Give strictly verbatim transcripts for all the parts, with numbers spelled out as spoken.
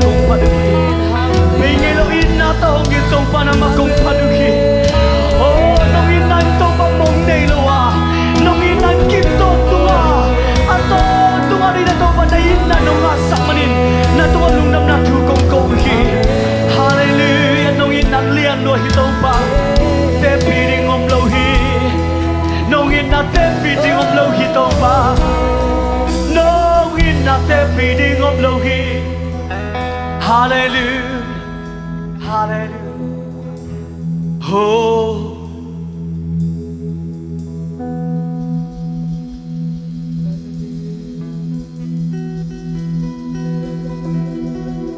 kong phat uh hi. Bei ngei lo itna tawh hong it Topa nangmah kong phat uh hi. Oh, nong itna in Topa mong nei lo a, nong itna in kim tawntung a, a tawntung a deihna Topa na itna nong ngahsak manin na tungah lungdamna thu kong ko uh hi. Halleluiah. Nong itna lian lua hi Topa. Tepih ding om lo hi. Nong itna tepih ding om lo hi Topa. Nong itna tepih ding om lo hi. Halleluiah. Halleluiah. Oh.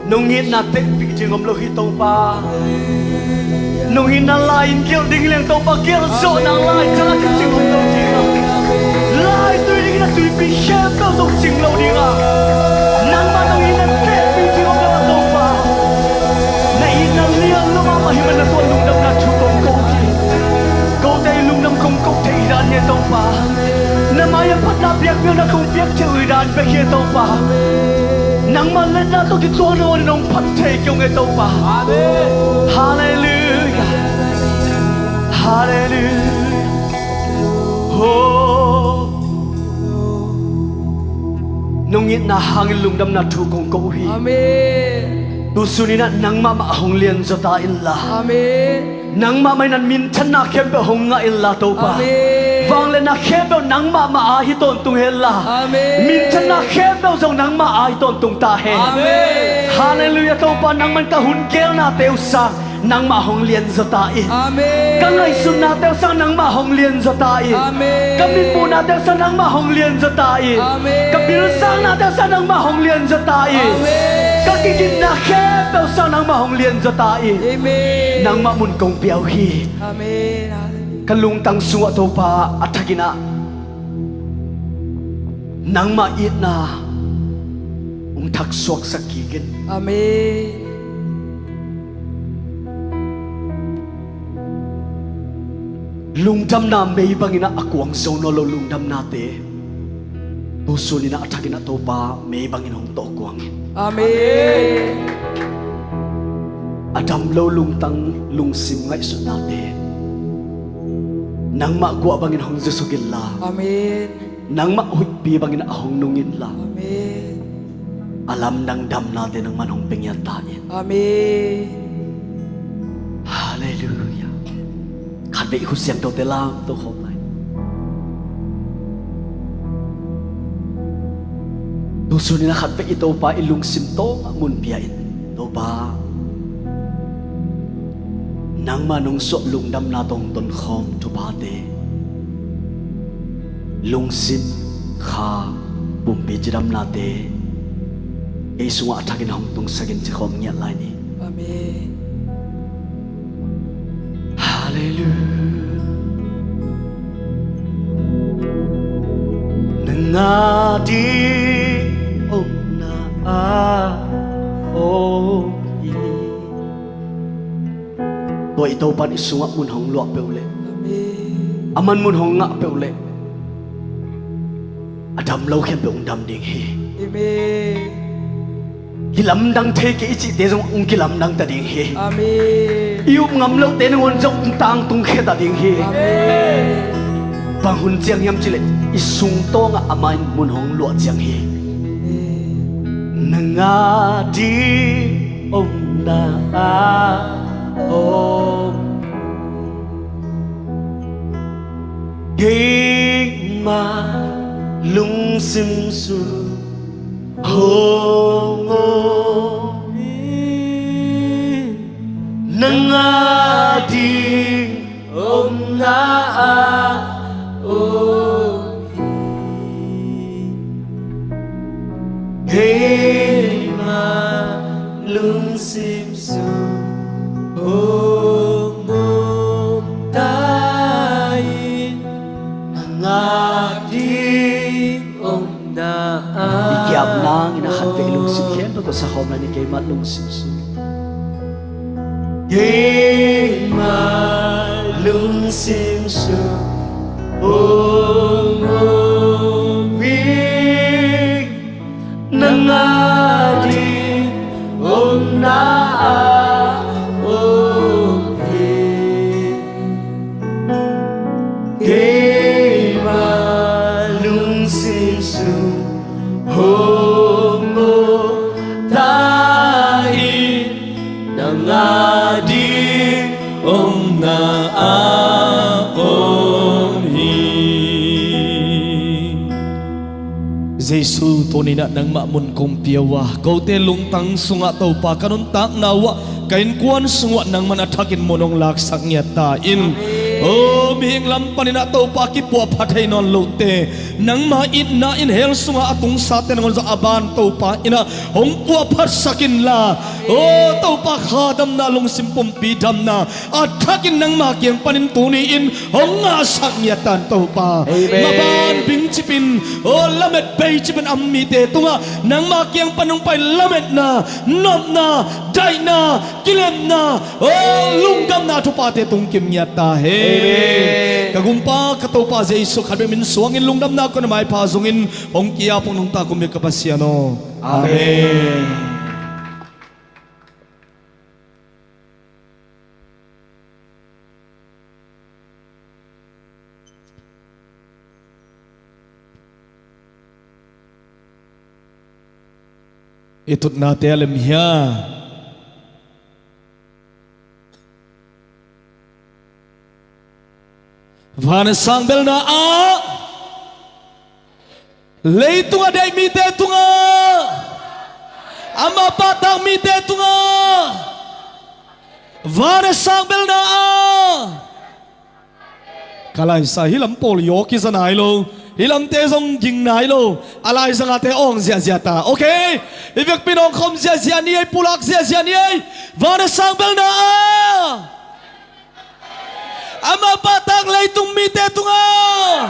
Nong itna tepih ding om lo hi Topa. Nong itna lai-in gelh ding hi leng Topa, gelh zawhna lai-in cing om lo ding a, laitui ding in a tuipi khempeuh zong cing lo ding a, nangmah nong itna tepih ding om lo a Topa. Na itna lian lo mahmah hi man na tungah lungdamna thu kong ko hi. Kote i lungdam kong ko thei hi dan hi Topa. Na mai-ah phatna biakpiakna kong piak thei uh hi dan bek hi Topa. Nangmah liatna tawh kituak nangawn in hong phat thei kei ung e Topa. Amen. Halleluiah. Halleluiah. Oh. Nong itna hangin lungdamna thu kong ko uh hi. Amen. Tusun in ah nangmah mah hong lianzaw ta inla. Amen. Nangmah mah in ah minthanna khempeuh hong ngah inla Topa. Amen. Vangliatna khempeuh nangmah mah a hi tawntung henla. Amen. Minthanna khempeuh zong nangmah a hi tawntung ta hen. Amen. Halleluiah Topa, nangmah in ka hun gelnate uh sang nangmah hong lianzaw ta in. Amen. Ka ngaihsutnate uh sang nangmah hong lianzaw ta in. Amen. Ka mitmuhnate uh sang nangmah hong lianzaw ta in. Amen. Ka bilsaknate uh sang nangmah hong lianzaw ta in. Amen. Ka kigitna khempeuh sang nangmah hong lianzaw ta in. Amen. Nangmah mun kong pia uh hi. Amen. Halleluiah. Ka lungtang sungah Topa a thakin ah nangmah itna hong thaksuaksak kik in. Amen. Lungdamna mei bangin ah a kuang zo nawn lo lungdamnate tusun in ah a thakin ah Topa mei bangin hong tawh kuang in. Amen. A dam lo lungtang lungsim ngaihsutnate nangmah guah bangin hong zusuk inla. Amen. Nangmah huihpi bangin a hong nung inla. Amen. A lamdang damnate nangman hong pia ngiat ta in. Amen. Halleluiah. Khatvei i khut siangthote lamto khawm lai. Tusun in ah khatvei i Topa i lungsim tawngah mun pia in. Topa, nangmah nong suah lungdamna tawh hong tonkhawm thuphate, lungsim, kha, pumpi cidamnate kei sungah a thakin hong tungsak in ci khawm ngiat lai ni. Amen. Halleluiah. Nang a ding omna ah om hi. Tua i Topa'n i sungah mun hong luah peuh leh, amen, aman mun hong ngah peuh leh, a dam lo khempeuh hong dam ding hi. Amen. Kilamdang thei kei i cihte zong hong kilamdang ta ding hi. Amen. I up ngam lote nangawn zong hong tangtung khia ta ding hi. Amen. Bang hun ciang hiam cih leh i sung tawngah amah in mun hong luah ciang hi. Amen. Nang a ding omna ah om, keimah lungsim sung hong om hi. Nang a ding omna ah om hi. Keimah lungsim sung hong om ta in. Nang a ding omna ah, i kiam nangin a khatvei lungsim khempeuh tawh sa khawm lai ni. Keimah lungsim sung, keimah lungsim sung hong om hi. Nang a ding Jesu, tuni-in ah nangmah mun kong pia uh a, kote lungtang sungah Topa ka nuntakna uh ah, ka innkuan sung uh ah nangman a thakin mun hong laksak ngiat ta in. O, mihing lam panin ah Topa kipuahphat thei nawn lote, nangma itna in hell sungah a tungsate nangawn zong a ban Topa in ah hong puahphatsak inla. O, Topa kha damna, lungsim pumpi damna a thakin nangma kiang panin tuni-in hong ngahsak ngiat ta in Topa. Amen. Maban bingcip in, o, lamet beicip in a om mite tungah nangma kiang pan hong pai lametna, nopna, daihna, kilemna, o, lungdamna thuphate tungkim ngiat ta hen. Amen. Ka Gumpa, ka Topa Jesu khat bek min suangin lungdamna kong maipha zongin hong ki-ap, hong nungta kong bia ka Pasian aw. Amen. Amen. I tutnate a lem hia? Van a sang belna ah, leitung a deih mite tungah, amah pahtak mite tungah, van a sang belna ah. Ka laisa, hih lam pawl i aw kiza nai lo, hih lamte zong ging nai lo. A laizangate awng ziahziah ta, okay? I vekpi in awng khawm ziahziah ni ei, pulak ziahziah ni ei. Van a sang belna ah, amah pahtak leitung mite tungah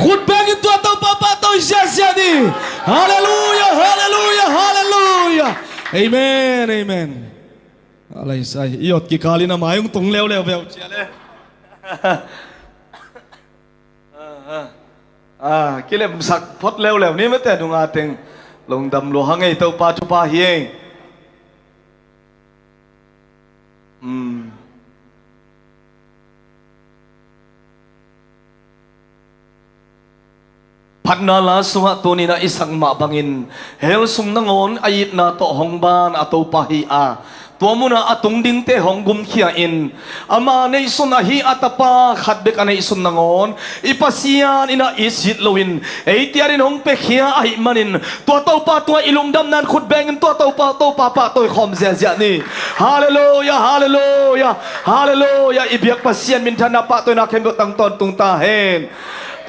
khut bengin tua Topa pahtawi ziahziah ni. Halleluiah, halleluiah, halleluiah. Amen, amen. A laisa, i ot kikal in a mai hong tung leuleu veu cia le. Ah, ah. Ah, kilemsak phot leuleu ni, mite nunga teng lungdam lua hang ei, Topa thupha hi ei. Hmm. Phatna la sungah tuni-in ah i sak mah bangin hell sung nangawn a itna tawh hong ban a Topa hi a, tua munah a tung dingte hong gumkhia in, ama neihsun ahi a tapa khat bek a neihsun nangawn i Pasian in ah i sit loin eite adingin hong piakhia ahih manin, tua Topa tungah i lungdamna in khut bengin tua Topa, Topa pahtawi khawm ziahziah ni. Halleluiah, halleluiah, halleluiah. I biak Pasian minthanna pahtawina khempeuh tang tawntung ta hen.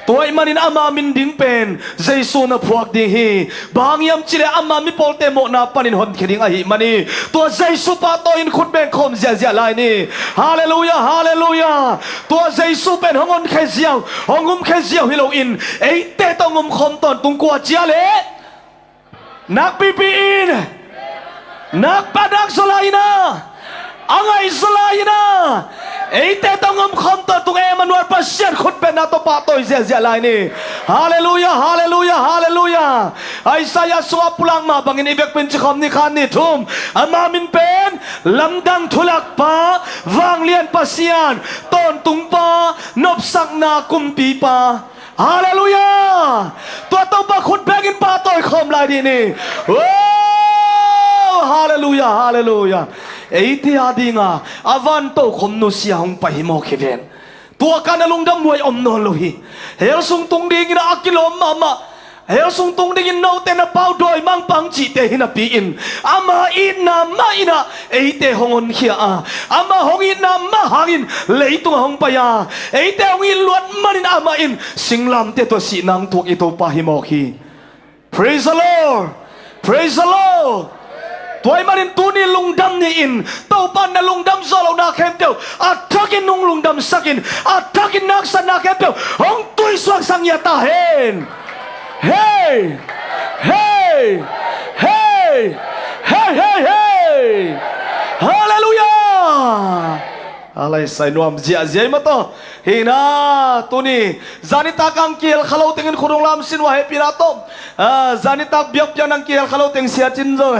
Tua ahih manin ama min ding pen Jesu na phuak ding hi. Bang hang hiam cih leh ama mipawlte mawhna panin honkhia ding ahih manin, tua Jesu pahtawi in khut beng khawm ziahziah lai ni. Halleluiah, halleluiah. Tua Jesu pen hong honkhia ziau, hong umkhia ziau hi loin eite tawh hong umkhawm tawntung, kua cia leh nakpipi in, nakpa nak zaw lai-in ah, a ngaih zaw lai-in ah, eite tawh hong omkhawm tawntung Emmanuel Pasian khutbetna tawh pahtawi ziahziah lai ni. Halleluiah, halleluiah, halleluiah. Isaiah sungah pulak mah bangin i vekpi in cikhawm ni khat ni thum, ama min pen Lamdang Thulakpa, Vanglian Pasian, Tawntungpa, Nopsakna Kumpipa. Halleluiah! Tua Topa khut bengin pahtawi khawm lai dih ni. Oh, halleluiah, halleluiah. Eite adinga a van tokhom nusia hong pai hi mawk hi ven. Tua ka na lungdam huai om nawn lo hi. Hell sung tung dingin a kilawm mahmah, hell sung tung dingin note na pau dawimangpa hong cihte hi napi-in, ama itna mah in ah eite hong honkhia a, ama hong itna mah hangin leitungah hong pai a, eite hong it luat manin amah in singlamteh tawh sihna hong tuak i Topa hi mawk hi. Praise the Lord. Praise the Lord. Tua ahih manin tuni lungdam ni-in, Topa na lungdam zawh lohna khempeuh a thakin hong lungdamsakin, a thakin na haksatna khempeuh hong tuisuaksak ngiat ta hen. Hei! Hei! Hei! Hei, hei, hei! Halleluiah! A lai sai nuam ziahziah i mataw. Hi na, tuni zanitak ang kihel kha lo tengin khut hong lamsin uh a, hehpihna tawh. Ah, zanitak biakpiakna ang kihel kha lo teng Sia Cin zong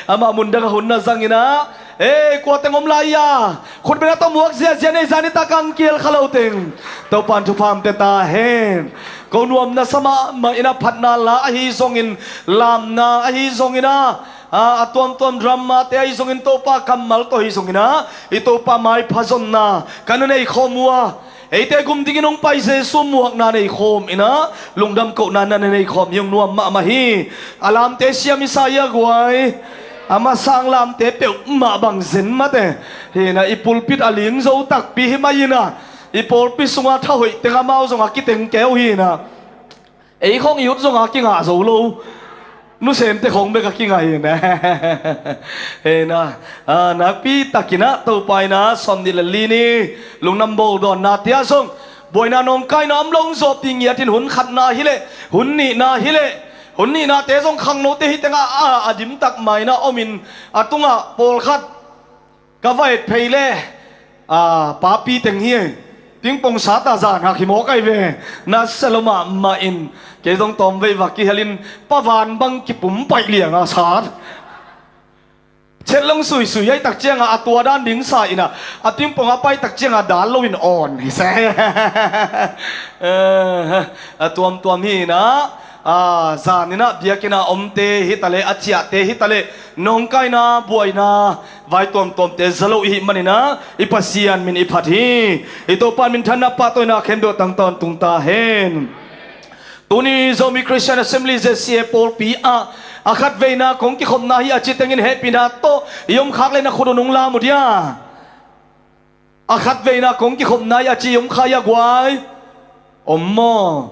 amah mundang a hun na zangin ah, ei, kua teng om lai a, khutbetna tawh muak ziahziah ni ei, zanitak ang kihel kha lo teng. Topa'n thupha hong pia ta hen. Ko nuamna sa mahmah in ah, phatna la ahi zongin, lamna ahi zongin ah, a, a tuamtuam dramate ahi zongin, Topa kammal tawh ahi zongin ah, i Topa maipha zonna ka na nei khawm uh a, Eite gum dingin hong pai Jesu muakna nei khawm inah, lungdam kohna na nei khawm hi hong nuam mahmah hi. A lamte siam i sa hi a guai. A masang lamte peuhmah bang zen mate. Hinah i pulpit a ling zo takpi hi mah inah, i pawlpi sungah thahoih teng amau zongah kiteng keu hinah. Ei khong i ut zongah kingah zo lo. Nusemte khong bek a kingah hi ne. Hena, a, nakpi takinah Topa inah sawmnih le li ni lungnam bawldawnna tia zong buaina nawngkaina om lo zawpi ngiatin hun khatna hileh, hun nihna hileh, hun nihnate zong khangnote hi tengah a, a dimtak mainah omin a tungah pawlkhat ka va et phei le, a, papi teng hi. Tingpong sata zan hak hi mawk ai ve. Na selo mahmah in kei zong tawmvei va kihelin pavan bang kipum paih lianga sat. Chet long suisui ai tak cianga a tua dan ding sa inah, a tingpong a pai tak cianga dal loin awn hi se. A tuamtuam hi inah, a, zan inah biakinn a omte hitaleh, a ciahte hitaleh, nawngkaina buaina vai tuamtuamte za lo i hih maninah i Pasian min i phat hi. I Topa minthanna pahtawina khempeuh tang tawntung ta hen. Tuni Zomi Christian Assembly Z C A pawlpi ah a khatveina kong kikhopna hi a ci tengin hehpihna tawh i omkhak le na khut uh nung lam uh dia. A khatveina kong kikhopna hi a ci i omkhak hi a guai. Om maw?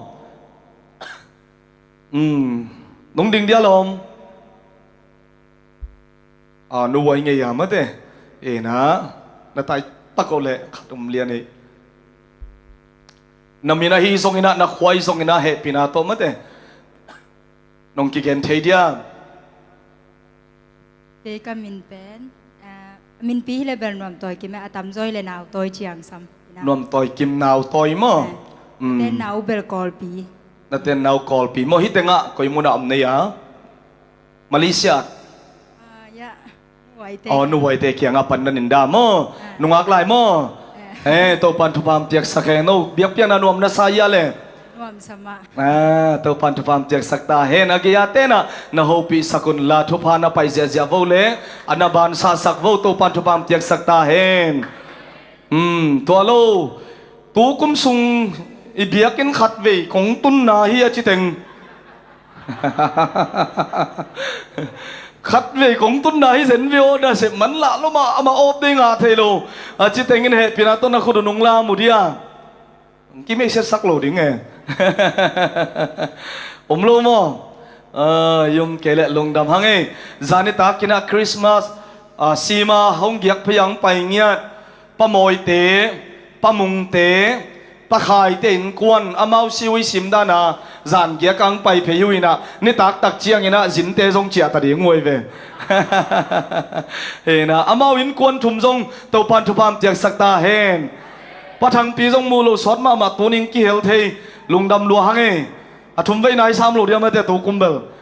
Um, nung ding dia lawm. A, nuai ngei a mate. Ena, na tai pak uh le khat um lian ei. Na min ahi zonginah, na khua ahi zonginah hehpihna tawh mate. Nong kigen thei dia. Kei ka min pen, a, minpi hileh bel Nuamtawi Kim e, a tamzaw hileh Nautawi Ciangsam. Nuamtawi Kim, Nautawi maw? Eh, mm. Ten nau bel Kawlpi. Na ten nau Kawlpi maw? Hi tengah koi munah om nei a? Malaysia. Ah, ya. Nuhuaite. Oh, nuhuaite kiangah pan na ninda maw? Ah. Nungak lai maw? Eh. Eh, Topan thupha piaksak hen. No biakpiakna nuam na sa ia le? Nuam sa mah. Ah, Topan thupha piaksak ta hen. A gei-a tenah na hopihsak unla, thupha na pai ziahziah vo le a na bansahsak vo, Topan thupha piaksak ta hen. Hmm, tua lo. Tu kum sung i biakinn khatvei kong tunna hi a ci teng. Khatvei kong tunna hi zen ve aw, na sep man lah lo mah, amah awp dei ngah thei lo a ci tengin hehpihna tawh na khut uh nung lam uh dia. Kimei setsak lo ding e. Om lo maw? Ah, i om kei leh lungdam hang e. Zani takinah Christmas, ah, sima hong giak phei ang pai ngiat. Pa Mawite, Pa Mungte, Pa Khaite innkuan amau siui simdana zan giak ang pai phei uh inah, nitak tak cianginah zinte zong ciahta ding uh ai ve. Hena, amau innkuan thum zong Topan thupha piaksak ta hen. Pa Thangpi zong mu lo sawt mahmah, tuning kihel thei, lungdam lua hang e. A thum vei nai sam lo dia mate tu kum bel.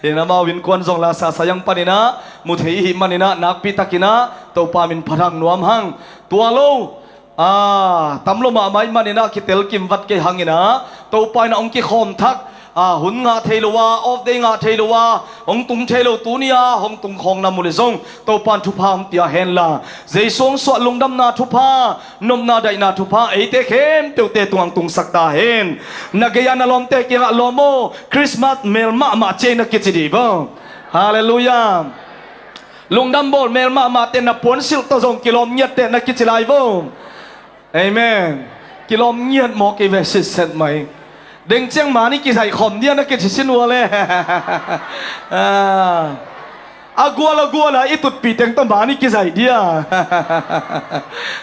Hena, amau innkuan zong la sasa yang paninah mu thei i hih maninah nakpi takinah Topa min phat hang, nuam hang. Tua lo, a, tam lo mahmah i hih maninah kitel kim vat kei hanginah Topa inah hong kikhawm thak, a, hun ngah thei lo a, off day ngah thei lo a, hong tung thei lo, tuni-a hong tung khawng na mu le zong Topan thupha hong pia henla, Jesu hong suah lungdamna thupha, nopna daihna thupha eite khempeuhte tungah hong tungsak ta hen. Na gei-a na lawmte kiangah, lawm aw, Christmas mel mahmah ci ei na kici dih vo. Halleluiah. Lungdam bawl mel mahmahte na puansilh tawh zong kilawm ngiatteh na kici lai vo. Amen. Kilawm ngiat maw kei ve sitset mai. Deng ciang mani kizaih khawm dia na kici sin ua le. Ah. A gual a gual a i tutpih teng tawh mani kizaih dia.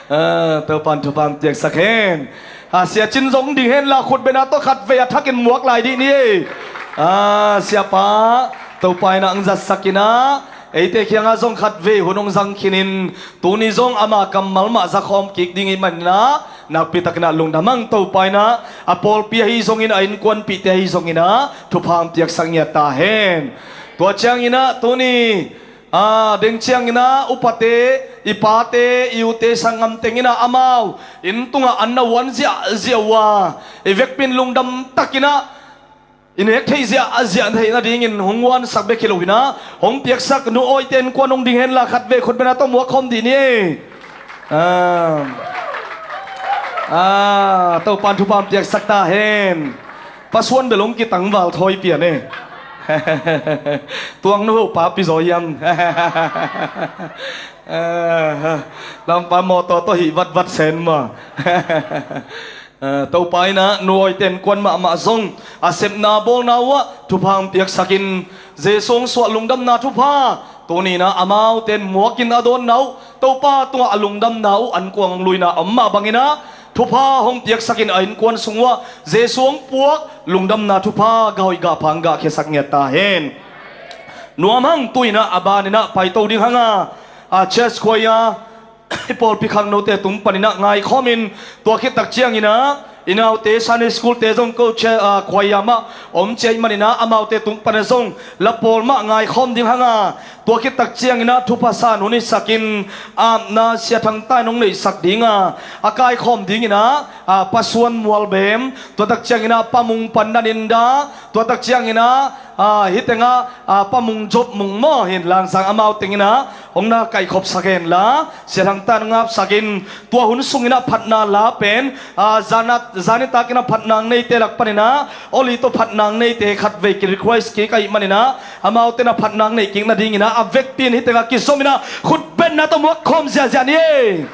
Ah, Topan thupha piaksak hen. Ah, Sia Cin zong ding henla khutbena tawh khatvei a thakin muak lai dih ni ei. Ah, Siapa, Topa inah hong zatsak inah, eite kiangah zong khatvei hun hong zang khinin, tuni zong ama kammal mah zakhawm kik ding i hih maninah nakpi takinah lungdam hang. Topa inah a pawlpi ahi zongin, a innkuanpihte ahi zonginah thupha hong piaksak ngiat ta hen. Tua cianginah tuni, a, deng cianginah upate, i pate, i ute, sanggam tenginah amau inn tungah an na uan ziahziah uh a, i vekpi in lungdam takinah i nek theih ziahziah theih nadingin hong uansak bek hi loinah hong piaksak Nu Awite innkuan hong ding henla khatvei khutbena tawh muak khawm dih ni ei. Ah. Ah, Topan thupha piaksak ta hen. Pa Suan bel hong kitangval thawi pian e. Tuang nu ho pa pi zaw hiam? Ah, lampa mawtaw tawh hih vatvat sen maw? Ah, Topa in ah nuawi ten kuan mahmah zong a sepna bawlna uh ah thupha hong piaksakin Jesu hong suah lungdamna thupha tuni in ah amaute in muakin a dawnna uh Topa tungah a lungdamna uh an kuang hong luina om mah bangin ah thupha hong piaksakin a innkuan sung uh ah Jesu hong puak lungdamna thupha gah hoih gah pha hong gahkhiasak ngiat ta hen. Nuam hang, tu in ah a ban in ah paito ding hang a, a church choir i pawlpi khangnote tung panin ah ngaikhawmin tua khit tak ciangin ah i naute Sunday school te zong ko che, a, khuaiam ah om ciai manin ah amaute tung panin zong la pawl mah ngaikhawm ding hang a, tua khit tak ciangin ah thupha san hun hisakin apna Sia Thang Taing hong neihsak ding a, a kaikhawm dingin ah, a, Pa Suan Mual Bem, tua tak ciangin ah Pa Mung Pan Nan In Da, tua tak ciangin ah, a, hih teng ah, a, Pa Mung Jop Mung maw, hin Langsang amau teng in ah hong na kaihkhop sak hen la, Sia Thang Taing hong apsak in, tua hun sungin ah phatna la pen, a, zan a, zan nitak in ah phatna hong neite lak panin ah Oli tawh phatna hong neite khatvei ki request kik ahih manin ah amaute in ah phatna hong neih kik nadingin ah a vekpi in hih teng ah kizom in ah khutbetna tawh muak khawm ziahziah ni.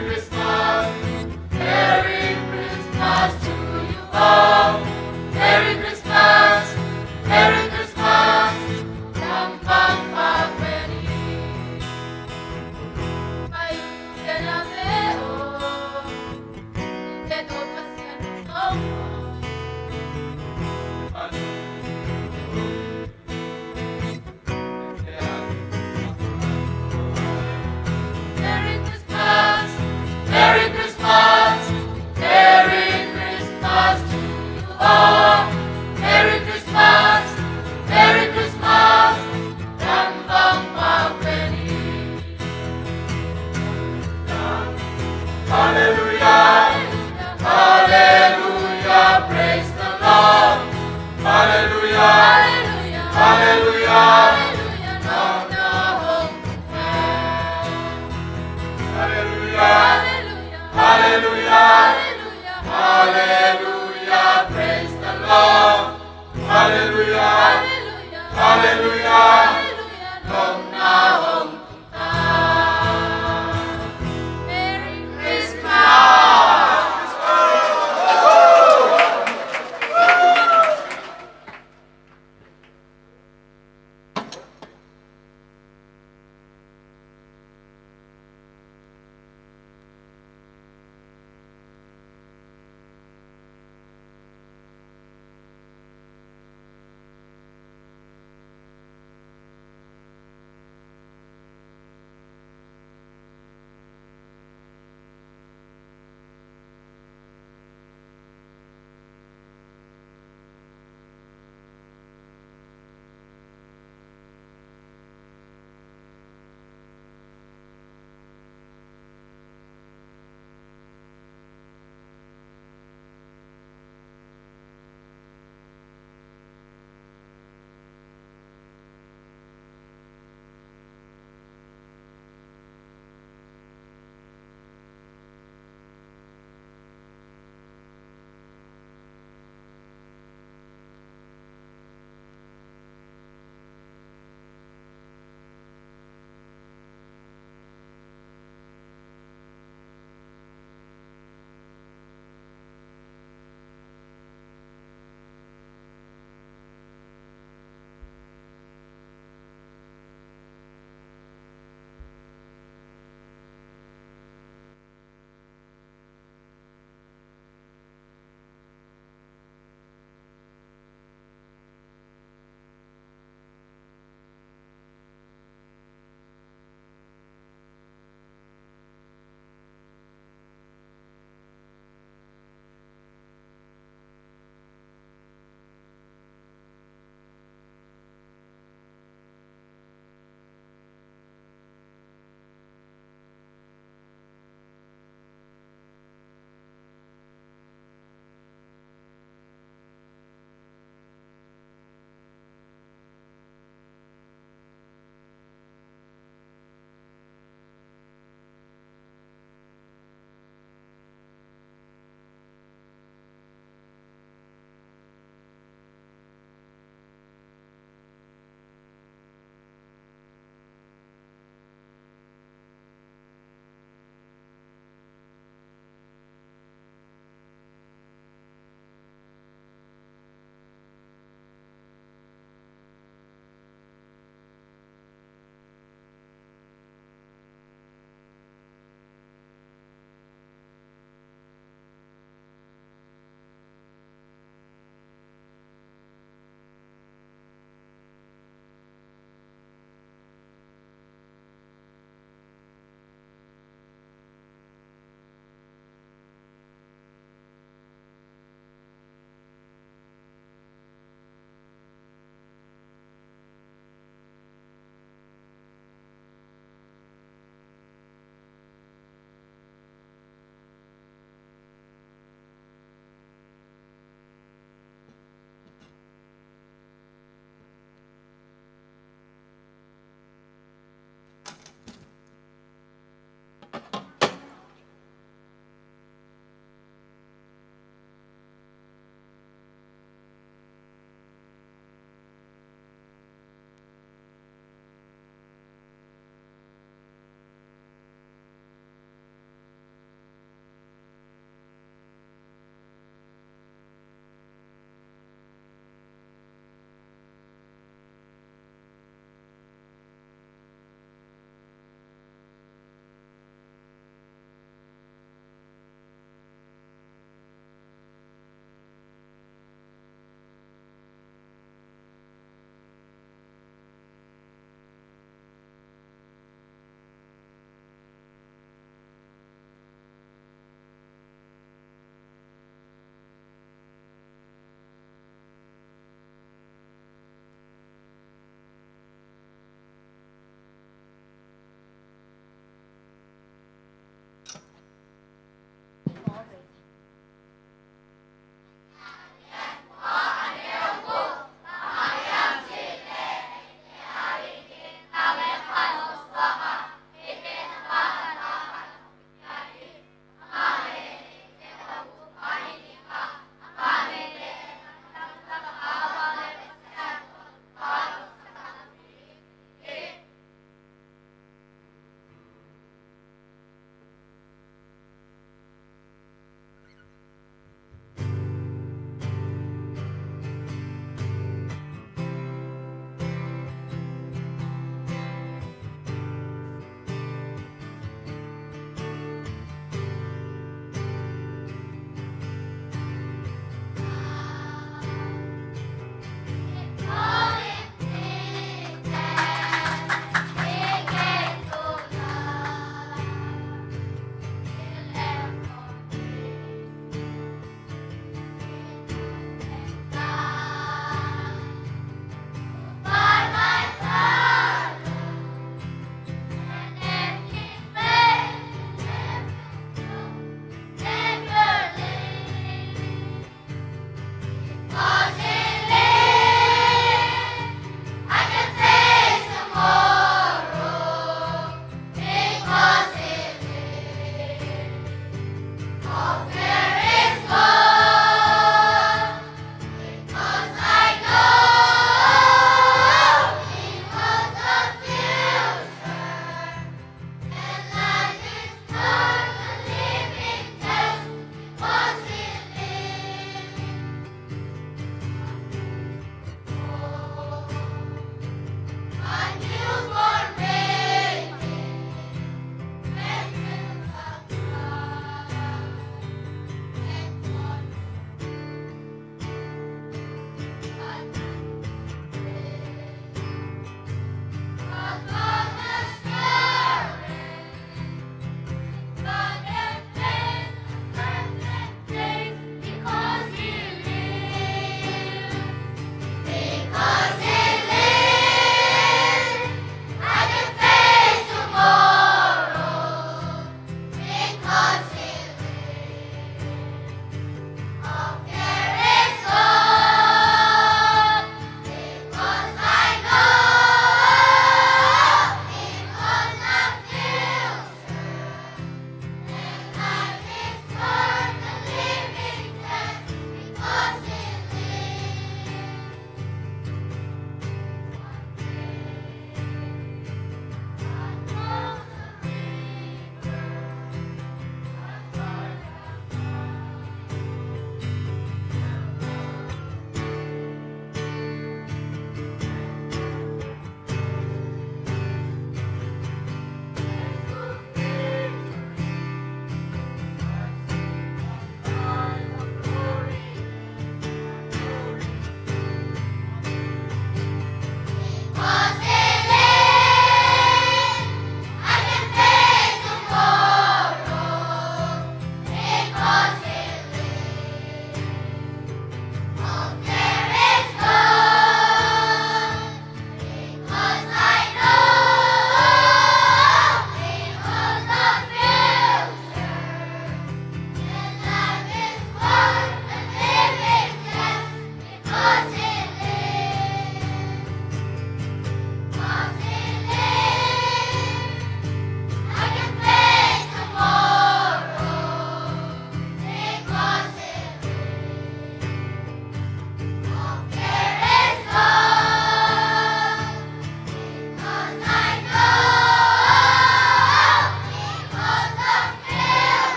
Christmas, Merry Christmas to you all. Merry Christmas, Merry Christmas, Bang Bang Bang Ready. Pai, ken a ve o.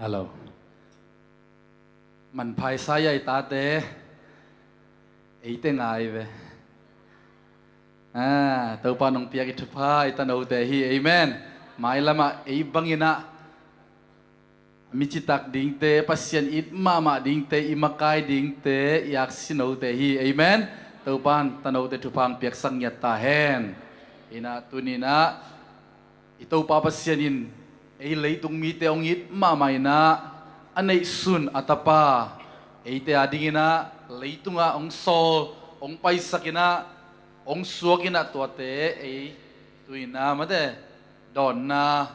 Hello. Manpha i sa i tate, eite ngai ve. Ah, Topa nong piak i thupha i tanote hi. Amen. Mailamah ei banginah mi citak dingte, Pasian it mahmah dingte, i makai dingte, i aksinote hi. Amen. Topan tanote thupha hong piaksak ngiat ta hen. Inah tuninah i Topa Pasian in ei leitung mite hong it mahmah inah a neihsun a tapa eite a dinginah leitungah hong sawl, hong paisak inah, hong suak inah tuate ei tuinah mate dawnna,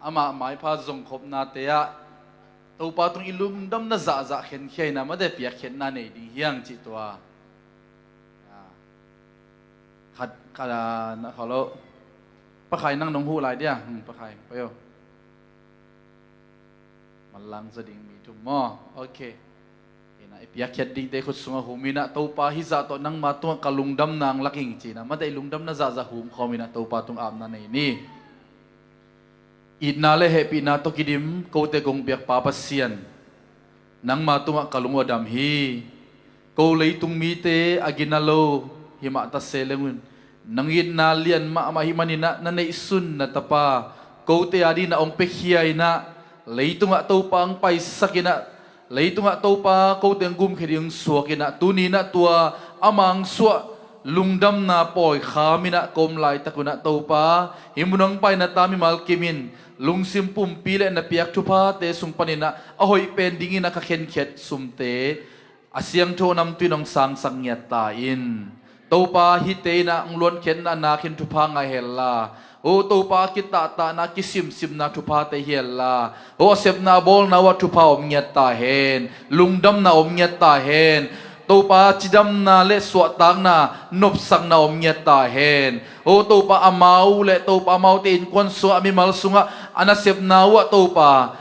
amah maipha zongkhopnate ah Topa tung i lungdamna zahzah khenkhia inah mate piakkhiatna nei ding hiang cih tua. Ah. Khat, khat, ah, na khaw lo. Pakhai nang nong huh lai dia. Hmm, Pakhai, payo. Manlang za ding mi thum maw. Ok. Inah i piakkhiat dingte khut sungah hum inah Topa hizah tawh nangma tungah ka lungdamna hong lak ing cinah mate i lungdamna zahzah hum khawm inah Topa tung apna nei ni. Itna le hehpihna tawh kidim kote kong piak Pa Pasian, nangma tungah ka lung uh a dam hi. Ko leitung mite a gina lo himah ta se lengun, nang itna lian mahmah hih maninah na neihsun na tapa kote a dinah hong piakhia inah leitungah Topa hong paisak inah leitungah Topa kote hong gumkhia ding hong suak inah tuninah tua a mangsuah lungdamna pawi kham inah ka om laitak unah Topa hih mun hong paina ta mimal kimin lungsim pumpi le na piak thuphate sung paninah a hoih pen dinginah ka khenkhiat sumte a siangtho namtui in hong sangsak ngiat ta in. Topa hihte inah hong luankhiatna nakhin thupha ngah henla, o Topa kitahtahna kisimsimna thuphate hi henla, o a sepna a bawlna uhah thupha om ngiat ta hen. Lungdamna om ngiat ta hen. Topa cidamna le suahtakna nopsakna om ngiat ta hen. O Topa amau le Topa amaute innkuan sungah mimal sungah a nasepna uhah Topa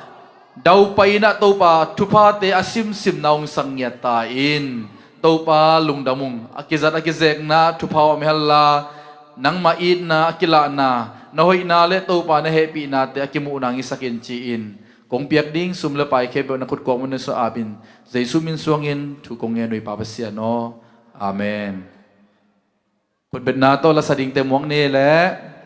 daupai inah Topa thuphate a simsimna hong sak ngiat ta in. Topa lungdam ung. A kizat a kizekna thupha om henla, nangmah itna a kilahna, na hoihna le Topa na hehpihnate a kimuhna hong hisak in ci-in kong piak ding sum le pai khempeuh na khut kuang mun na suah apin Jesu min suangin thu kong ngen uh hi Pa Pasian aw. Amen. Khutbetna tawh lasa dingte muak ni leh.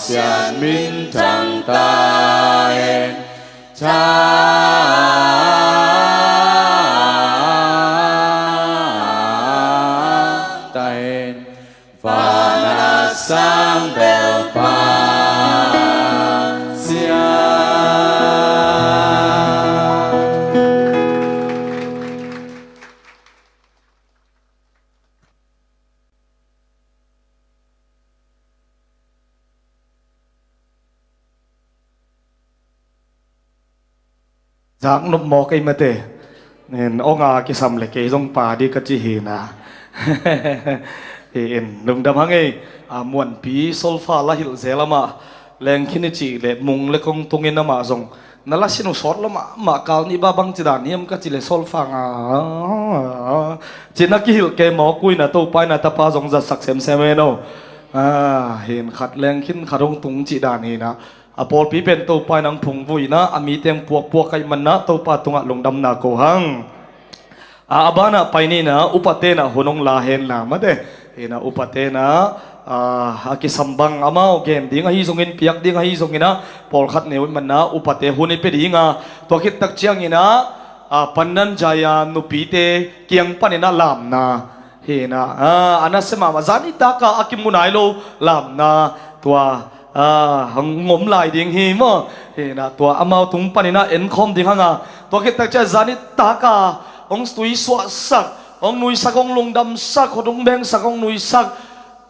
Pasian min thangta hen, thangta hen, van a sang bel Pasian. Zak nop mawk ei mate. Nen, ong a kisam le kei zong pa ding ka ci hi na. Hi in, lungdam hang ei. A, Muanpi Solfa la hilh zel amah. Leng khin i cih le mung le kong tungin amah zong na la sin uh sawt lo mahmah, kal nih ba bang ci dan hiam ka ci le Solfa nga ci na kihilh kei mawk uh hi na, Topa in a tapa zong zatsak semsem hen aw. A, hin khat leng khin khat hong tung cih dan hi na. A pawlpi pen Topa in hong phungvuh hi na, a mite hong puakpuak ahih man na Topa tungah lungdamna ko hang. A, a banah pai ni na, upate na hun hong la hen la mate. Hi na, upate na, a, a kisam bang amau gen ding ahi zongin, piak ding ahi zongin a, pawlkhat neu ahih man na upate hun i pia ding a, tua khit tak ciangin a, a, Pandan Jaya nupite kiang panin a lamna. Hi na, a, a nasia mahmah, zan nitak a a kimu nai lo lamna, tua, a, hong om lai ding hi maw. Hi na, tua amau tung panin a enkhawm ding hang a, tua khit tak ciang zan nitak a hong tuisuahsak, hong nuisak, hong lungdamsak, hong bengsak, hong nuisak,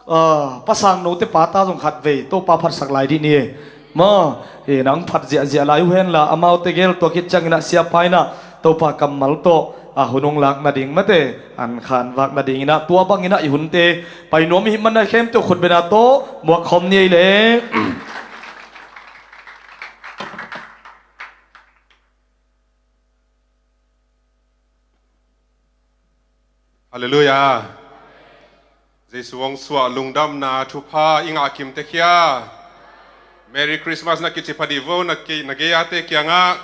a, Pa Sang note pata zong khat vei Topa phatsak lai dih ni. Maw, hi na, hong phat ziahziah lai uh hen la, amaute gel tua khit ciangin a siapa in a Topa kammal tawh a hun hong lak nading mate, an khanvak nadingin a, tua bangin a i hunte pai nuam i hih man na, khempeuh khutbetna tawh muak khawm ni ei le. Halleluiah. Jesu hong suah lungdamna thupha i ngah kim te khia. Merry Christmas na kici pha dih vo, na ke-, na gei-ate kiangah.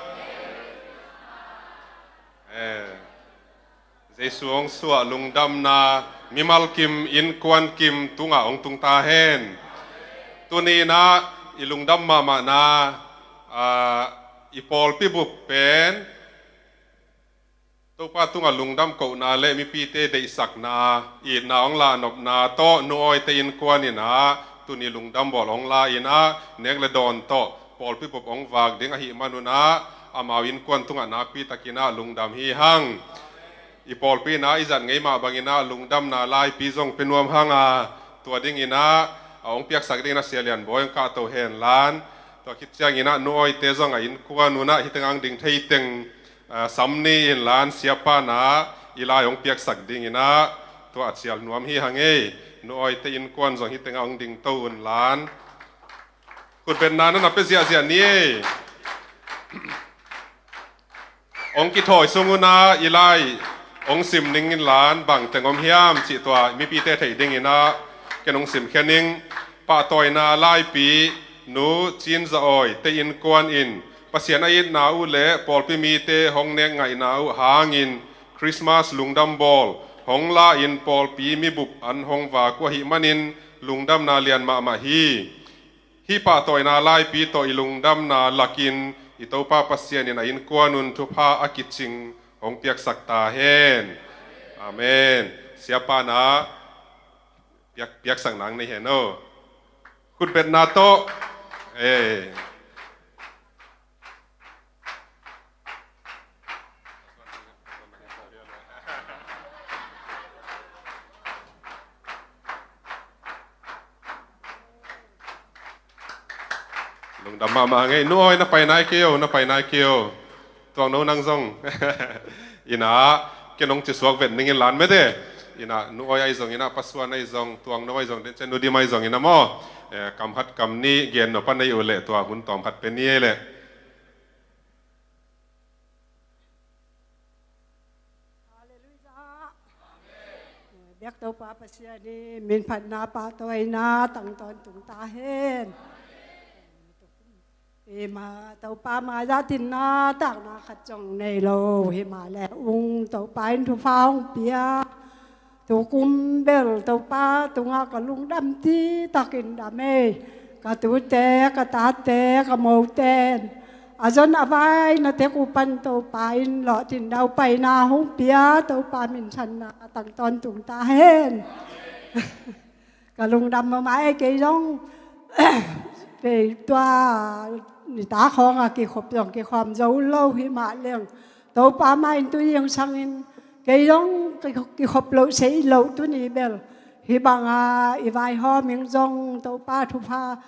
Eh, Jesu hong suah lungdamna mimal kim, innkuan kim tungah hong tung ta hen. Tuni in a i lungdam mahmahna, ah, i pawlpi bup pen Topa tungah lungdam kohna le mipite deihsakna, itna hong lahnopna tawh Nu Awite innkuan in a tuni lungdam bawl hong la in a, nek le dawn tawh pawlpi bup hong vak ding ahih man un a, amau innkuan tungah nakpi takin a lungdam hi hang. I pawlpi in a i zat ngei mah bangin a lungdamna laipi zong pia nuam hang a, tua dingin a, a hong piaksak dingin a Sia Lian Bawi hong kahto hen lan. Tua khit ciangin a Nu Awite zong a innkuan un a hih teng hong ding thei teng, a, sam ni in lan, siapa in a i lai hong piaksak dingin a, tua a cial nuam hi hang ei. Nu Awite innkuan zong hih teng hong ding to un lan. Khutbetna na na pia ziahziah ni ei. Hong kithawi sung un a i lai hong sim ning in lan, bang teng om hiam cih tua mipite theih dingin a ken hong sim khia ning. Pahtawina laipi Nu Cin Za Awite innkuan in Pasian a itna uh le pawlpi mite hong nek ngaihna uh hangin Christmas lungdam bawl hong la in pawlpi mibup an hong vak uh ahih manin lungdamna lian mahmah hi. Hih pahtawina laipi tawh i lungdamna lakin i Topa Pasian in a innkuan un thupha a kicing hong piaksak ta hen. Amen. Siapa in a piak, piaksak nang nei hen aw. Khutbetna tawh. Eh. Lungdam mahmah ngei. Nu Awi, na pai nai kei o, na pai nai kei o. Tuang No nang zong. Ina, ken hong ci suak vet ning in lan mete. Ina, Nu Awi ahi zong, ina, Pa Suan ahi zong, Tuang No ahi zong, den ciang Nu Dim ahi zong, ina maw. Eh, kam khat kam nih gen nop a nei uh leh tua hun tawm khat pia ni ei leh. Halleluiah. Biak Topa Pasian i minphatna pahtawina tang tawntung ta hen. Tua mah Topa mah zah tinna takna khat zong nei lo hi mah leh ung, Topa in thupha hong pia. Tukum bel Topa tungah ka lungdam citakin dam ei. Ka tute, ka tate, ka mote in a zon a vai na tek uh pan Topa in lawhcing, naupaina hong pia, Topa minthanna tang tawntung ta hen. Ka lungdam mahmah e, kei zong kei tua nitak khawng a kikhop zong kikhawm zo lo hi mah leng, Topa mah in tui zingsangin kei zong ki-, kikhop loh sei loh tuni bel hih banga i vaihawm ing zong Topa thupha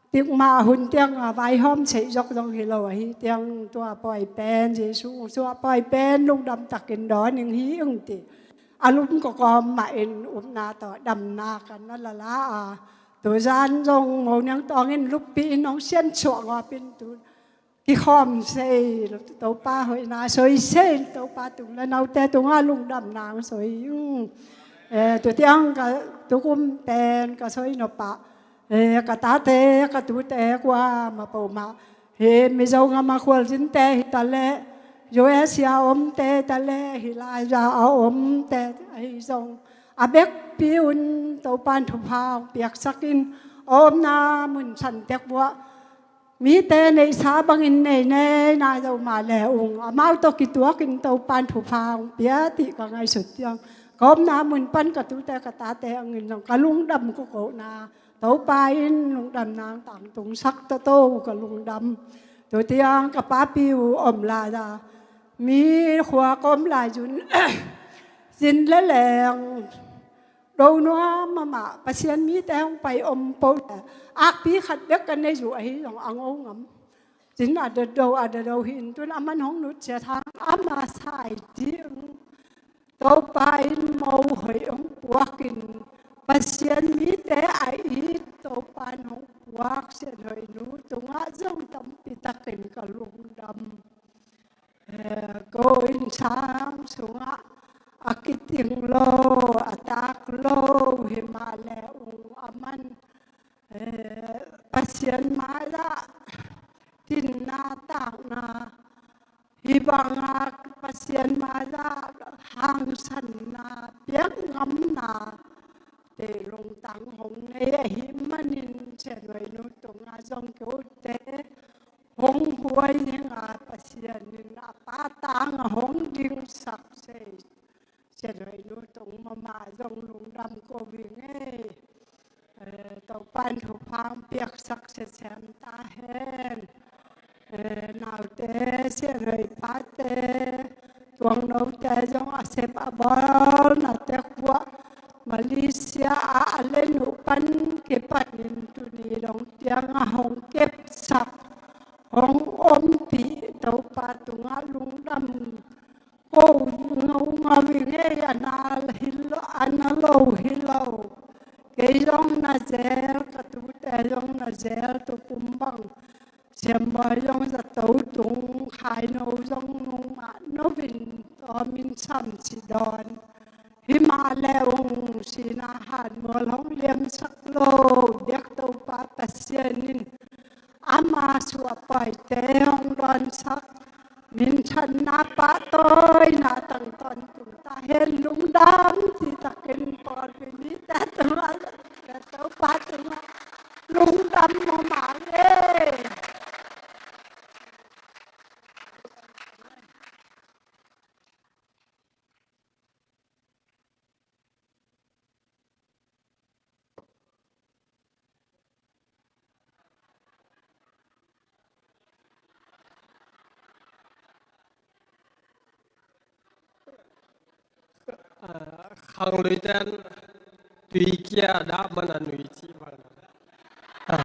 tik mah hun tiang a vaihawm sei zok zong hi lo ahi tiang, tua pawi pen Jesu hong suah pawi pen lungdam takin dawn ing hi ing ti a lum kawkawm mah in upna tawh damna kan na lala a, tuzan zong Moniang Tawng in luppi in hong siansuah ngawpin tu kikhawm sei, Topa hoihna soi sei, Topa tung le naute tungah lungdamna hong soi ing. Eh, tu tiang ka tukum pen ka soi nop ah, eh, ka tate, ka tute, kua mah po mah, hih Mizo ngam a khualzinte hi ta leh, U S A omte hi ta leh, hih Laia a omte ahi zong, a bekpi un Topan thupha hong piaksak in, a omna mun san tek uah mite neihsa bangin nei nei nai zo mah le ung, amau tawh kituakin Topan thupha hong pia tih ka ngaihsut tiang, ka omna mun pan ka tute ka tate hangin zong ka lungdam kohkohna, Topa in lungdamna hong tangtungsak ta to, ka lungdam. Tu tiang ka papi uh om lai a, mi khua ka om lai zun zin le leng do nuam mahmah, Pasian mite hong pai om po le, akpi khat bek ka nei uh ahi zong a ngo ngam. Zin a dado, a dado hi in tun a man hong nutsiat hang ama sai ding. Topa in mo hoih hong puakin Pasian mite a it Topan hong puak Sian Hoih nu tungah zong tampi takin ka lungdam. Eh, ko innsang sungah a kiting lo, a tak lo hi mah le ung, a man, eh, Pasian mai-ah tinna takna, hih bangah Pasian mai-ah hangsanna, piak ngamna te lungtang hong nei ahih manin Sian Hoih nu tungah zong kote hong huai ding a, Pasian in a patang a hong dingsak sei. Sian Hoih nu tung mahmah zong lungdam ko ving ei. Eh, Topan thupha hong piaksak semsem ta hen. Eh, naute, Sian Hoih pate, tuangnote zong a sep a bawl na tek uah Malaysia ah a len uh pan kipanin tuni dong tiang a hong kepsak, hong ompih Topa tungah lungdam ko ngau ngau ving ei. A na hi lo, a na lo hi lo. Kei zong na zel, ka tute zong na zel, tukum bang Siambawi zong zato tung, Khaino zong nungmah no vin tawmin sam si dawn. Hi mah le ung, sina hanmual hong liamsak lo diak Topa Pasian in ama suahpaite hong dawnsak, minthanna pahtawina tangtawn tung ta hen. Lungdam citakin pawlpi mite tungah, Topa tungah lungdam mahmah ei. Ah, khangluite in tui kia dah man a nui cih bang. Ah.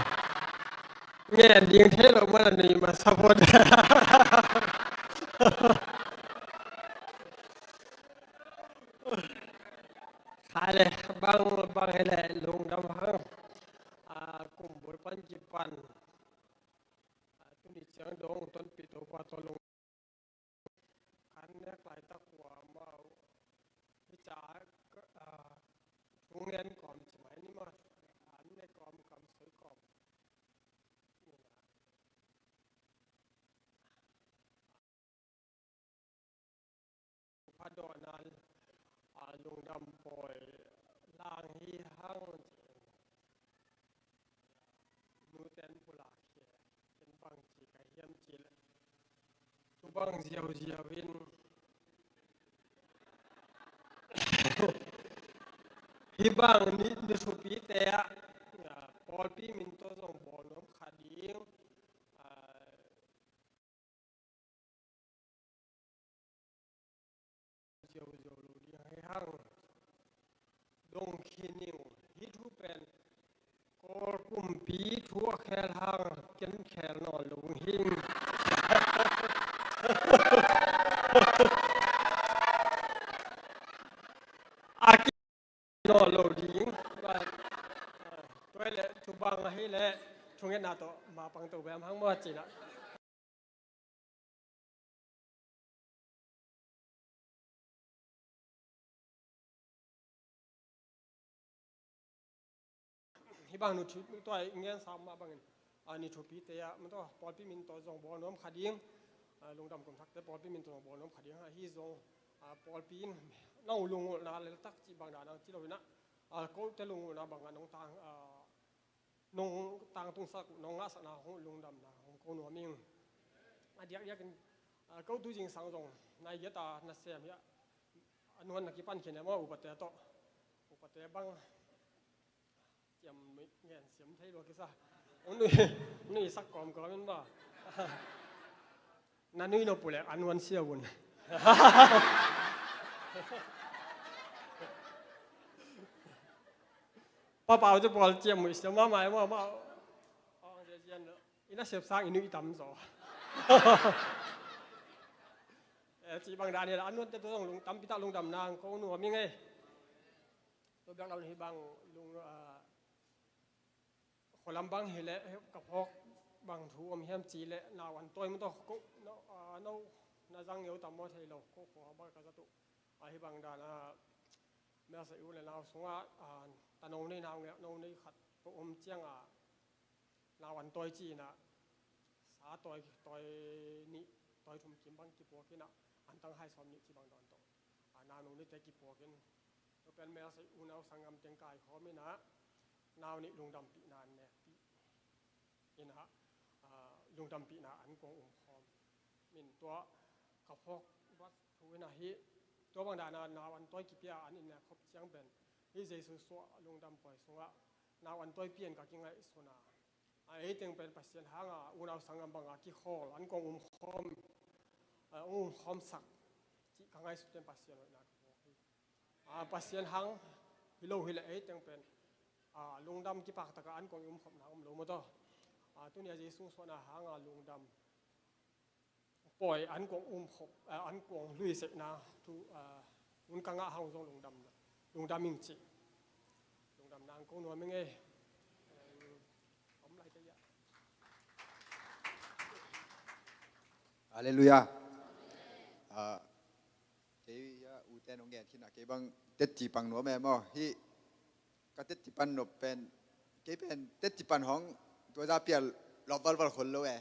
Ngen ding thei lo man a nui masa phot. Kha le, bang, bang hi le lungdam hang. Ah, kum bul pan kipan. Ah, tuni ciang dong tonpih Topa tawh lung. An nek laitak uh amau hi ca, ah, thu ngen kawm ci mai ni maw. An nek kawm, kam soi kawm. Pha dawnna, a, lungdam pawi lang hi hang. Bang ziauziau in hih bang ni, ni thupite ah, ah, pawlpi min tawh zong bawl nuam kha ding, ah, ziauziau lo ding hi hang. Dong khin ning, hih thu pen Kawl kumpi thu a khel hang, ken khel nawn lo hing. A ki nawn lo ding. Tua hi leh, thu bang ahih leh, thungetna tawh ma pang to bem hang maw, ci-in ah. Hih bang nu thu, tua i ngen sam mah bangin, a, ni thupite ah, mah tawh, pawlpi min tawh zong bawl nuam kha ding, a, lungdam kum thakte pawlpi min tawh zong bawl nuam kha ding, a, hih zong, a, pawlpi in nong lungulhna lel tak cih bang dan ang ci lo in ah, a, kote lungulhna bangah nong tang, a, nong tangtungsak uh, nong ngahsakna hong lungdamna hong ko nuam ing. A diakdiakin, a, ko tu zingsang zong nai giat a nasem hi a, a nuan na kipan khin e maw, upate tawh. Upate bang ciam nui ngen siam thei lua kisa. Nui, nui sak kawmkawm in maw. Na nui nop uh leh a nuan sia un. Papau cu pawl ciam muih sia mahmah e maw, maw. Ong sia sia in a sepsang i nuih tam zaw. Eh, cih bang dan hi la, a nuante tu zong lung, tampi tak lungdam nang ko nuam ing ei. Tua biak lo hih bang lung, ah, khualam bang hi leh, ka phawk bang thu om hiam cih leh, nau an tawi mah tawh, ko, no, ah, no, na zang ngeu tam maw thei lo, ko khua bang ka zat uh. A hih bang dan a, Mel Sai U le nau sungah, ah, tano nei nau ngeu, no nei khat ko om ciangah, nau an tawi ci-in ah, sa tawi, tawi nih, tawi thum kim bang kipuak in ah, antang hai sawm nih ci bang dawn tawh, a, nau no neite kipuak in, tua pen Mel Sai U nau sanggam teng kaikhawm in ah, nau nih lungdampihna an nekpih in ah, a, lungdampihna an kong umkhawm in tua ka phawk vat thu in ah hih, tua bang dan a nau an tawi kipia an in nek khop ciang pen, hih Jesu suah lungdam pawi sungah nau an tawipi in ka kingaihsun a, a, ei teng pen Pasian hanga unau sanggam banga kikhawl an kong umkhawm, a, umkhawmsak cih ka ngaihsut in Pasian hoihna ka phawk hi. A, Pasian hang hi lo hi leh ei teng pen, a, lungdam kipak taka an kong i umkhopna om lo maw tawh. A, tuni a Jesu suahna hanga lungdam pawi an kong umkhop, a, an kong luisekna thu, a, hun ka ngah hang zong lungdam, lungdam ing cih. Lungdam nang ko nuam ing ei. Em, om lai kei ah. Halleluiah. A, kei a ute nong gen khin a, kei bang tetti pang nuam e maw. Hih ka tetti pan nop pen, kei pen tetti pan hong tua za pial lop valval khol lo e.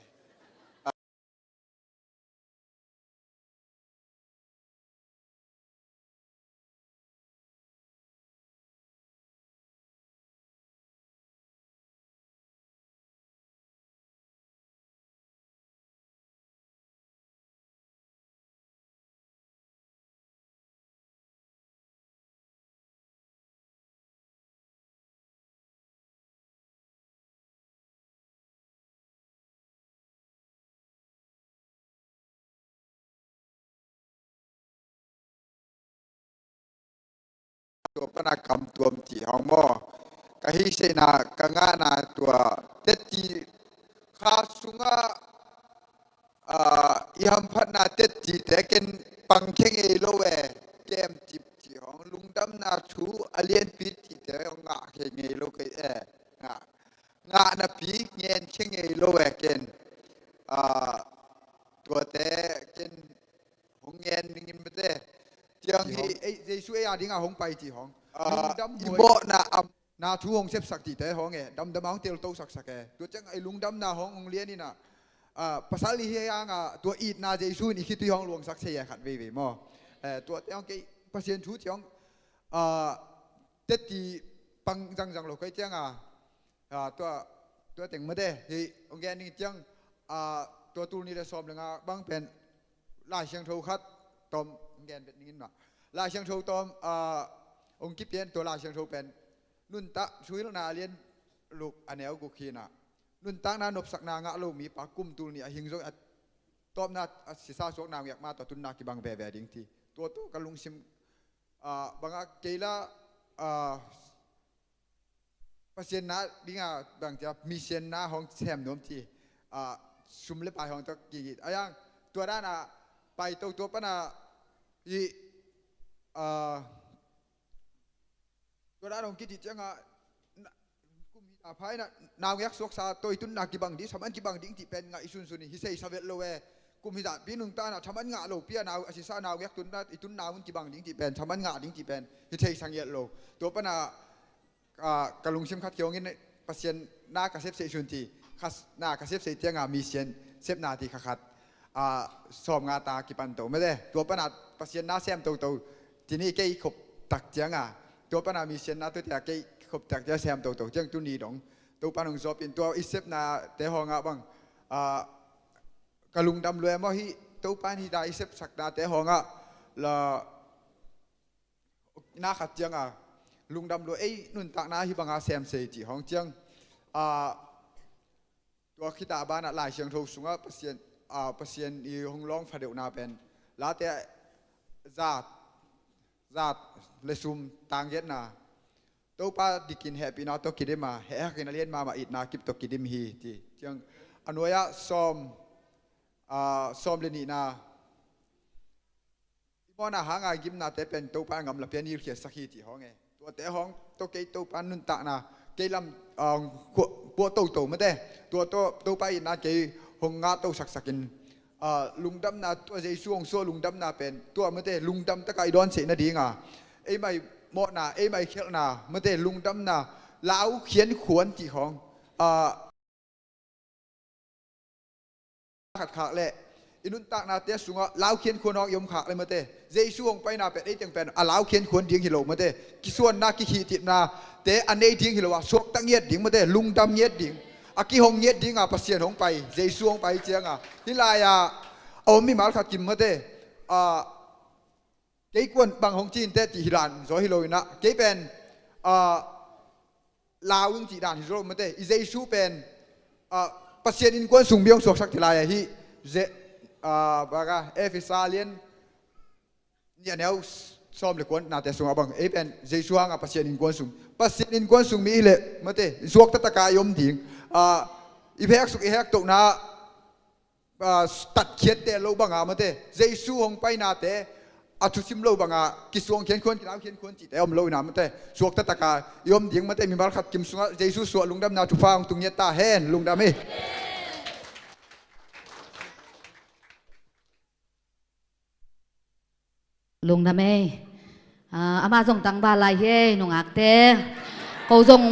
Tua pana kam tuam cih hong maw. Ka hihseihna, ka ngahna tua tetti kha sungah, ah, i hamphatna tettite ken pangkhia ngei lo e. Kem cip cih hong lungdamna thu a lianpi cihte hong ngahkhia ngei lo kei e. Ngah, ngah napi ngenkhia ngei lo e ken. Ah, tuate ken hong ngen ningin mate. Tiang hi, ei, Jesu ei a dingah hong pai cih hong. Ah, lungdam i mawhna am na thu hong sepsak cihte hong e, damdam a hong telto saksak e. Tua ciang ei lungdamna hong, hong lian in ah, ah, pasal i hi hangah tua itna Jesu in i khitui hong luangsak thei e khat veivei maw. Eh, tuate hong kei Pasian thu ciang, ah, tetti pang zangzang lo kei ciangah, ah, tua, tua teng mate hi hong gen ning ciang, ah, tua tul nih le sawm le nga bang pen Lai Siangtho khat tawm gen bet ningin mah. Lai Siangtho tawm, ah, hong kipian tua Lai Siangtho pen nuntak Thuhilhna a lian luk a neu guk hi-in ah, nuntakna nopsakna ngah lo mipa kum tul nih a hing zong a tawpna a sisa suak naungek ma tawh tunna kibang veve ding ci. Tua tawh ka lungsim, ah, bangah kei la, ah, Pasian na dinga bangcia misianna hong sem nuam ci, ah, sum le pai hong tawh kigit a yang tua dana pai to tua pana hi, ah, tua dan hong kicih ciangah, na-, kum hi ta pha inah naungek suaksa tawh i tunna kibang ding, thaman kibang ding cih pen ngah i sunsun hi, hi seisa vet lo e. Kum hi zahpi nungta inah thaman ngah lopi a nau a sisa naungek tunna i tunna hun kibang ding cih pen, thaman ngah ding cih pen hi seisa ngiat lo. Tua pana, ah, ka lungsim khat kiangin Pasian na ka sepsei sun ti, khas na ka sepsei cianga misian sepna ti kha khat, ah, sawm nga ta kipan to mate. Tua pana Pasian na sem toto tini kei khop tak cianga, tua pana misian na tutia kei khop tak cia sem toto ciang tuni dong Topa nong zawp in tua i sepna te hawngah bang, ah, ka lungdam lua maw hi. Topa in hi ta i sepsakna te hawngah la na khat cianga lungdam lua ei nuntakna hi banga sem sei cih hawng ciang, ah, tua khita banah Lai Siangtho sungah Pasian, ah, Pasian i hong lawng phadeuhna pen Late zat, zat le sum tanggetna Topa dikin hehpihna tawh kidim a, hehhakin a lian mahmah itna kip tawh kidim hi ti ciang a nuai-ah sawm, ah, sawm le nihna i mawhna hanga gimnate pen Topa a gamla pia nilkhiatsak hi ti hawng e. Tuate hawng tawh kei Topa nuntakna kei lam, ah, puah toto mate. Tua tawh Topa itna kei hong ngah to saksakin, ah, lungdamna tua Jesu hong suah lungdamna pen tua mate lungdam taka i dawn seih nadinga ei mai mawhna, ei mai khelhna mate lungdamna lau khiankhuan ti hawng, ah, khat khak le i nuntaknate sungah lau khiankhuan hawng i om khak le mate Jesu hong paina pen ei teng pen a lau khiankhuan ding hi lo mate. Kisuanna kikhihtinna te a nei ding hi lo a, suakta ngiat ding mate, lungdam ngiat ding, a kihong ngiat dinga Pasian hong pai, Jesu hong pai cianga hi lai-a a om mimal khat kim mate, ah, kei kuan bang hong cin teh ti hi lan zaw hi lo inah kei pen, ah, lau ing cih dan hi zaw lo mate. I Jesu pen, ah, Pasian innkuan sung mi hong suaksak ti lai ahi. Ze-, ah, baka Efesa lian nih a neu sawm le kuan nate sungah bang ei pen Jesu hanga Pasian innkuan sung, Pasian innkuan sung mi hi leh mate suakta taka i om ding, ah, i hek suk i hek tohna, ah, tatkhiat teh lo banga mate Jesu hong painate a thusim lo banga kisuang khiankhuan kilau khiankhuan cihte om lo ina mate suakta taka i om ding mate. Mimal khat kim sungah Jesu suah lungdamna thupha hong tung ngiat ta hen. Lungdam hi. Lungdam ei. Ah, amah zong tangval lai hi ei, nungakte. Ko zong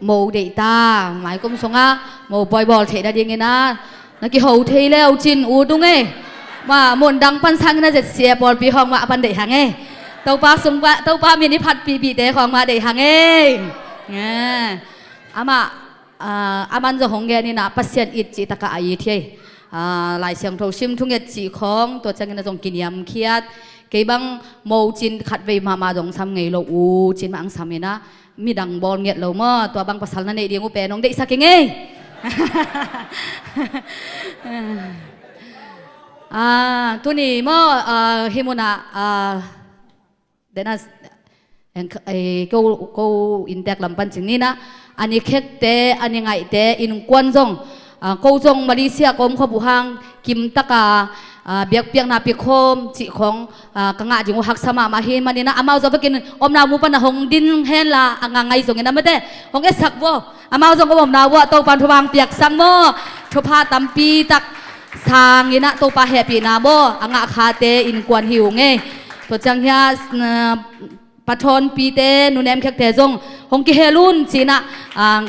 mo deih ta, maikum sungah mo pawi bawl theih nadingin ah na kiho thei leu cin ut ung ei. Mah mun dang pan sangin a zetsia pawlpi hawng mah pan deih hang ei. Topa sung pa, Topa min i phatpihpihte hawng mah deih hang ei. Ah, amah Ah, aman zong hong gen inah Pasian it cih takah a it hi. Ah, Lai Siangtho sim thunget cih khawng tua ciangin a zong kiniamkhiat. Kei bang mo cin khatvei mahmah zong sam ngei lo uh cin mah ang sam inah midang bawl nget lo maw, tua bang pasal na neih ding uh pen hong deihsak ing ei. Ah, tuni maw, ah, hih munah, ah, Dena, eh, ko, ko inntek lam pan cing ninah, a ni khekte, a ni ngaihte innkuan zong, ah, ko zong Malaysia ka om khop uh hang kimtaka, ah, biakpiakna piakhawm cih khawng, ah, ka ngah ding uh haksa mahmah hi maninah amau zong vekin omna mu pana hong din henla a ngangai zongin a mate hong etsak vua. Amau zong ka omna uh ah Topan thupha hong piaksak maw. Thupha tampitak sanginah Topa hehpihna maw a ngah khate innkuan hi uh ngei. Tua ciang hia, ah, pathawnpite nunem khekte zong hong kihel un cinah, ah,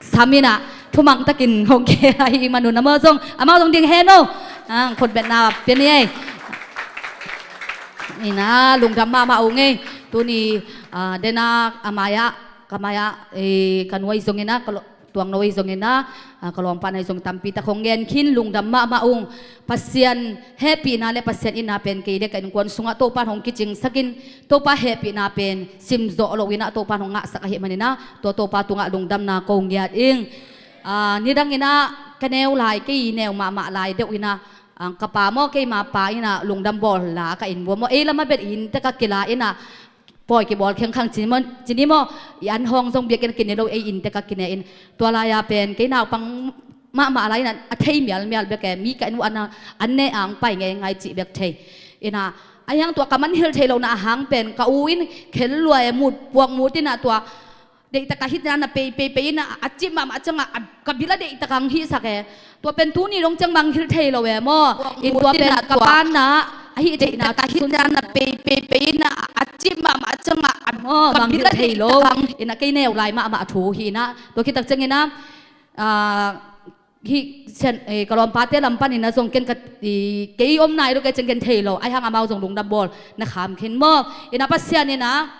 saminah thumang takin hong kihel ahi manun amau zong, amau zong ding hen o. Ah, khutbetna pia ni ei. Ina lungdam mahmah uh ngei. Tuni, ah, dena a mai-ah ka mai-ah, eh, ka nuai zongin ah ka lo-, tuang lo ahi zongin ah, ah, ka lawmpa na ahi zong tampi tak hong ngen khin, lungdam mahmah ung. Pasian hehpihna le Pasian itna pen kei le ka innkuan sungah Topa in hong kicingsakin, Topa hehpihna pen simzawh loin ah Topa in hong ngahsak ahih manin ah, tua Topa tungah lungdamna ko ngiat ing. Ah, nidangin ah ka neu lai, kei neu mahmah lai deuh in ah, ah, ka pa maw, keima pa in ah lungdam bawl la ka inn vua maw, ei lamah bel i inntek ah kila in ah, pawi kibawl khengkhang ci ni maw, ci ni maw, i an hawng zong biakinn ah kine lo, ei inntek ah kine in. Tua lai-a pen kei naupang mahmah lai in ah a thei mialmial bek e, mi ka inn uh an, an ne ang pai ngeingai cih bek thei. In ah, ahi hang tua ka man hil thei lohna a hang pen ka u in khel lua e, mut, puak mut in ah tua deihtak a hih dan a pei, pei, pei in ah, a cip mahmah ciangah, a, ka bil a deihtak hong hihsak e. Tua pen tuni dong ciang bang hil thei lo e maw. In tua pen ka pa na a hih theihna, deihtak a hih dan a pei, pei, pei in ah, a cip mahmah ciangah, a, maw, ka bil a deihtak hong, in ah kei neu lai mahmah a thu hi in ah. Tua khit tak ciangin ah, ah, hih Sian, eh, ka lawmpate lam panin ah zong ken ka, i, kei om nai lo, kei ciang ken thei lo. Ahi hang amau zong lungdam bawl na kham khin maw. In ah Pasian in ah,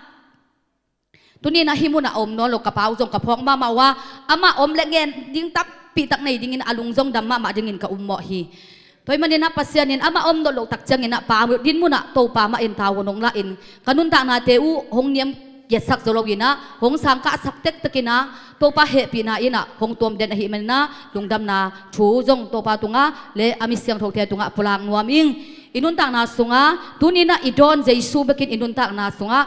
tuni in ah hih munah a om nawn lo ka pa uh zong ka phawk mahmah uh a, amah om le ngen ding tampi tak nei dingin a lung zong dam mahmah dingin ka ummawh hi. Tua ahih manin ah Pasian in amah om nawn loh tak ciangin ah pa din munah Topa mah in tavuan hong la in, ka nuntaknate uh hong niam kiatsak zo loin ah, hong sangkahsak tektek in ah, Topa hehpihna in ah hong tuam den ahih manin ah, lungdamna thu zong Topa tungah le a mi siangthote tungah pulak nuam ing. I nuntakna sungah tuni in ah i dawn Jesu bekin i nuntakna sungah,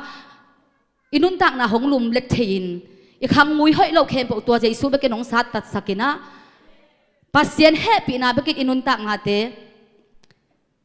i nuntakna hong lumlet thei-in, i khangngui hoih lo khempeuh tua Jesu bekin hong sattatsak in ah, Pasian hehpihna bekin i nuntaknate,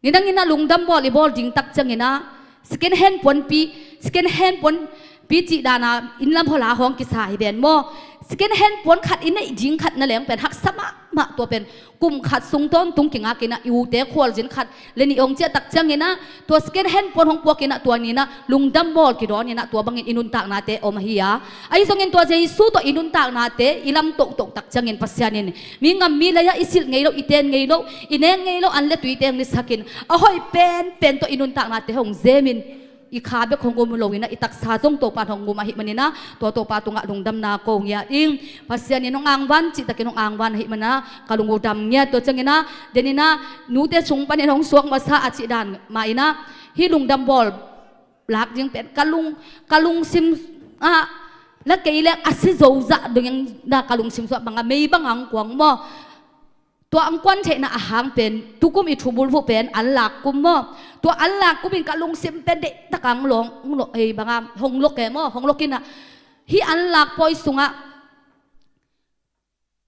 nidangin ah lungdam bawl i bawl ding tak ciangin ah, second hand puanpi, second hand puanpi cih dan a inn lam hawla hawng kisa hi ven maw. Second hand puan khat i neih ding khat na leng pen haksa mahmah, tua pen kum khat sung tawntung kingakin ah i ute khualzin khat le nih hong ciah tak ciangin ah, tua second hand puan hong puakin ah tua ni in ah lungdam bawl kidawnin ah tua bangin i nuntaknate om ahi a. Ahi zongin tua Jesu tawh i nuntaknate i lam tohtoh tak ciangin Pasian in mi ngam mi lei-ah i silh ngei lo, i ten ngei lo, i neng ngei lo, an le tui teng lisakin, a hoih penpen tawh i nuntaknate hong zemin, i kha bek hong um loin ah i taksa zong Topa in hong um ahih manin ah, tua Topa tungah lungdamna ko ngiat ing. Pasian in hong angvan cihtakin hong angvan ahih manin ah ka lung uh dam ngiat. Tua ciangin ah, den in ah nute sung panin hong suak masa a cih dan mah in ah, hih lungdam bawl lak ding pen ka lung, ka lungsim ah, la kei leng a si zo zah ding in ah ka lungsim sungah bang a mei bang hong kuang maw. Tua hong kuan theihna a hang pen tukum i thubulvuh pen an lak kum maw. Tua an lak kum in ka lungsim pen deihtak hong lawng, hong lawng, ei, bang a, hong lok e maw, hong lok in ah, hih an lak pawi sungah,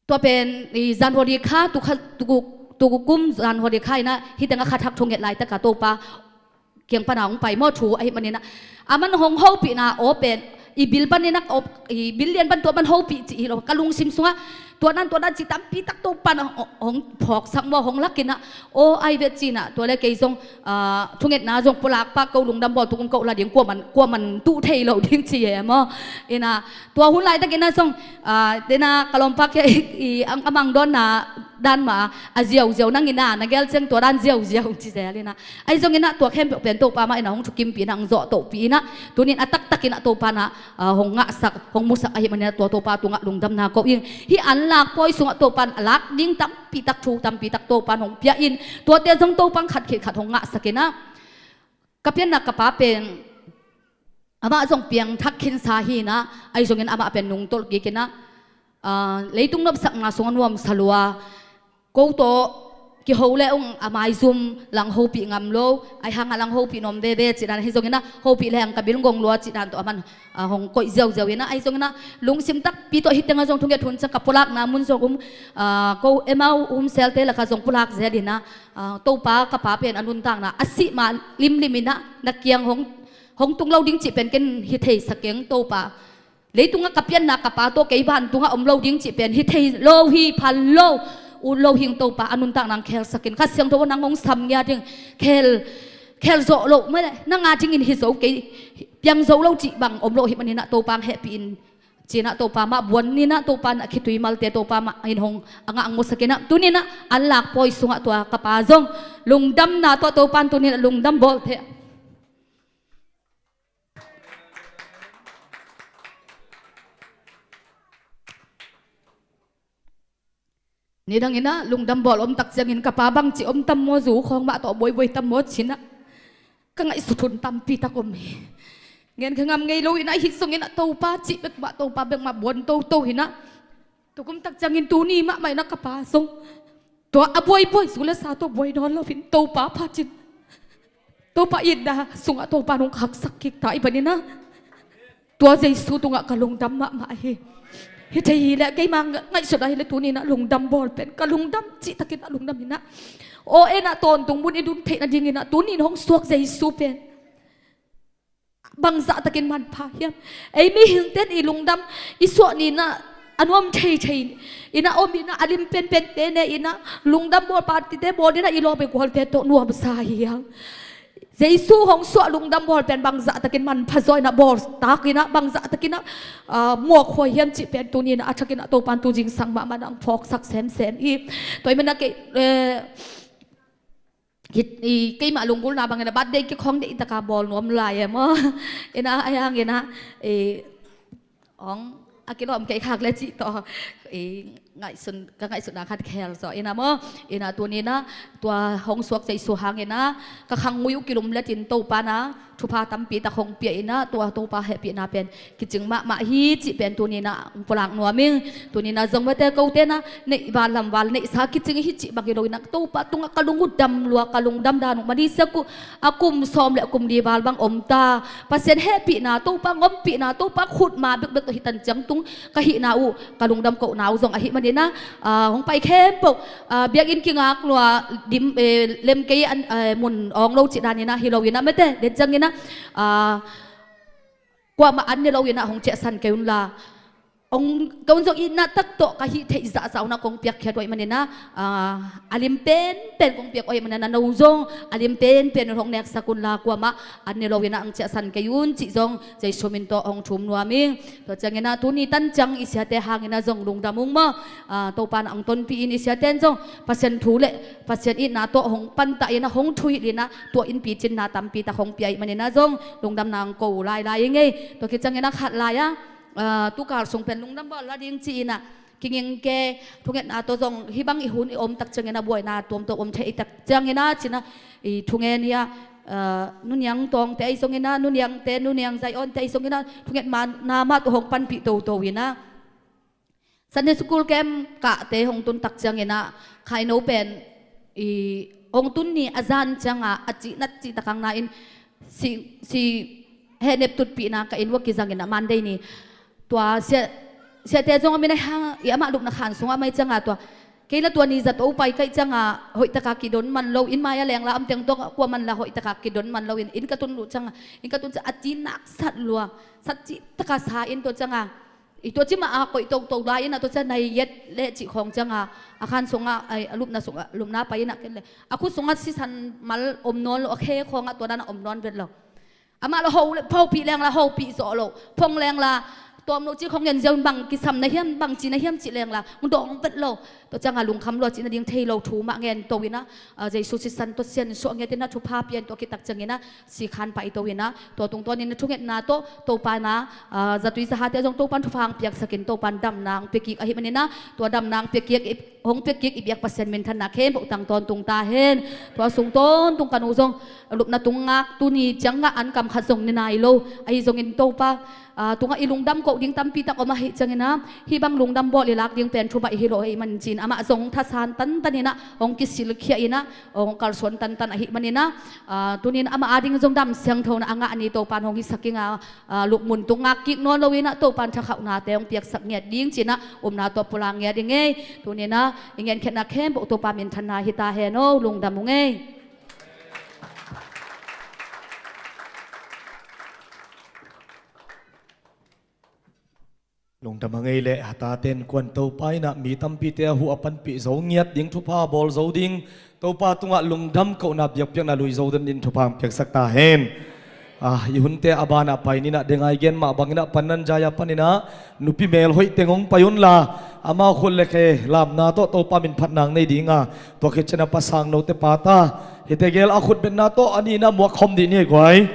tua pen i January kha, tu kha, tu, tu kum January kha in ah, hih teng ah kha thak thonget laitak a Topa kiang pan a hong pai maw, thu ahih manin ah, a man hong hopihna aw pen, i bil panin ah, i bil lian pan tua man hopih cih hi lo, ka lungsim sungah tua nan, tua nan cih tampi tak Topa in hong, hong phawksak maw, hong lak in ah, aw, ai ve ci in ah, tua le kei zong, ah, thungetna zong pulak pah, ko lungdam bawl tukum ko la ding, kuaman, kuaman tuh thei lo ding ci e maw. In ah, tua hun laitakin ah zong, ah, den ah ka lawmpa kia i, i, a mang dawnna dan mah a ziauziau, nang in ah na gel ciang tua dan ziauziau ci zel in ah. Ahi zongin ah tua khempeuh pen Topa mah in ah hong thukimpih in ah, hong zawhtohpih in ah, tuni in a taktakin ah Topa in ah, ah, hong ngahsak, hong musak ahih manin ah tua Topa tungah lungdamna ko ing. Hih an lak pawi sungah Topa in a lak ding tampi tak, thu tampi tak Topa in hong pia in, tuate zong Topa in khat khit khat hong ngahsak in ah, ka pianna ka pa pen amah zong piangthak khinsa hi in ah, ahi zongin amah pen nungtolh kik in ah, ah, leitung nopsakna sungah nuamsa lua, ko tawh kiho le ung a maizum lang hopih ngam lo, ahi hang a lang hopih nuam veve cih dan, ahi zongin ah hopih le hang ka bil ngong lua cih dan tawh a man, ah, hong koih ziauziau in ah, ahi zongin ah lungsim takpi tawh hih teng ah zong thunget hun ciang ka pulakna mun zong um, ah, ko Emau um selte lakah zong pulak zel in ah, ah, Topa, ka pa pen a nuntakna a sih mah limlim in ah na kiang hong, hong tung lo ding cih pen ken hi thei sa keng Topa. Leitungah ka pianna ka pa tawh kei vantungah om lo ding cih pen hi thei lo hi, phal lo, ut lo hing Topa, a nuntakna hong khelsak in. Kha Siangtho nang hong sam ngiat ing, khel, khel zawh loh mah nang a dingin hi zo kei, piang zo lo cih bang om lo ahih manin ah Topa hong hehpih in, ci in ah Topa mah buan in ah, Topa in ah khitui malte Topa mah in hong a ngah hong musak in ah, tuni in ah an lak pawi sungah tua ka pa zong lungdamna tawh Topa in tuni in ah lungdam bawl thei. Nidang inah lungdam bawl om tak ciangin ka pa bangci om tam maw, zu khawng mah tawh buaibuai tam maw cinah ka ngaihsut hun tampi tak om hi. Ngen kha ngam ngei lo inah hih zong inah Topa cih bek mah, Topa bek mah buan toto hinah. Tukum tak ciangin tuni mahmah inah ka pa zong tua a buaibuai zu le sa tawh buai nawn lo hin Topa phatin Topa itna sungah Topa nong khaksak kik ta i paninah tua Jesu tungah ka lungdam mahmah hi. Hi thei hileh keima ngaihsut ah hileh tuninah lungdam bawl pen ka lungdam cihtakin a lungdam hinah. Aw enah tawntung mun i dun theih nadinginah tunin hong suak Jesu pen bangzahtakin manpha hiam? Ei mihingten i lungdam i suah ninah a nuam theithei inah om inah a lim penpente ne inah lungdam bawl partite bawl inah i lawm i gualte tawh nuamsa hi hang. Jesu hong suah lungdam bawl pen bangzahtakin manpha zaw inah bawl tak inah bangzahtakinah muakhuai hiam cih pen tuninah a thakinah Topan tu zingsang mahmah nang phawksak semsem hi. Tua i manah kei keimah lunggulhna bangin a birthday cake hong deih taka bawl nuam lai e maw? Inah a hiang inah hong a kilawm kei khak le cih tawh ngaihsun ka ngaihsutna khat khel zawh inah maw? Inah tuninah tua hong suak Jesu hang inah ka khangngui uh kilumletin Topa na thupha tampi tak hong pia inah tua Topa hehpihna pen kicing mahmah hi cih pen tuninah hong pulak nuam ing. Tuninah zong mate kote na neih val lam val neihsa kicing hi cih bang hi lo inah Topa tungah ka lung uh dam lua, ka lungdam dan uh manisiak uh a kum sawm le a kum li val bang om ta. Pasian hehpihna, Topa ngompihna, Topa khutma bekbek tawh hi tan ciang tung ka hihna uh ka lungdam kohna uh zong ahih maninah hong pai khempeuh biakinn kingak lua dim lem kei an mun awng lo cih daninah hi lo inah mate den cianginah kuamah an ne lo inah hong ciahsan kei unla hong ka un zong itna tak tawh ka hih theih zahzah unah kong piakkhiat uh ahih maninah a lim penpen kong piak uh ahih maninah no zong a lim penpen un hong neksak unla kuamah an ne lo inah hong ciahsan kei un cih zong Jesu min tawh hong thum nuam ing. Tua cianginah tuni tan ciang i siate hanginah zong lungdam ung maw? Topa na hong tonpih in i siate in zong Pasian thu le Pasian itna tawh hong pantah inah hong thuhilh inah tua in picinna tampi tak hong pia ih maninah zong lungdamna hong ko uh lailai ing ei. Tua khit cianginah khat lai-ah tukal sung pen lungdam bawl la ding ci inah kingingke thungetna tawh zong hih bang i hun i om tak cianginah buaina tuamtuam om thei i tak cianginah cinah i thungen hi-ah nuniang tawngte ahi zonginah nuniangte nuniang zaionte ahi zonginah thungetna mah tawh hong panpih toto inah Sunday school camp kahte hong tun tak cianginah khaino pen i hong tun ni a zan cianga a cihnat cihtakang na in si si hehnep tutpihna ka in ua kizanginah Monday ni tua sia siate zong a min a hang i amah lupna khan sungah mai cianga tua kei la tua ni zato pai kaih cianga hoihtaka kidon man lo in mai a lengla amteng tawk kuaman la hoihtaka kidon man lo in in ka tun luh cianga in ka tun cianga a cihnak sat lua sat cihtaka sa in tua cianga i tua cimah a koih toto lai inah tua cia nai yet leh cih khawng cianga a khan sungah a lupna sungah lupna pai inah ken le a khut sungah sisan mal om nawn lo a khe khawngah tua danah om nawn vet lo. Amah lo ho le phopih lengla hopih zawh lo phong lengla tuam lo cih khawng ngen ziau in bang kisam na hiam bang ci na hiam cih lengla hong dawng vet lo. Tua cianga lungkham lua cih nading thei lo thu mah ngen to inah Jesu sisan tawh siansuah ngiat inah thupha pia in tua khit tak cianginah sikhan paito inah tua tungtawnin na thungetna tawh Topa na zatui zahate zong Topan thupha hong piaksakin Topan damna hong piakik ahih maninah tua damna hong piakik hong piakik i biak Pasian minthanna khempeuh tang tawntung ta hen. Tua sung tawntung ka nu zong lupna tung ngak tuni ciang ngah an kam khat zong ni nai lo ahi zongin Topa tungah i lungdam koh ding tampi tak om ahih cianginah hih bang lungdam bawl i lak ding pen thubaih hi lo ahih man cin amah zong thasan tantan inah hong kisilkhia inah hong kalsuan tantan ahih maninah tunin amah ading zong dam siangthona a ngah ni Topan hong hisak inga lukmun tung ngak kik nawn lo inah Topan thakhauhnate hong piaksak ngiat ding cinah upna tawh pulak ngiat i ngei. Tuninah i ngenkhiatna khempeuh Topa minthanna hi ta hen aw lungdam uh ngei. Lungdam a ngei leh hataten kuan Topa inah mi tampite a huh a panpih zo ngiat ding thupha bawl zo ding Topa tungah lungdam kohna biakpiakna lui zo den din thupha hong piaksak ta hen. I hunte a banah pai ninah dengai gen mah banginah pannan zai-a paninah nupi mel hoih teng hong pai unla amau khut le khe lamna tawh Topa min phatna hong nei dinga tua khit cianah pasang note pata hite gel a khut betna tawh a nihna muak khawm dih ni guai.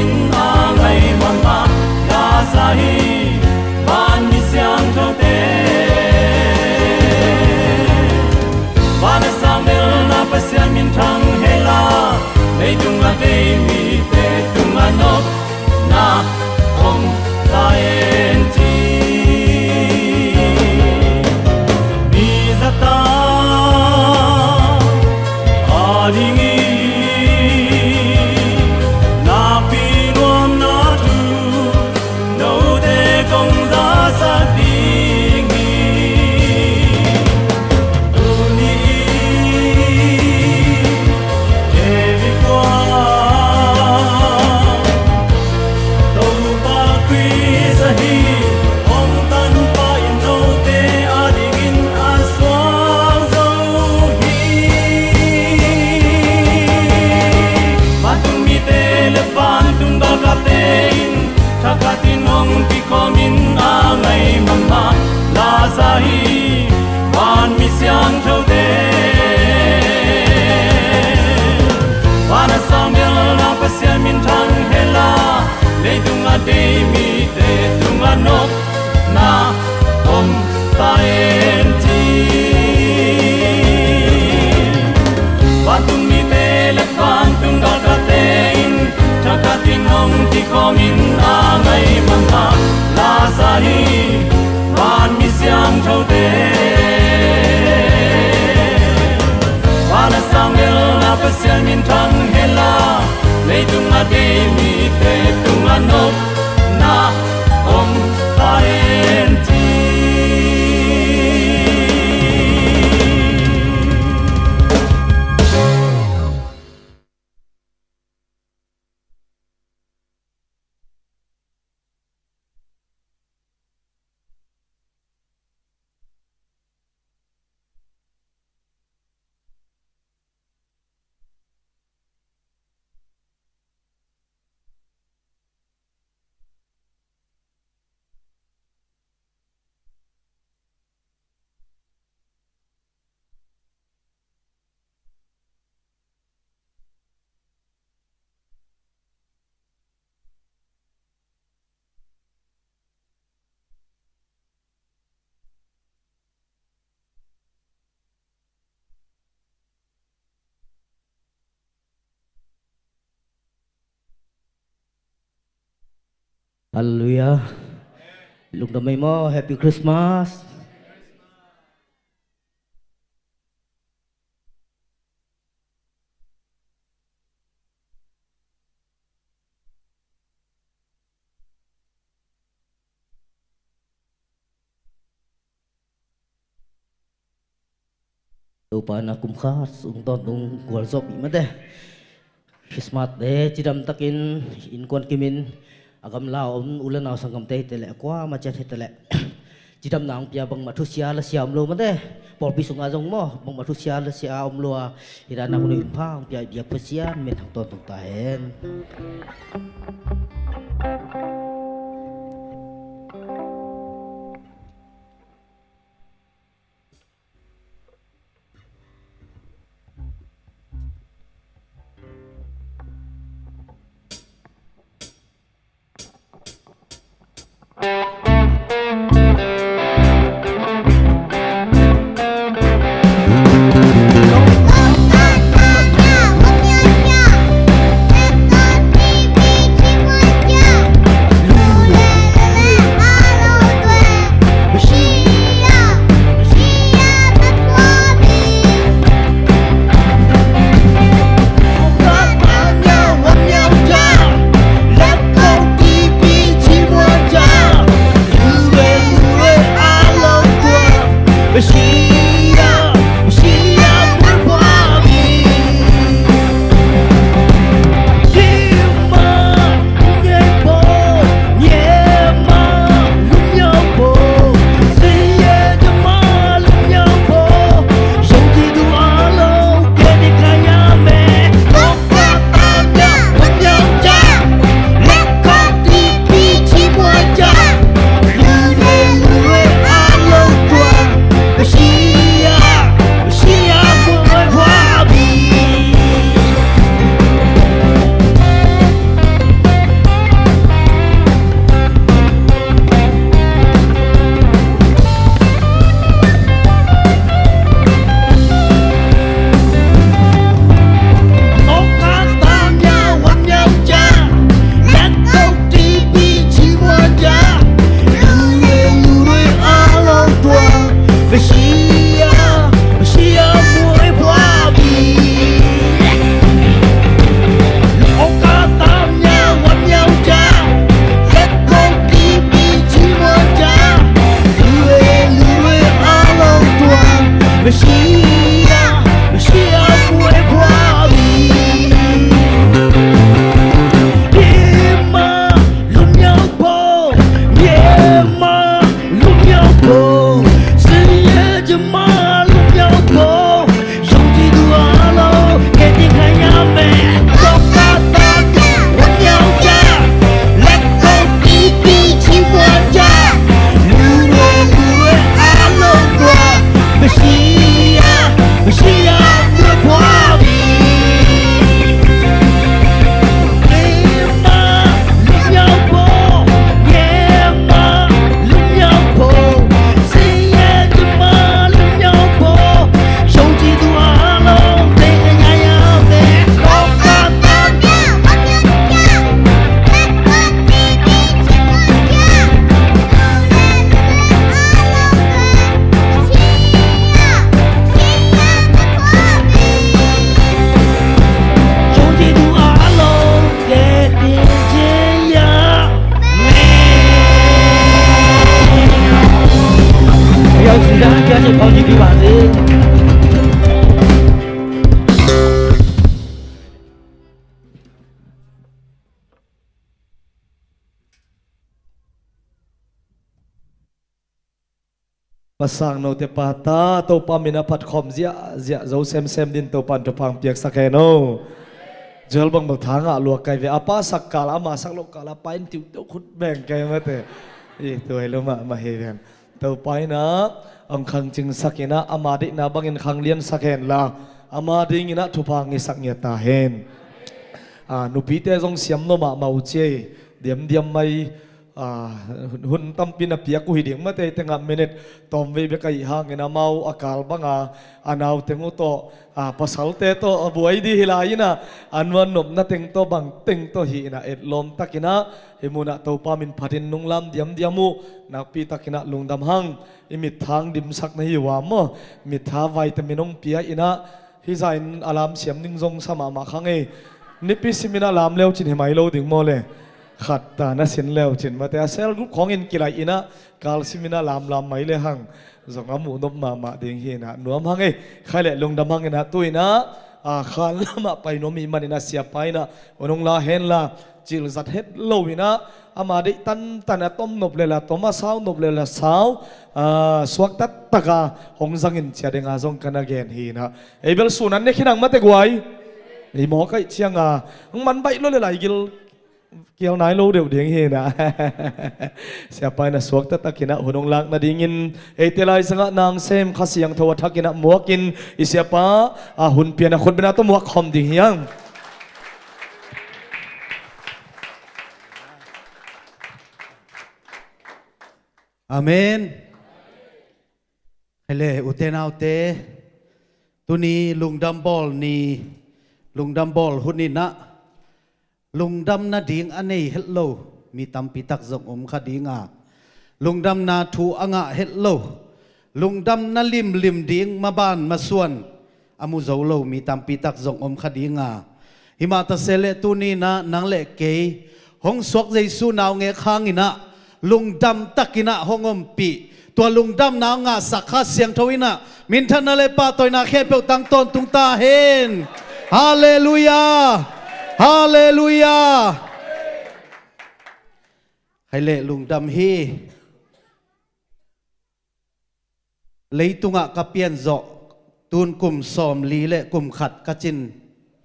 in a ngai mahmah Laza hi. Van mi siangthote, van a sang belna Pasian minthang hela, leitung a dei mite tungah nopna om ta hen ci. Mi zata a dingin nakpi nuamna thu note kong zasak ding hi. Tuni in David kua Topa Khrist ahi hong tanpa in note adingin a suang zo hi. Vantung mite le vantung galkapte in thakhatin hong kikhawmin a ngai mahmah Laza hi. Van mi siangthote, van a sang belna Pasian minthang hela, leitung a dei mite tungah nopna om ta hen ci. Vantung mite le vantung galkapte in thakhatin hong kikhawmin a ngai mahmah Laza hi. Van mi siangthote, van a sang belna Pasian minthang hela, leitung a dei mite tungah nopna om ta hen ci. Halleluiah. Lungdam mai maw, Happy Christmas. Topa na kum khat sung tawntung gualzawhpih mate. Christmas te cidam takin innkuan kimin a gamla om u le nau sanggamte hi teleh, a kuamah ciat hi teleh, cidamna hong pia, bangmah thusia lasia om lo mate. Pawlpi sungah zong maw, bangmah thusia lasia om lo a, hih dan a hun uh in pha hong pia i biak Pasian minthang tawntung ta hen. Kipi mah ding. Pasang note pa ta, Topa min a phatkhawm ziahziah zo semsem din Topa in thupha piaksak hen o. Joel bang bel tha ngah lua kai ve, a pa sak kal a, ama sak loh kal a, pa in tiuhteuh khut beng kai mate. I tuai lo mahmah hi ven. Topa in a ong khangcingsak in a, ama deihna bangin khangliansak hen la, ama dingin a thupha ngisak ngiat ta hen. A, nupite zong siam lo mahmah uh ci ei, diamdiam mai. A, hun tampi na piak uh hi ding mate, tengah minute tawmvei bek ahih hangin amau a kal banga a nauteng uh tawh, a, pasalte tawh a buai di hi lai in a, a nuan nopna teng tawh bang teng tawh hi in a, etlawm takin a, hih munah Topa min phatin nunglam diamdiam uh, nakpi takin a lungdam hang. I mit thang dimsak na hi uh a maw, mit tha vitamin hong pia in a, hih zah in a lam siam ning zong sa mahmah kha ngei. Nipi simin a lam leucin hi mai lo ding maw le. Khat ta na sin leucin mate, a cell group khawngin kilaih in a, kal simin a lamlam mai le hang zong a muh nop mahmah ding hi in a, nuam hang ei. Khai le lungdam hang in a, tu in a, a, khan lamah pai nuam hi manin a, siapa in a, hong la hen la, cilzat het lo in a, ama deih tantan a tom nop le la tom, a sau nop le la sau, a, suak taktaka hong zangin cia denga zong ka na gen hi in a. Ei bel sun an ne khin ang mate guai. Ei mawk aih cianga hong man baih lo le lai gil kial nai lo deuh ding hi in a. Siapa in a suak taktakin a hun hong lak nadingin eite lai zangah nang sem Kha Siangtho a thakin a muakin i siapa a hun pian a khutbena tawh muak khawm ding hi ang. Amen. Hele, ute naute, tuni lungdam bawl ni, lungdam bawl hun in a, lungdam nading a nei het lo mi tampi tak zong om kha ding a, lungdamna thu a ngah het lo, lungdamna limlim ding maban masuan a mu zo lo mi tampi tak zong om kha ding a, himah ta se le tuni in a nang le kei hong suak Jesu naungek hangin a lungdam takin a hong ompih, tua lungdamna hong ngahsak Kha Siangtho in a minthanna le pahtawina khempeuh tang tawntung ta hen. Halleluiah. Halleluiah. Hai le lungdam hi. Leitungah ka pian zawh tun kum sawmli le kum khat ka cin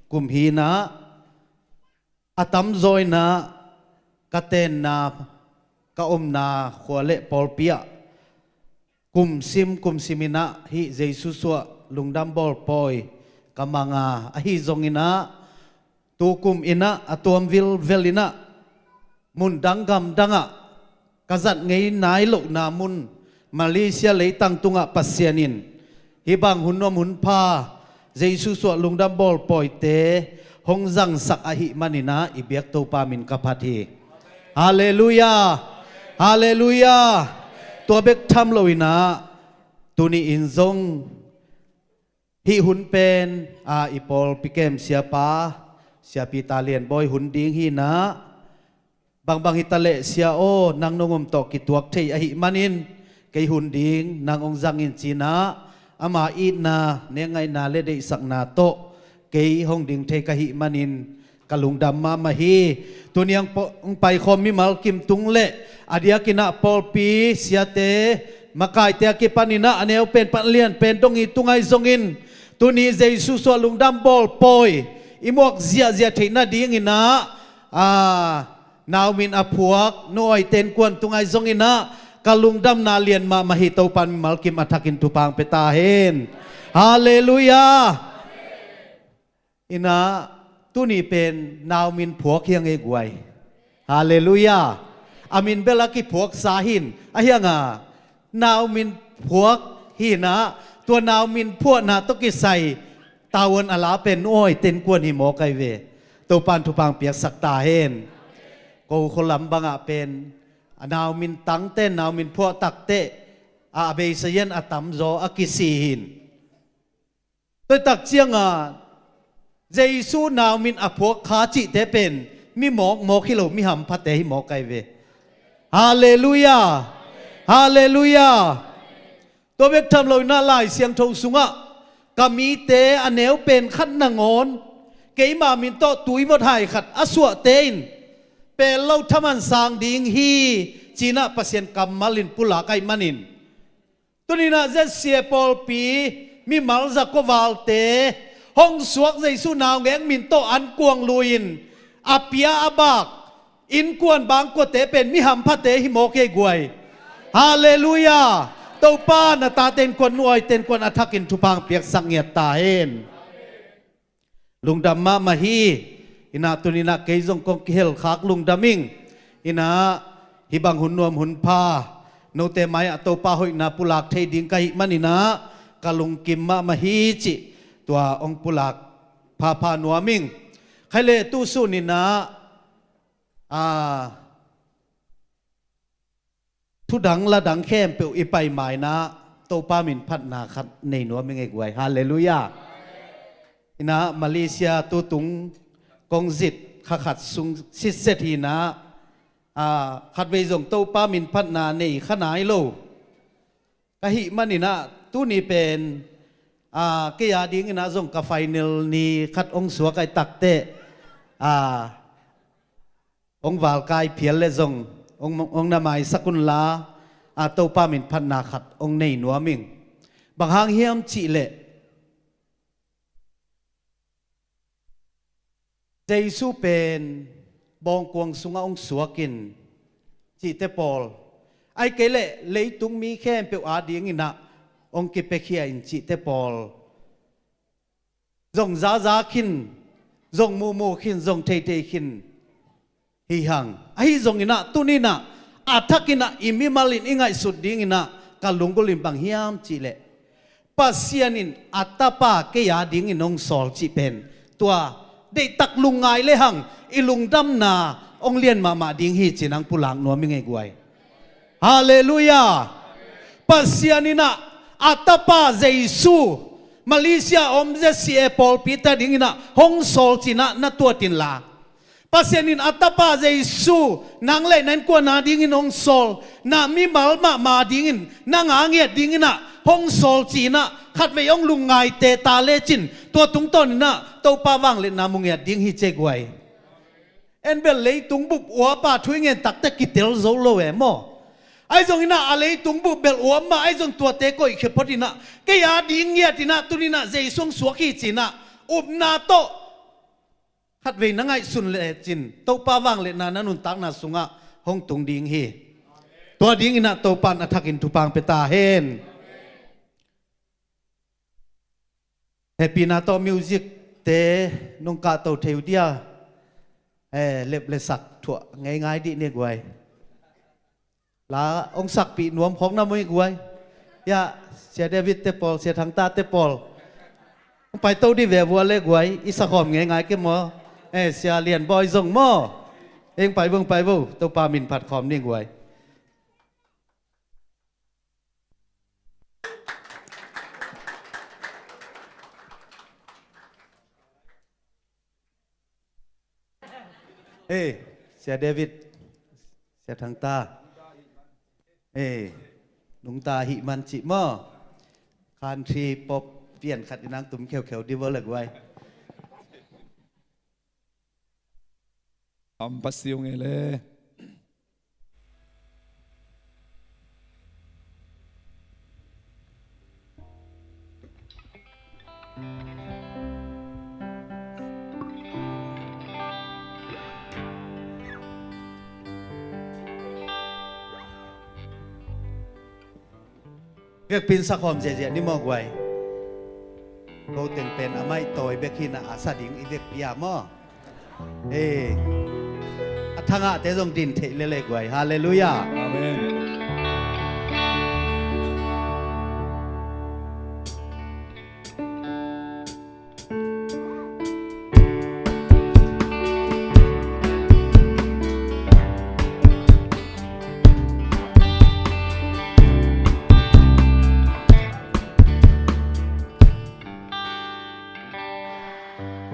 kum hi in a, a tamzaw in a ka tenna, ka omna khua le pawlpi ah kum sim kum sim in a hih Jesu suah lungdam bawl pawi ka mang a, ahi zongin a tu kum in a, a tuam vilvel in a, mun dang gam dangah ka zat ngei nai lohna mun Malaysia leitang tungah Pasian in hih bang hun nuam hun pha Jesu suah lungdam bawl pawite hong zangsak ahih manin a i biak Topa min ka phat hi. Halleluiah. Halleluiah. Tua bek tham lo in a, tuni in zong hih hun pen a, i pawlpi kem siapa, siapi ta Lian Bawi hun ding hi in a, bangbang hi ta leh sia aw, nang nong om tawh kituak thei ahih manin kei hun ding nang hong zang in ci in a, ama itna, nengngaihna le deihsakna tawh kei hong ding thei ka hih manin ka lungdam mahmah hi. Tuni a hong paikhawm mimal kim tung le a diakin a pawlpi siate, makaite a kipan in a, a neu pen pan lian pen dong i tung ahi zongin, tuni Jesu suah lungdam bawl pawi i muak ziahziah theih nadingin a, a, nau min a phuak Nu Awi Ten Kuan tung ahi zongin a, ka lungdamna lian mahmah hi. Topa in mimal kim a thakin thupha hong pia ta hen. Halleluiah. In a, tuni pen nau min phuak hi a ngei guai. Halleluiah. A min bel a kiphuaksa hi in, ahi zongin a nau min phuak hi in a, tua nau min phuahna tawh kisai tavuan a la pen Nu Awi Ten Kuan hi mawk ahi ve. Topa in thupha hong piaksak ta hen. Ko khua lam bangah pen a nau min tangte, nau min phuah takte a, a beisa in a tamzaw a kisi hi in. Tua tak ciangin Jesu nau min a phuak kha cihte pen mi mawkmawk hi lo, mi hamphate hi mawk ahi ve. Halleluiah. Halleluiah. Tua bek tham lo inah Lai Siangtho sungah ka mite a neu pen khat nangawn keima min tawh tuivot hai khat a suahte in pel lo thaman sang ding hi, ci-inah Pasian kammal in pulak ahih manin, tuninah Z C A pawlpi mimal za kualte hong suak Jesu naungek min tawh an kuang lui-in a pia a bak innkuan bangkuate pen mi hamphate hi mawk ei guai. Halleluiah. Topa na tate innkuan, nu awite innkuan a thakin thupha piaksak ngiat ta hen. Lungdam mahmah hi. Inah tuninah kei zong kong kihelkhak lungdam ing. Inah hih bang hun nuam hun pha note mai-ah Topa hoihna pulak thei ding ka hih maninah ka lungkim mahmah hi cih tua hong pulak phapha nuam ing. Khaile tu sun inah a thudang ladang khempeuh i pai mainah Topa min phatna khat nei nuam ing ei guai. Halleluiah. Inah Malaysia tutung kong zit kha khat sung sitset hinah a khatvei zong Topa min phatna nei kha nai lo ka hih maninah tuni pen a kei a dinginah zong ka final ni khat hong suak ai takteh a hong valkai phial le zong hong, hong na maisak unla a Topa min phatna khat hong nei nuam ing. Bang hang hiam cihleh Jesu pen bawngkuang sungah hong suakin cihte pawl, ahih kei leh leitung mi khempeuh a dinginah hong kipiakhia in cihte pawl zong zaza khin, zong muhmuh khin, zong theithei khin hi hang. Ahi zonginah tuninah a thakinah i mimalin i ngaihsut dinginah ka lunggulh in bang hiam cihleh Pasian in a Tapa kei a dingin hong sawl cih pen tua deihtak lungngai lehang i lungdamna hong lian mahmah ding hi ci-in hong pulak nuam ing ei guai. Halleluiah. Pasian inah a Tapa Jesu Malaysia om Z C A pawlpite a dinginah hong sawl ci-inah na tuat inla, Pasian in a Tapa Jesu nang le na innkuan a dingin hong sawl, na mimal mahmah a dingin, nang a ngiat dinginah hong sawl ci-inah khatvei hong lungngaite ta lecin tua tungtawninah Topa vangliatna mu ngiat ding hi ci ei guai. En bel leitung bup uapa thu i ngen takteh kitel zo lo e maw? Ahi zonginah a leitung bup bel uap mah ahi zong tuate koihkhia photinah kei a ding ngiatinah tuninah Jesu hong suak hi ci-inah upna tawh khatvei na ngaihsun lecin Topa vangliatna na nuntakna sungah hong tung ding hi. Tua dinginah Topa in a thakin thupha hong pia ta hen. Hehpihna tawh music-te nong kahto thei uh dia. Eh, lep le sak thuah ngeingai dih ni guai. La hong sakpih nuam khawk na mui guai. Ya, Sia David te pawl, Sia Thangta te pawl, hong paito dih ve vua le guai. I sakhawm ngeingai ke maw? Eh, Sia Lian Bawi zong maw? Hong pai vo, hong pai vo. Topa min phat khawm ni guai. Eh, Sia David, Sia Thangta. Eh, nungta hih man cih maw? Country pop pian khat in hong tum kheukheu dih vo le guai. Am pasiu ngei le. Vekpi in sakhawm ziahziah ni maw guai. Ko teng pen a maih tawi bek hi na a sa ding i vekpi a maw? Eh, a thangahte zong din theih lele guai. Halleluiah. Amen.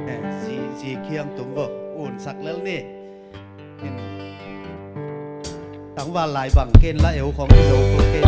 Eh, zi, zi khiang tung vo, un sak lel ni. In, tangval lai bang ken la eu khong i zo khong ken.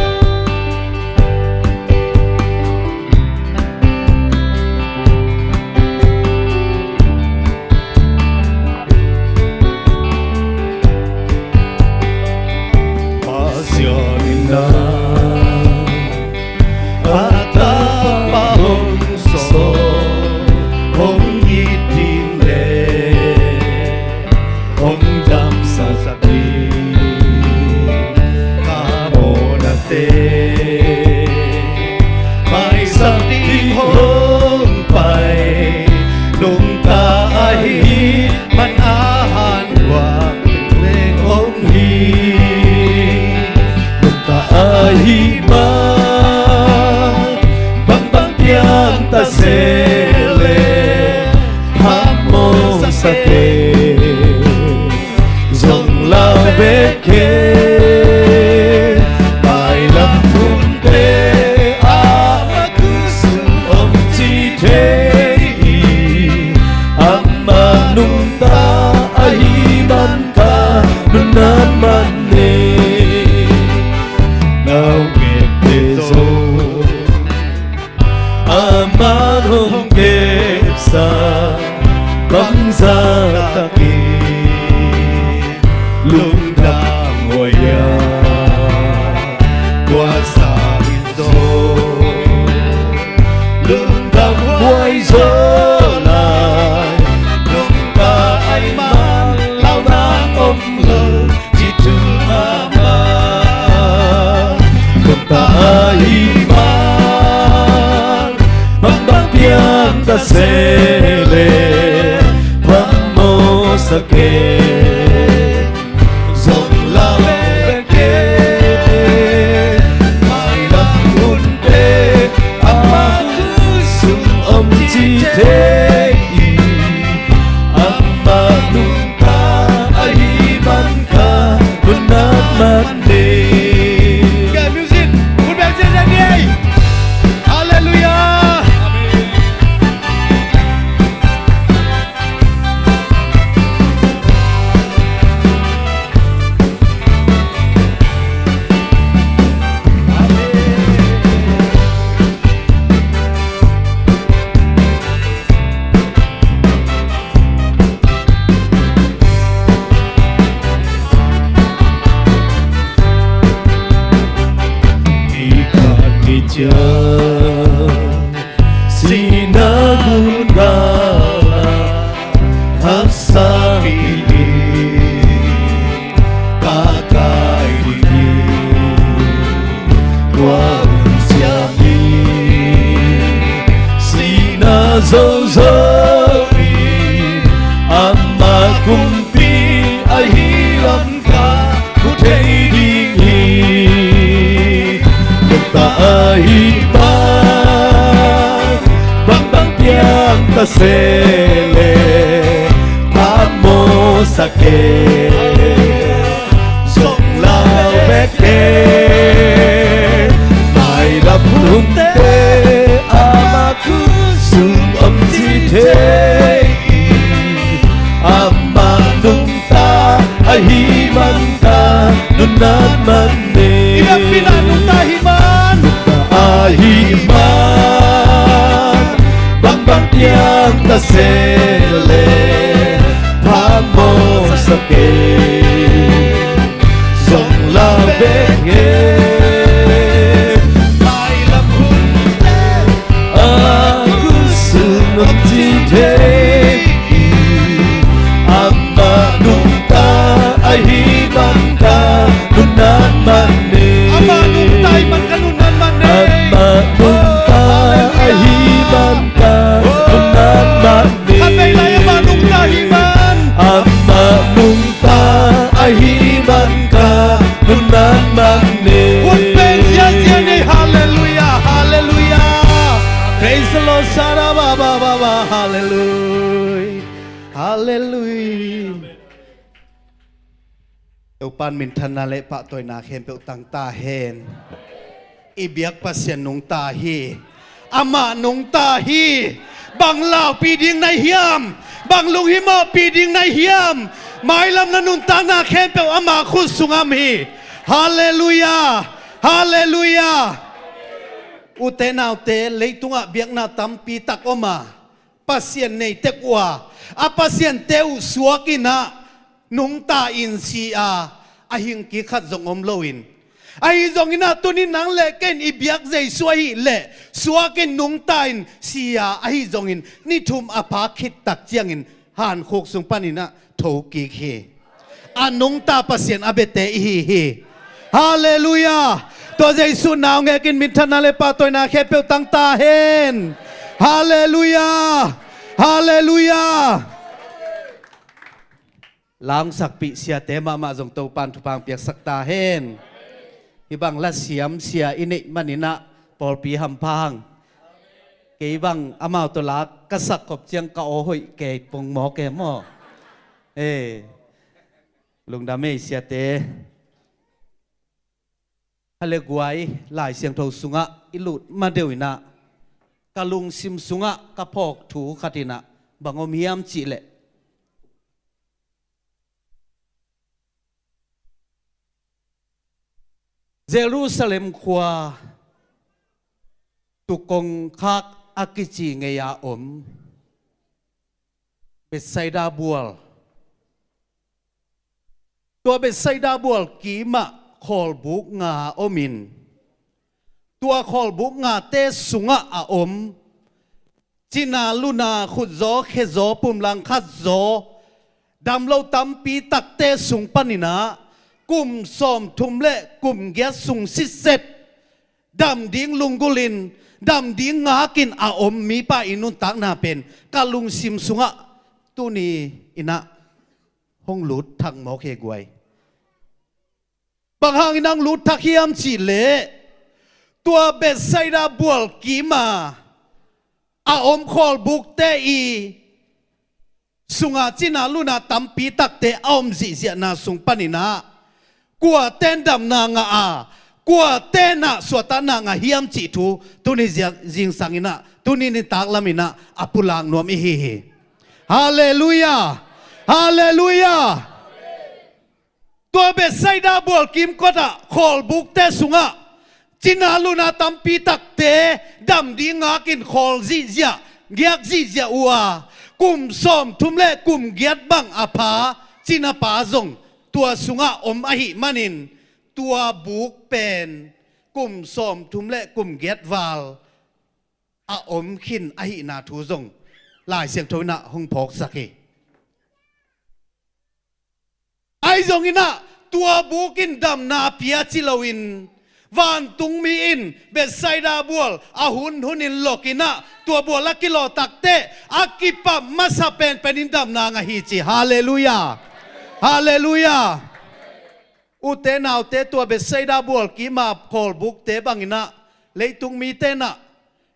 Lau bek hi. Mailam hunte a, a khutsung om ci thei hi. Amah nungta ahih man kha nunat man hi. Naungekte zong amah hong kepsak, bangzah takin lungdam huai a, tua sangin zong lungdam huai zaw lai. Nungta ahih man lau nang om lo, ci thu mahmah. Nungta ahih man bangbang piang ta se leh, phamawh sa kei. Zong lau bek hi. Mailam hunte amah khutsung om ci thei hi. Amah nungta ahih man kha nunat man hi. Music, put back, say, say, hey. Hallelujah. Hih khat ni ciang sihna gun galah haksa hi. Ka kai ding hi. Tua hun ciangin sihna zozo in amah kumpi ahih lam ka mu thei ding hi. Nungta ahih man bangbang piang ta se leh, phamawh sa kei. Zong lau bek hi. Mailam hunte amah khutsung om ci thei hi. Amah nungta ahih man kha nunat man hi. I biakpi-in ah nungta ahih man. Nungta ahih man bangbang piang ta se leh, phamawh sa kei. Zong lau bek hi. Mailam hunte a khutsung om ci thei hi. Amah nungta ahih man kha nunat man hi. Amah nungta ahih man kha nunat man hi. Amah nungta ahih man kha nunat man hi. Khatvei lai amah nungta ahih man. Amah nungta ahih man kha nunat man hi. Khut beng ziahziah ni. Halleluiah, halleluiah. Praise the Lord. Sara ba ba ba ba. Halleluiah. Halleluiah. Topa'n minthanna le pahtawina khempeuh tang ta hen. I biak Pasian nungta hi. Amah nungta hi. Bang laupi ding na hi hiam? Bang lunghimawhpi ding na hi hiam? Mailam na nuntakna khempeuh ama khut sungah om hi. Halleluiah. Halleluiah. Ute naute, leitungah biakna tampi tak om a, Pasian nei tek uh a, a pasiante uh suak in ah nungta in si a, a hing kik khat zong om loin, ahi zongin ah tuni nang le kei in i biak Jesu ahih leh suak in nungta in si a, ahi zongin ni thum a pha khit tak ciangin hankhuk sung panin ah tho kik hi. A nungta Pasian a biate i hi hi. Halleluiah. Tua Jesu naungek in minthanna le pahtawina khempeuh tang ta hen. Halleluiah. Halleluiah. La hong sakpih siate mahmah zong Topa'n thupha hong piaksak ta hen. Hih bang la siam sia i neih manin ah pawlpi hampha hang. Kei bang amau tawh la ka sak khop ciang ka aw hoih kei pong maw, kei maw. Eh. Lungdam ei siate. Hale guai, Lai Siangtho sungah i lut ma deuh inah ka lungsim sungah ka phawk thu khat inah bang om hiam cihleh, Jerusalem khua tukongkhak a kici ngei-a om Bethsaida bual. Tua Bethsaida bual kimah khawlbuk nga omin, tua khawlbuk ngate sungah a om cina luna khutzaw khezaw pumlang khatzaw damlo tampi takte sung paninah kum sawmthum le kum giat sung sitset dam ding lunggulhin, dam ding ngakin a om mipa i nuntakna pen ka lungsim sungah tuni inah hong lut thak mawk hi guai. Bang hangin hong lut thak hiam cihleh, tua Bethsaida bual kima a om khawlbukte i sunga cina luna tampi takte a om zihziahna sung paninah kuaten damna ngah a, kuatenah suahtakna ngah hiam cih thu tuni zingsang inah tuni nitak lam inah a pulak nuam ihi hi. Halleluiah. Halleluiah. Tua Bethsaida bual kimkotah khawlbukte sungah cina luna tampi takte dam ding ngakin khawl zihziah, giak zihziah uh a, kum sawmthum le kum giat bang a pha cinapa zong tua sungah om ahih manin tua buk pen kum sawmthum le kum giat val a om khin ahihna thu zong Lai Siangtho inah hong phawksak hi. Ahi zong inah tua buk in damna pia ci loin vantungmi in Bethsaida bual a hun hunin lok inah tua bual a kilawh takteh a kipap masa penpen in damna ngah hi ci. Halleluiah. Halleluiah. Ute naute, tua Bethsaida bual kima khawlbukte bang inah leitung mite inah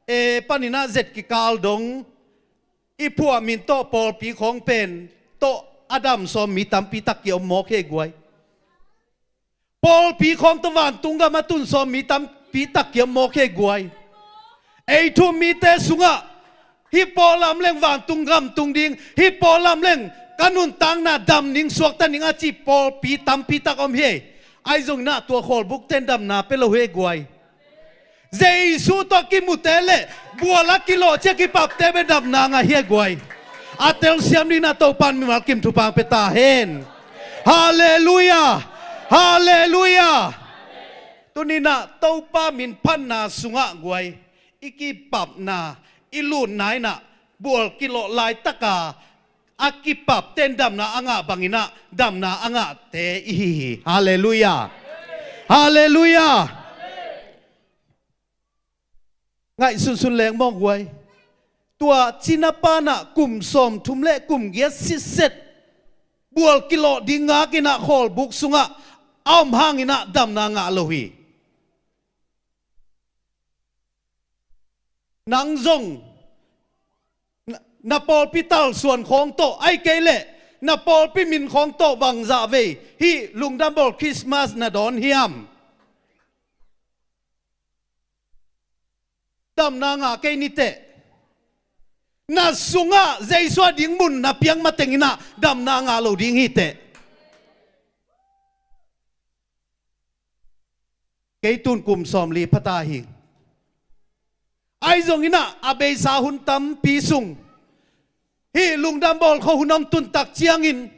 e paninah zet kikal dong i phuahmin tawh pawlpi khawng pen tawh a dam sawm mi tampi tak kiom mawk hi guai. Pawlpi khawng tawh vantung gam a tun sawm mi tampi tak kiom mawk hi guai. Ei thu-um mite sungah hih pawlam leng vantung gam tung ding, hih pawlam leng ka nuntakna dam ning suakta ning a ci pawlpi tampi tak om hi. Ahi zong inah tua khawlbukten damna pia lo hi guai. Jesu tawh kimute le bual a kilawh cia kipapte bek damna ngah hi guai. A telsiam dingin a Topan mimal kim thupha pia ta hen. Halleluiah. Halleluiah. Tuninah Topa min phatna sungah guai i kipapna i lutna inah bual kilawh laitaka a kipapten damna a ngah banginah damna a ngahte ihi hi. Halleluiah. Halleluiah. Ngaihsunsun leng mawk guai. Tua cinapa inah kum sawmthum le kum giat sitset bual kilawh ding ngakinah khawlbuk sungah a om hanginah damna ngah lo hi. Nang zong na, na pawlpi talsuan khawng tawh, ahih kei leh na pawlpi min khawng tawh bangzah vei hih lungdambawl Christmas na dawn hiam? Damna ngah kei niteh. Na sungah Jesu a ding mun na piak matenginah damna ngah lo ding hiteh. Kei tun kum sawmli phata hi. Ahi zonginah a beisa hun tampi sung hih lungdambawl khua hun a hong tuntak ciangin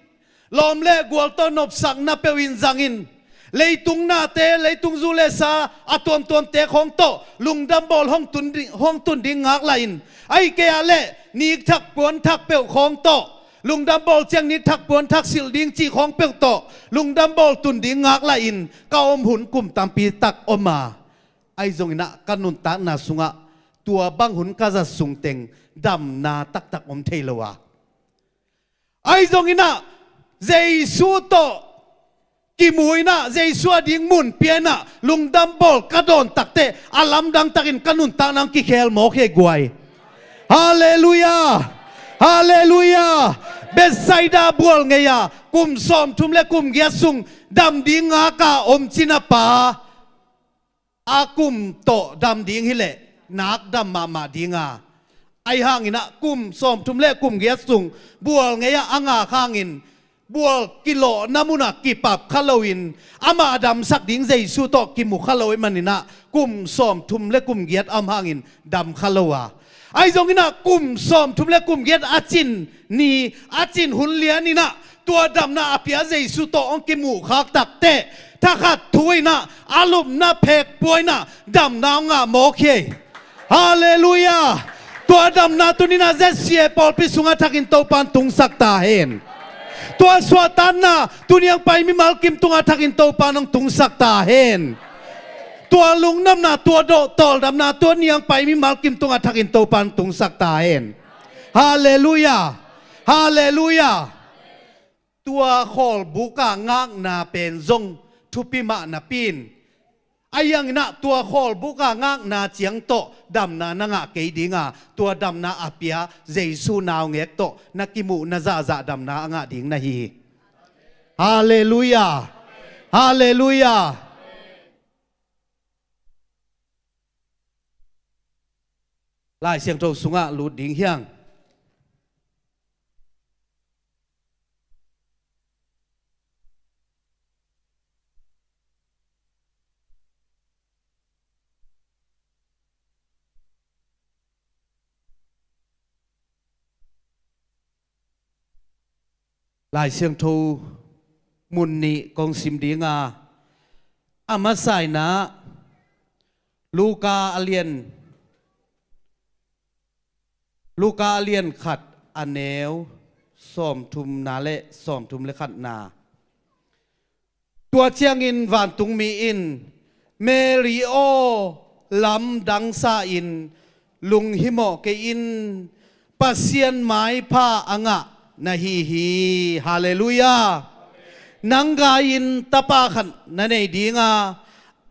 lawm le gual tawh nopsakna peuhin zangin leitung nate, leitung zu le sa a tuamtuamte khawng tawh lungdambawl hong tun ding, hong tun ding ngak lahin, ahih kei ah leh nikthak puanthak peuh khawng tawh lungdambawl ciang nikthak puanthak silh ding cih khawng peuh tawh lungdambawl tun ding ngak lahin ka om hun kum tampi tak om a, ahi zonginah ka nuntakna sungah tua bang hun ka zat sungteng damna taktak om thei lo a, ahi zonginah Jesu tawh kimu inah Jesu a ding mun pia inah lungdambawl ka dawn takteh a lamdang takin ka nuntakna hong kikhel mawk hi guai. Halleluiah. Halleluiah. Bethsaida bual ngei-a kum sawmthum le kum giat sung dam ding ngaka om cina pa a kum tawh dam ding hileh nak dam mahmah dinga, ahi hanginah kum sawmthum le kum giat sung bual ngei-ah a ngak hangin bual kilawhna munah kipap kha loin amah a damsak ding Jesu tawh kimu kha lo ahih maninah kum sawmthum le kum giat a om hangin dam kha lo a, ahi zonginah kum sawmthum le kum giat a cin ni a cin hun lianinah tua damna a pia Jesu tawh hong kimuh khak takteh thakhat thu inah a lupna phekpua inah damna hong ngah mawk hi. Halleluiah. Tua damna tuninah Z C A pawlpi sungah thakin Topan tungsak ta hen. Tua suahtakna tuniang pai mimal kim tungah thakin Topan hong tungsak ta hen. Tua lungdamna, tua dawh tawldamna tuniang pai mimal kim tungah thakin Topan tungsak ta hen. Halleluiah. Halleluiah. Tua khawlbuka ngakna pen zong thupi mah napi-in, ahi hanginah tua khawlbuka ngakna ciang tawh damna na ngah kei dinga, tua damna a pia Jesu naungek tawh na kimuh na zahzah damna a ngah ding na hi hi. Halleluiah. Halleluiah. Lai Siangtho sungah lut ding hiang. Lai Siangtho mun nih kong sim dinga, a masa inah Luka a lian, Luka a lian khat a neu sawmthumna le sawmthum le khatna. Tua ciangin vantungmi in, Mary aw, lamdang sa-in lunghimawh kei in, Pasian maipha a ngah na hi hi. Halleluiah. Nang gai-in tapa khat na nei dinga,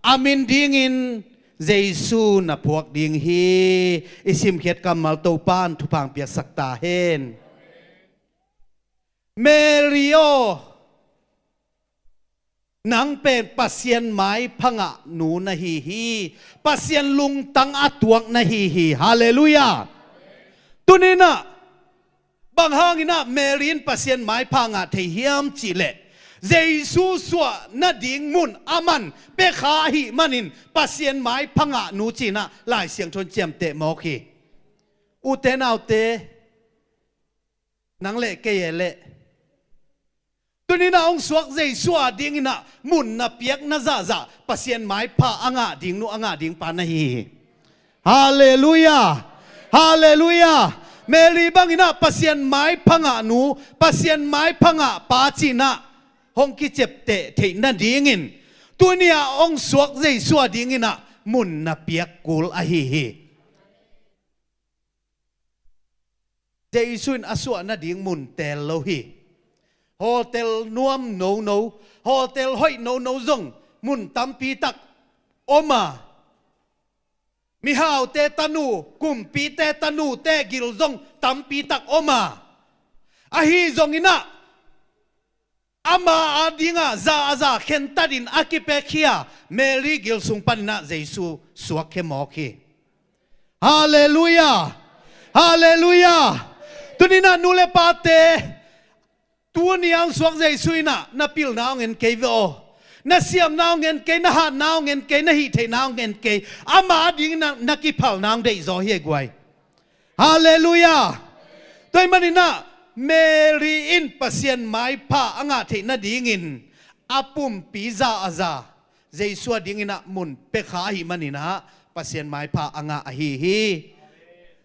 a min dingin Jesu na phuak ding hi. I simkhiat kammal Topan thupha piaksak ta hen. Mary aw, nang pen Pasian maipha ngah nu na hi hi. Pasian lungtang a tuak na hi hi. Halleluiah. Tuninah bang hanginah Mary in Pasian maipha ngah thei hiam cihleh, Jesu suah nading mun a man pia kha ahih manin Pasian maipha ngah nu cinah Lai Siangtho in ciamteh mawk hi. Ute naute, nang le kei e leh tuninah hong suak Jesu a dinginah mun na piak na zahzah Pasian maipha a ngah ding nu a ngah ding pa na hi hi. Halleluiah. Halleluiah. Mary banginah Pasian maipha ngah nu, Pasian maipha ngah pa cinah hong kiciapteh theih nadingin tuni-ah hong suak Jesu a dinginah mun na piak kul ahi hi. Jesu in a suah nading mun teel lo hi. Hotel nuam nono, hotel hoih nono zong mun tampi tak om a, mihaute tanu, kumpite tanute gil zong tampi tak om a, ahi zonginah ama a dinga za a za khentatin a kipek hi a, Mary gil sung paninah Jesu suakkhia mawk hi. Halleluiah. Halleluiah. Tuninah nu le pate, tuni a hong suak Jesu inah na pilna hong en kei ve aw. Na siamna hong en kei, na hatna hong en kei, na hihtheihna hong en kei. Ama a dingin na, na kiphalna hong deihzaw hi ei guai. Halleluiah. Tua ahih maninah Mary in Pasian maipha a ngah theih nadingin a pumpi za a za Jesu a dinginah mun pia kha ahih maninah Pasian maipha a ngah ahi hi.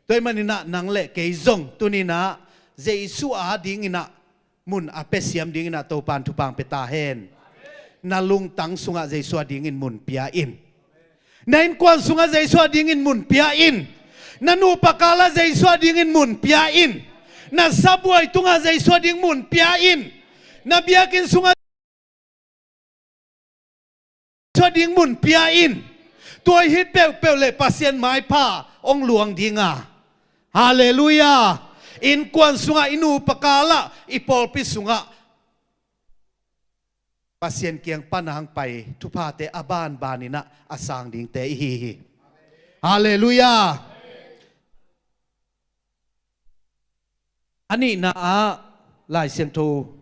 Tua ahih maninah nang le kei zong tuninah Jesu a dinginah mun a pia siam dinginah Topan thupha pia ta hen. Na lungtang sungah Jesu a dingin mun pia in. Na innkuan sungah Jesu a dingin mun pia in. Na nupa kalah Jesu a dingin mun pia in. Na sabuai tungah Jesu a ding mun pia in. Na biakinn sungah Jesu a ding mun pia in. Tua hi peuhpeuh le Pasian maipha hong luang dinga. Halleluiah. Innkuan sungah, i nupa kalah, i pawlpi sungah Pasian kiang pan a hong pai thuphate a banbanin ah a sang dingte ihi hi. Halleluiah. A nihna ah Lai Siangtho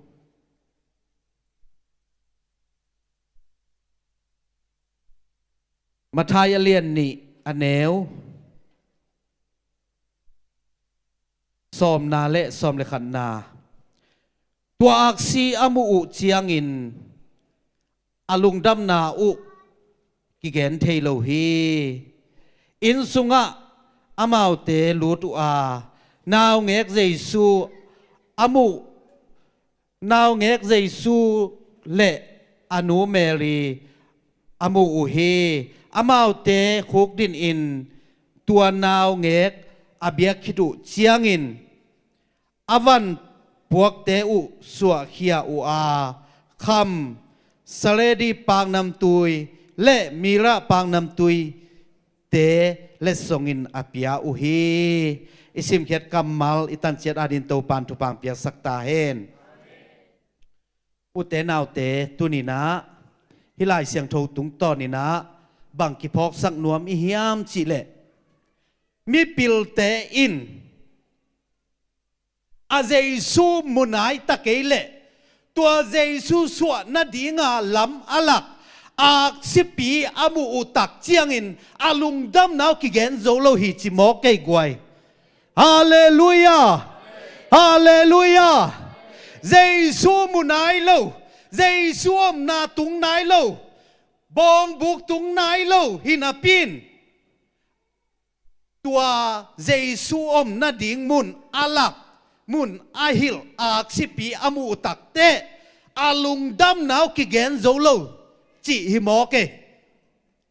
Matthai a lian nih, a neu sawmna le sawm le khatna. Tua aksi a muh uh ciangin a lungdamna uh kigen thei lo hi. Inn sungah amaute lut uh a, naungek Jesu a muh, naungek Jesu le a nu Mary a muh uh hi. Amaute khukdin in tua naungek a biak khit uh ciangin a van puakte uh suahkhia uh a, kham, saredi paknamtui le mira paknamtui te letsongin a pia uh hi. I simkhiat kammal i tanciat adingin Topan thupha piaksak ta hen. Ute naute, tuni-in ah hih Lai Siangtho tungtawnin ah bang kiphawksak nuam i hiam cih leh, mipilte in a Jesu mu nai ta kei leh, tua Jesu suah nadinga lam a lak aksipi a muh uh tak ciangin a lungdamna uh kigen zo lo hi ci mawk ei guai. Halleluiah. Halleluiah. Jesu mu nai lo, Jesu omna tung nai lo, bawngbuk tung nai lo hi napi-in, tua Jesu om nading mun a lak, mun a hilh aksipi a muh uh tak teh a lungdamna uh kigen zo lo cih hi mawk ei.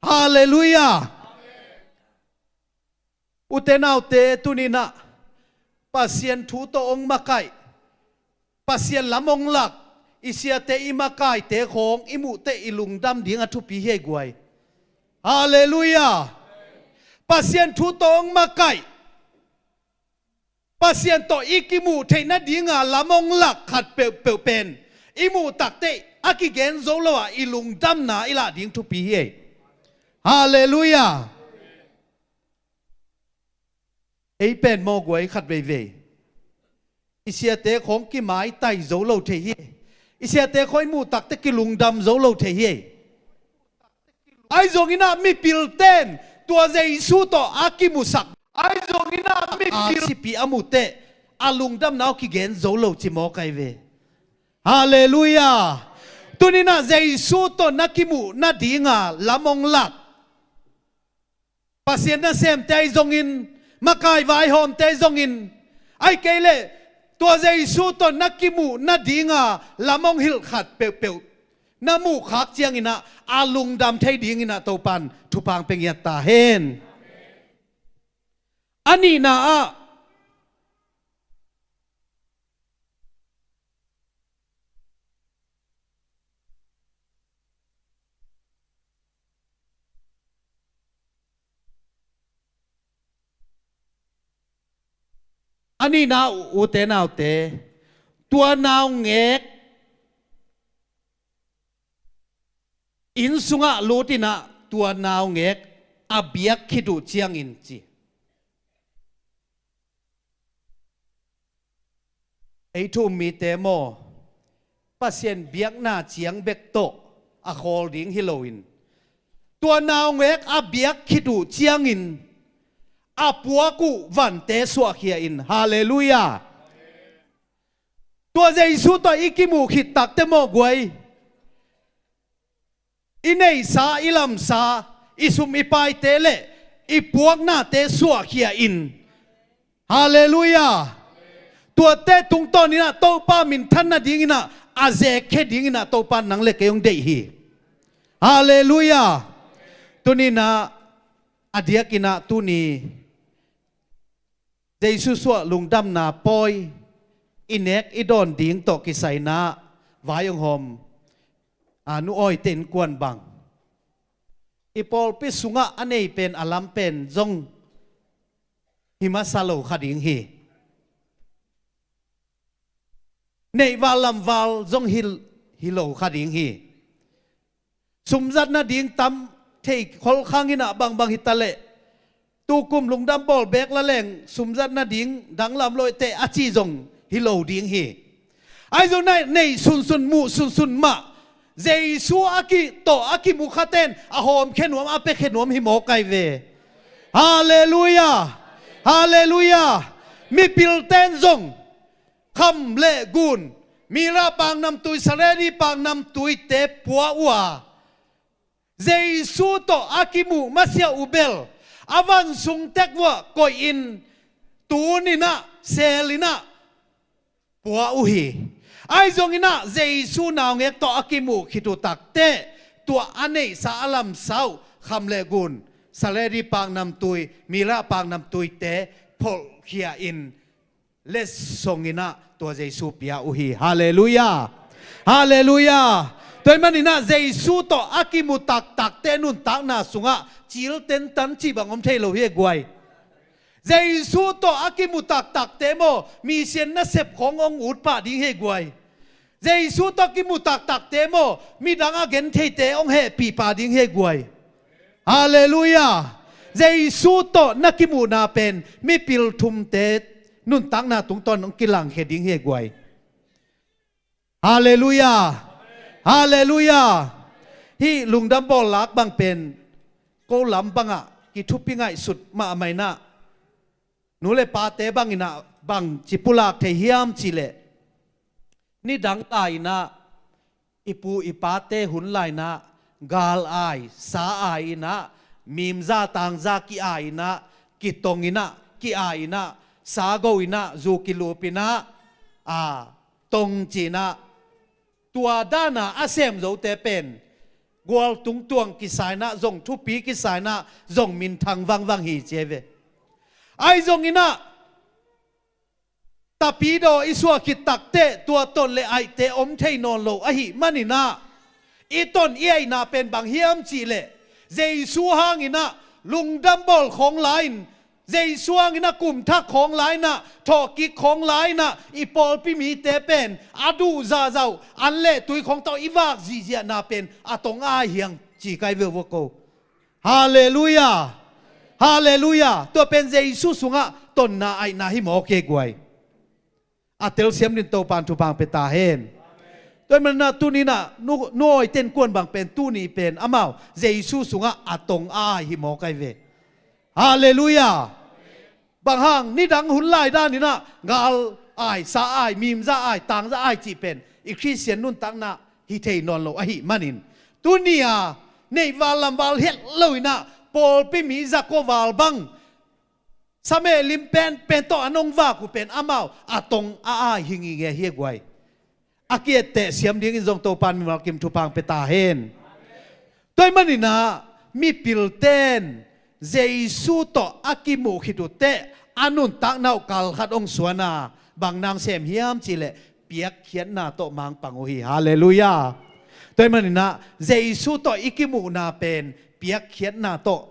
Halleluiah. Ute naute, tuni-in ah Pasian thu tawh hong makaih, Pasian lam hong lak, i siate, i makaite khawng i muh teh i lungdam ding a thupi hi ei guai. Halleluiah. Pasian thu tawh hong makaih, Pasian tawh i kimuh theih nadinga lam hong lak khat peuhpeuh pen i muh tak teh a kigen zo lo a i lungdamna i lah ding thupi hi ei. Halleluiah. Ei pen maw guai, khat veivei i siate khawng kimaitai zo lo thei hi. I siate khawng i muh tak teh kilungdam zo lo thei hi. Ahi zongin ah mipilte in tua Jesu tawh a kimusak, ahi zongin ah mipil sipi a muh teh a lungdamna uh kigen zo lo ci mawk ei ve. Halleluiah. Tuni-in ah Jesu tawh na kimuh nadinga lam hong lak, Pasian nasemte ahi zongin, makai vaihawmte ahi zongin, ahih kei leh tua Jesu tawh na kimuh nadinga lam hong hilh khat peuhpeuh na muh khak ciangin ah a lungdam thei dingin ah Topan thupha pia ngiat ta hen. A nihna ah, a nihna, ute naute, tua naungek inn sungah lut in ah tua naungek a biak khit uh ciangin ci. Ei thu um mite maw, Pasian biakna ciang bek tawh a khawl ding hi loin, tua naungek a biak khit uh ciangin a puak uh vante suahkhia in. Halleluiah. Tua Jesu tawh i kimuh khit tak teh maw guai, i neihsa, i lamsa, i sum i paite le i puaknate suahkhia in. Halleluiah. Tuate tungtawnin ah Topa minthan nadingin ah a zekkhia dingin ah Topa nang le kei hong deih hi. Halleluiah. Tuni-in ah a diakin ah tuni Jesu suah lungdamna pawi i nek i dawn ding tawh kisai-in ah vai hong hawm, a, Nu Awi te innkuan bang, i pawlpi sungah a nei pen a lam pen zong hi masa lo kha ding hi. neih val lam val zong hi, hi lo kha ding hi. Sumzat nading tam thei khol khang inah bangbang hi ta leh, tukum lungdam bawl beek la leng sumzat nading danglam lo teh a ci zong hi lo ding hi. Ahi zong neih sunsun muh sunsun mah Jesu a ki tawh a kimuh khaten a hawmkhia nuam a piakhia nuam hi mawk ai ve. Halleluiah. Halleluiah. Mipilten zong kham le gun, mira paknamtui, saredi paknamtuite pua uh a, Jesu tawh a kimuh masiah uh bel a van sung tek uah koihin, tun inah, sel inah pua uh hi. Ahi zong inah Jesu naungek tawh a kimuh khit uh takteh, tua a neihsa a lamsa uh kham le gun, saredi paknamtui, mira paknamtuite pholhkhia in, letsong inah tua Jesu pia uh hi. Halleluiah. Halleluiah. Tua ahih man inah Jesu tawh a kimu taktakte nuntakna sungah cil tentan cih bang om thei lo hi guai. Jesu tawh a kimu taktakte maw, misian nasep khawng hong ut pah ding hi guai. Jesu tawh kimu taktakte maw, midang a gentheite hong hehpih pah ding hi guai. Halleluiah. Jesu tawh na kimuhna pen mipil thumte nuntakna tungtawn hong kilangkhia ding hi guai. Halleluiah. Halleluiah. Hih lungdam bawl lak bang pen ko lam bangah kithupi ngaihsut mahmah inah, nu le pate bang inah bang ci pulak thei hiam cih leh, nidang lai inah, i pu i pate hun lai inah, gal ai sa ai inah, mimza tangza ki-ai inah, kitong inah, ki-ai inah, sago inah, zu kilup inah, a, tong ci inah, tua dana a sem zote pen gual tungtuang kisa inah, zong thupi kisa inah, zong minthang vangvang hi ci hi ve. Ahi zong inah, tapidaw i suah khit takteh tua ton le aihte om thei nawn lo ahih man inah, i ton i aihna pen bang hiam cih leh, Jesu hang inah lungdam bawl khawng la-in, Jesu hang inah kumthak khawng la inah, thawhkik khawng la inah, i pawlpi mite pen a duh zahzah uh, an le tui khawng tawh i vak zihziahna pen a tong a ai hi hang ci kai veu vua ko. Halleluiah. Halleluiah. Tua pen Jesu sungah tonna aihna hi mawk hi guai. A telsiam din Topan thupha pia ta hen. Tua ahih man inah tuni inah nu, nu Awi Ten Kuan bang pen tuni pen amau Jesu sungah a tong a ai hi mawk ai ve. Halleluiah. Bang hang, nidang hun lai dan inah gal ai sa ai, mimza ai, tangza ai cih pen i Khristian nuntakna hi thei nawn lo ahih manin, tuni a neih val lam val hiat lo inah pawlpi mi za kua val bang sa meh lim penpen tawh an hong vak uh pen amau a tong a ai hi ngingei hi guai. A ki-etteh siam dingin zong Topan mimal kim thupha pia ta hen. Tua ahih man inah mipilten Jesu tawh a kimuh khit uh teh, a nuntakna uh kal khat hong suan a, bang nang sem hiam cih leh piakkhiatna tawh mangpang uh hi. Halleluiah. Tua ahih man inah Jesu tawh i kimuhna pen piakkhiatna tawh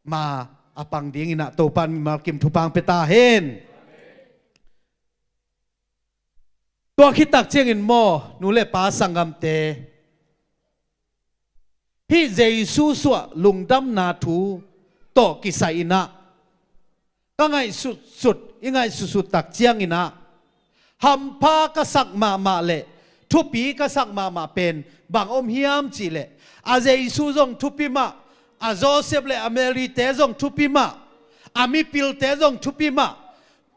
ma a pang ding inah Topan mimal kim thupha pia ta hen. Tua khit tak ciangin maw, nu le pa sanggamte, hih Jesu suah lungdamna thu tawh kisai inah ka ngaihsutsut, i ngaihsutsut tak ciang inah hampha ka sak mahmah le thupi ka sak mahmah pen bang om hiam cih leh, a Jesu zong thupi mah, a Joseph le a Mary-te zong thupi mah, a mipilte zong thupi mah,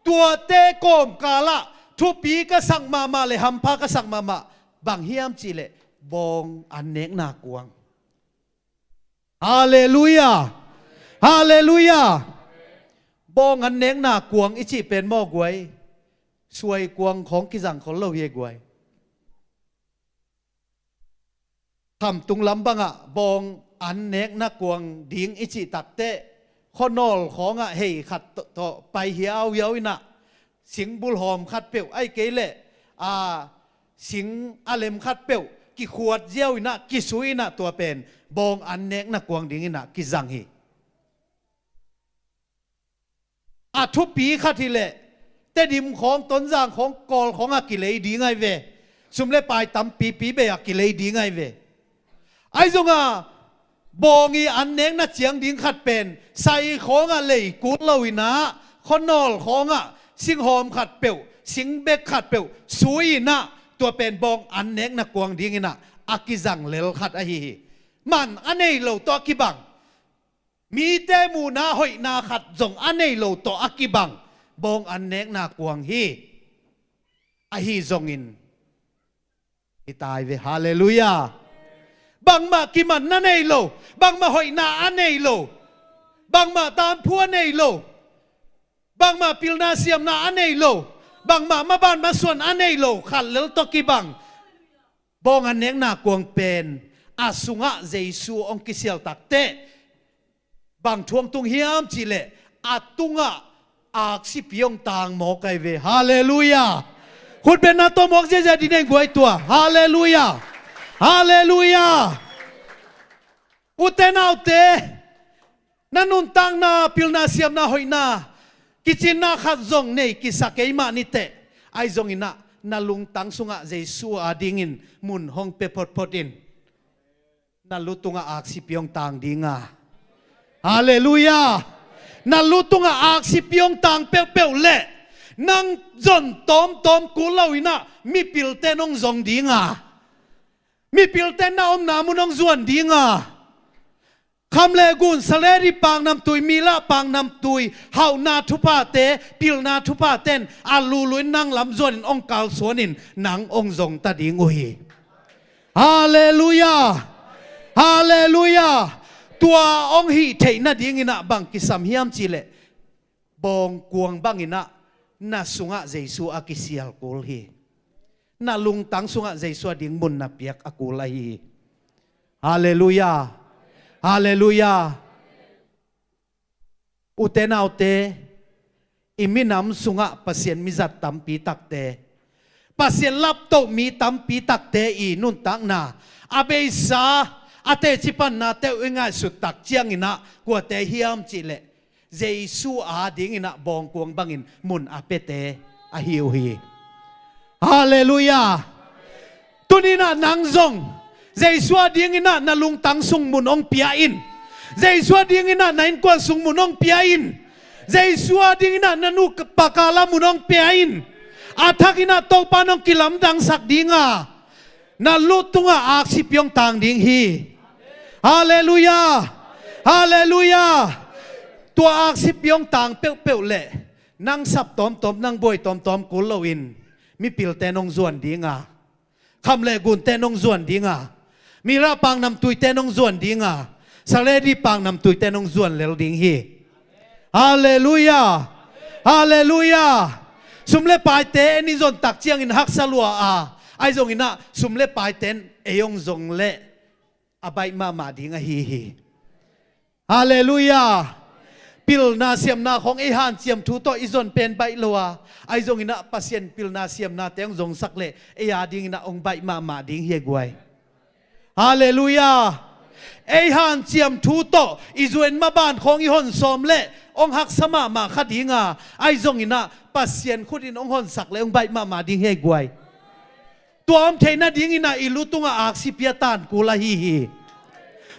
tuate kawmkalah thupi ka sak mahmah le hampha ka sak mahmah bang hiam cih leh, bawng an nekna kuang. Halleluiah. Halleluiah. Bawng an nekna kuang i cih pen maw guai, suai kuang khawng kizang khol lo hi guai. Khamtung lam bangah bawng an nekna kuang ding i cih takteh, khuanawl khawngah hei khat tawh, tawh pai hiauhiau inah, singbul hawm khatpeuh, ahih kei leh a, sing a lem khatpeuh kikhuat ziau inah, kisui inah, tua pen bawng an nekna kuang ding inah kizang hi. A thupi khat hileh, Tedim khawng, Tonzang khawng, Kawl khawng ah kilei ding ahi ve. Sum le pai tampipi bei ah kilei ding ahi ve. Ahi zongin bawng i annekna ciang ding khat pen sai khawng ah lei kul lo in ah, khuanawl khawng ah singhawm khat peuh, singbek khat peuh sui in ah, tua pen bawng annekna kuang ding in ah a kizang lel khat ahi hi. Man a nei lo tawh a kibang, mite muhna hoihna khat zong a nei lo tawh a kibang bawng annekna kuang hi. Ahi zongin hi tai ve. Halleluiah. Bangmah kimanna nei lo, bangmah hoihna a nei lo, bangmah taanphu a nei lo, bangmah pilna siamna a nei lo, bangmah maban masuan a nei lo khat lel tawh kibang bawng annekna kuang pen a sungah Jesu hong kisial takteh bang thu hong tung hiam cihleh, a tungah aksipi hong tang mawk ahi ve. Halleluiah. Khutbetna tawh mawk ziahziah dih ni ei guai tua. Halleluiah. Halleluiah. Ute naute, na nuntakna pilna siamna hoihna kicinna khat zong nei kisa kei mah ni teh. Ahi zongin ah na lungtang sungah Jesu adingin mun hong pia photphot in. Na lu tungah aksipi hong tang ding a. Halleluiah. Na lu tungah aksipi hong tang peuhpeuh leh nang zon tawmtawm kul lo in ah mipilte in hong zong ding a. Mipilte in na omna mun hong zuan ding a. Kham le gun, salary paknamtui, milah paknamtui, hauhna thuphate, pilna thuphate in a lulu in nang lam zuan in hong kalsuan in nang hong zong ta ding uh hi. Halleluiah. Halleluiah. Tua hong hih theih nadingin ah bang kisam hiam cihleh, bawng kuang bangin ah na sungah Jesu a kisial kul hi. Na lungtang sungah Jesu ading mun na piak a kul ahi hi. Halleluiah. Halleluiah. Ute naute, i minam sungah Pasian mizat tampi takte, Pasian laptoh mi tampi takte i nuntakna a beisa, a teci pannate uh i ngaihsut tak ciangin ah kuate hiam cihleh, Jesu adingin ah bawng kuang bangin mun a piate ahi uh hi. Halleluiah. Tuni in ah nang zong Jesu adingin ah na lungtang sung mun hong pia in. Jesu adingin ah na innkuan sung mun hong pia in. Jesu adingin ah na nupa kal ah mun hong pia in. A thakin ah Topa in hong kilamdangsak ding a, na lu tungah aksipi hong tang ding hi. Halleluiah. Halleluiah. Tua aksipi hong tang peuhpeuh leh nang sap tawmtawm, nang buai tawmtawm kul loin mipilte in hong zuan ding a, kham le gunte in hong zuan ding a, milah paknamtuite in hong zuan ding a, salary paknamtuite in hong zuan lel ding hi. Halleluiah. Halleluiah. Sum le paite en i zon tak ciangin haksa lua a, ahi zongin ah sum le paite in ei hong zong leh a baih mahmah ding ahi hi. Halleluiah. Pilna siamna khawng ei hanciam thu tawh i zon pen baih lo a, ahi zongin ah Pasian pilna siamnate hong zongsak leh ei adingin ah hong baih mahmah ding hi a guai. Halleluiah. Ei hanciam thu tawh i zu-en maban khawng i hon sawm leh hong haksa mahmah kha ding a, ahi zongin ah Pasian khut in hong honsak leh hong baih mahmah ding hi a guai. Tua om theih nadingin ah i lu tungah aksipi a tan kul ahi hi.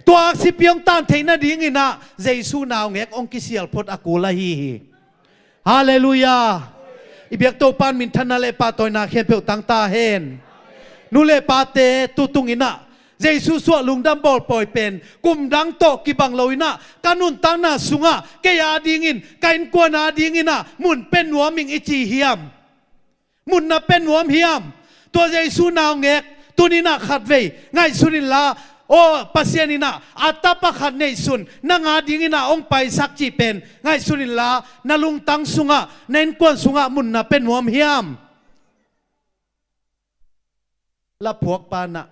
Tua aksipi hong tan theih nadingin ah Jesu naungek hong kisial phot a kul ahi hi. Halleluiah. I biak Topa in minthanna le pahtawina khempeuh tang ta hen. Nu le pate, tu tungin ah Jesu suah lungdam bawl pawi pen kum dang tawh kibang loin ah ka nuntakna sungah kei adingin, ka innkuan adingin ah mun pia nuam ing i ci hiam? Mun na pia nuam hiam? Tua Jesu naungek tuni in ah khatvei ngaihsun inla, aw, Pasian in ah a tapa khat neihsun nang adingin ah hong paisak cih pen ngaihsun inla, na lungtang sungah, na innkuan sungah mun na pia nuam hiam? Laphuakpa in ah,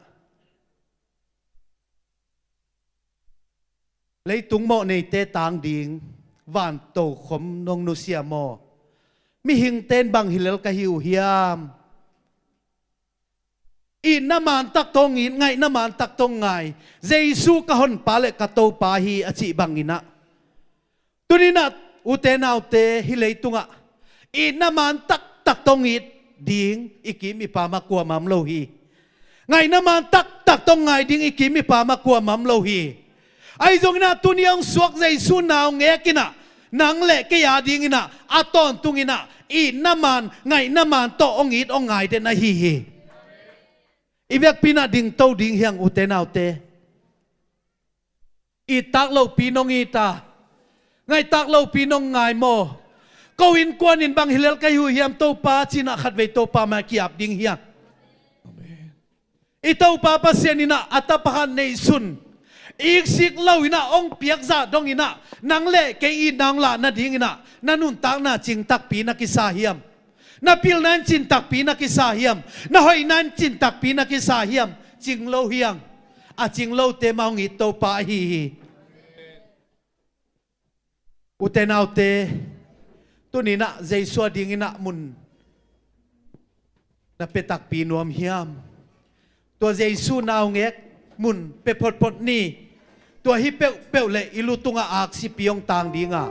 leitung mawhneite tang ding van tokhom nong nusia maw? Mihingte in bang hi lel ka hi uh hiam? Itna man tak tawh hong it, ngaihna man tak tawh hong ngai, Jesu ka honpa le ka Topa hi a cih bangin ah, tuni in ah ute naute, hih leitungah Itna man taktak tawh it ding i kim i pam ah kuamah om lo hi. Ngaihna man taktak tawh ngai ding i kim i pam ah kuamah om lo hi. Ahi zongin ah tuni a hong suak Jesu naungek in ah nang le kei a dingin ah a tawntung in ah itna man ngaihna man tawh hong it hong ngai den ahi hi. I vekpi in ah dingto ding hi hang, ute naute. It tak lopi nong it a, ngai tak lopi nong ngai maw? Ko innkuan in bang hi lel ka hi uh hiam Topa ci-in ah khatvei Topa mai-ah ki-ap ding hi hang. Amen. I Topa Pasian in ah a tapa khat neihsun, iksik lo in ah hong piak zah dongin ah nang le kei itna hong lah nadingin ah na nuntakna cing takpi na kisa hiam? Na pilna in cin takpi na kisa hiam? Na hoihna in cin takpi na kisa hiam? Cing lo hi hang. A cing lote mah hong it Topa ahi hi. Ute naute, tuni in ah Jesu a dingin ah mun na pia takpi nuam hiam? Tua Jesu naungek mun pia photphot ni. Tua hi peuhpeuh leh i lu tungah aksipi hong tang ding a,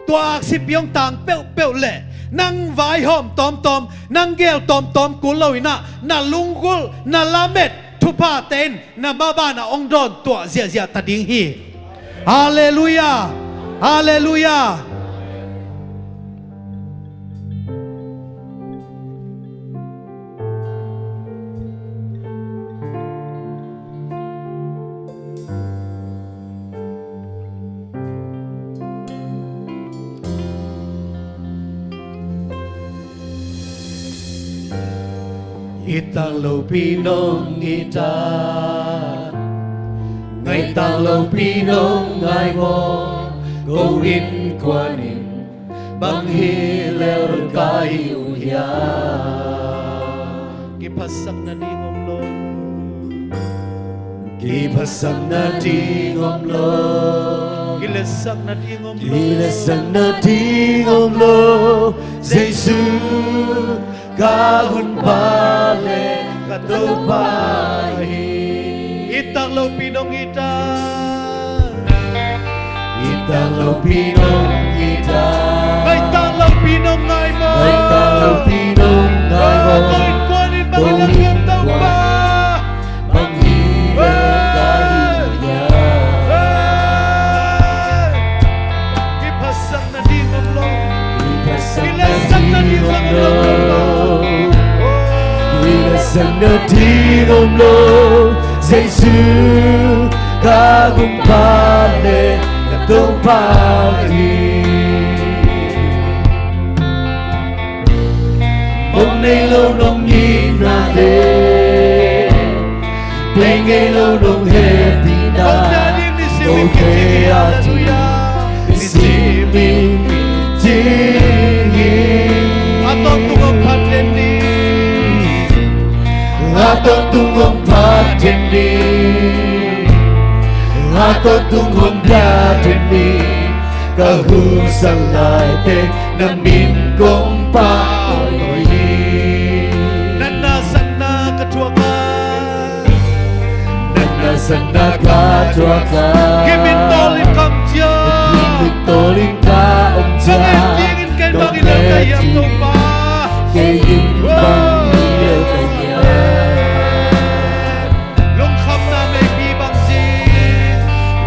tua aksipi hong tang peuhpeuh leh nang vaihawm tawmtawm, nang geel tawmtawm kul lo in ah na lunggulh, na lamet thuphate in na maban ah hong dawntuah ziahziah ta ding hi. Halleluiah. Halleluiah. It tak lopi nong it a, ngai tak lopi nong ngai maw? Ko innkuan in bang hi lel ka hi uh hiam? Kiphatsak nading om lo. Kiphatsak nading om lo. Kiletsakna ding om lo. Kiletsakna ding om lo. Jesu ka hunpa le ka Topa hi. It tak lopi nong it a, it tak lopi nong it a, ngai tak lopi nong ngai maw? Ngai tak lopi nong ngai maw? Ko innkuan in bang hi lel ka hi uh hiam? Bang hi lel ka hi uh hiam? Kiphatsak nading om lo. Kiphatsak nading om lo. Kiphatsak nading om lo. Jesu ka hunpa le ka Topa hi. Mong nei lo nong itna le, bei ngei lo nong hehpihna, kote a ding i sim in i cing hi. A tawntung hong phat den ni. A tawntung hong phat den ni. A tawntung hong bia den ni. Ka husa laite na min kong pau hi. Natna satna ka thuak a. Natna satna ka thuak a. Kimin tawlin ka om ciang. Kimin tawlin ka om ciang. Nang et dingin kei bang hi lel ka hiam Topa? Kei in bang hi lel ka hiam? Lungkhamna meipi bang zing.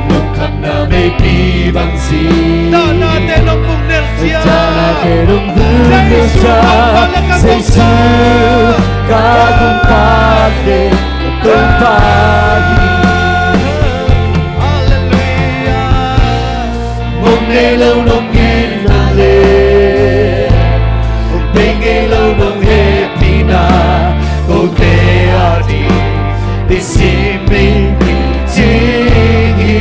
Lungkhamna meipi bang zing. Dahnate nong vung nel ciang. Dahnate nong vung nel ciang. Jesu ka Topa le ka Topa hi. Halleluiah. Mong nei lo nong itna le, bei ngei lo nong hehpihna, kote a ding i sim in i cing hi.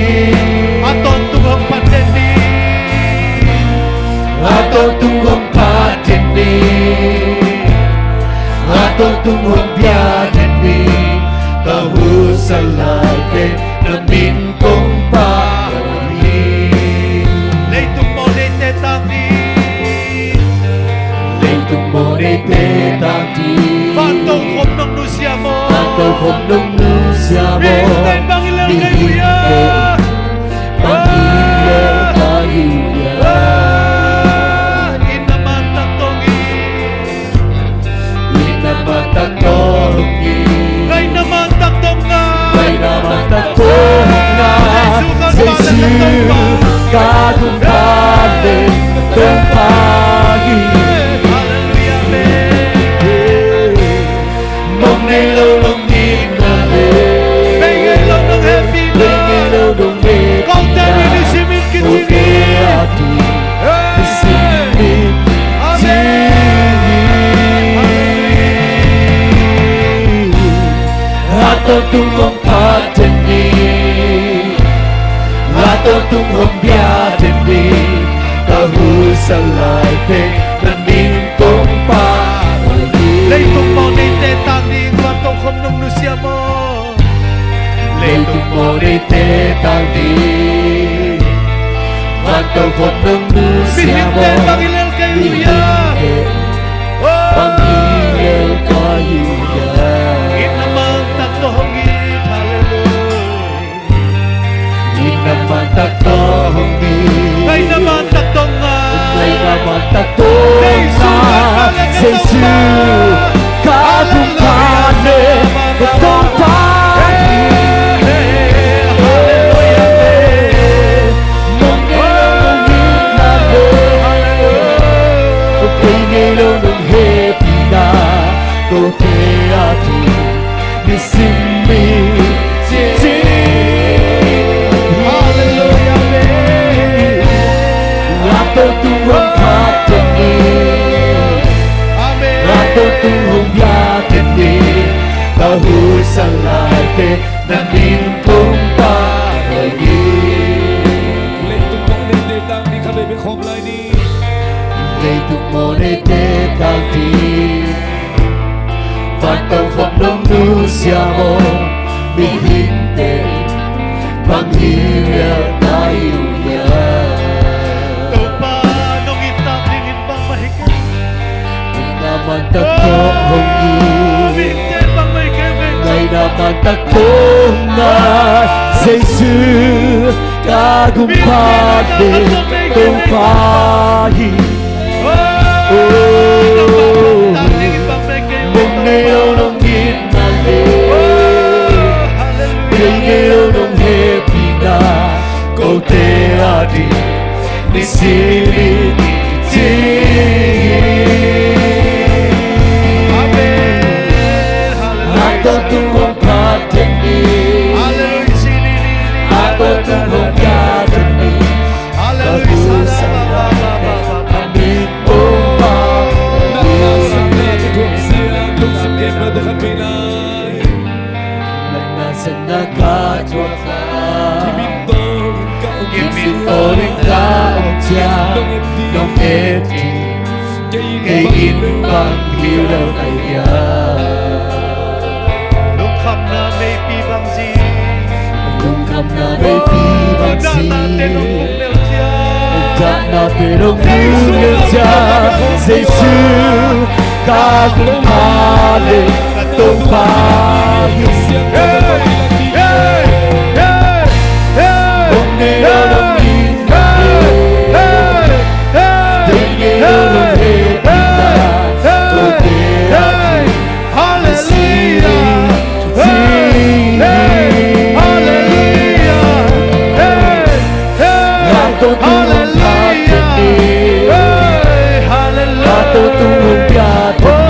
A tawntung hong phat den ni. A tawntung hong phat den ni. A tawntung hong bia den ni. Ka husa lai Hallelujah, amen. Mong nei lo nong itna le, bei ngei lo nong hehpihna, bei ngei lo nong hehpihna, kote ni nisim in kici ni. Kote ading nisim in kici ni. Amen. A tawntung hong phat den ni, a tawntung hong bia den ni, ka husa laite na min kong phat ni. Leitung mawh neite tang ding, vantungkhawm nong nusia maw? Leitung mawh neite tang ding, vantungkhawm nong nusia maw? Mihingte bang hi lel kei uh hiam? Mihingte bang hi lel kei uh hiam? It na man tak tawh hong it, hallelujah. It na man tak tawh hong it. Ngai na man tak tawh ngai. Ngai na man tak tawh ngai. Jesu ka Topa le ka Topa hi. Hallelujah. Mong nei lo nong itna le, bei ngei lo nong hehpihna, kote ading nisim in kici ni. Hallelujah, amen. A tawntung hong phat den ni, amen, a tawntung hong bia den ni, ka husa laite na min kong phat ni. Leitung mawh neite tang ding, khat vei bek khawm lai ni. Leitung mawh neite tang ding, vantungkhawm nong nusia maw? Mihingte bang hi lel kei uh hiam? Topa, nong it tak dingin bangmah hi kei. Ngai na man tak tawh hong it. Mihingte bangmah hi kei ve. Ngai na man tak tawh ngai. Jesu ka Gumpa le Topa hi. Oh, mong nei lo nong itna le, bei ngei lo nong hehpihna, kote ading nisim in kici ni. Amen. Hallelujah. A tawntung hong phat den ni. Hallelujah. A tawntung hong bia den ni. Hallelujah. Khat vei lai. Nang na sang na ka thuak a, kim in tawh ling ka om ciang, nong et ding kei in bang hi lo kei hiam? Lungkhamna meipi bang ci. Lungkhamna meipi bang ci. Dahnate nong lungdel ciang, Jesu ka Gumpa le ka Topa hi. Hey, hey, hey, hey. Hong nei lo nong itna le, bei ngei lo nong hehpihna, kote ading Hallelujah. Hey, hey, hallelujah. Hey, hey, hallelujah. Hey, hallelujah. Oh,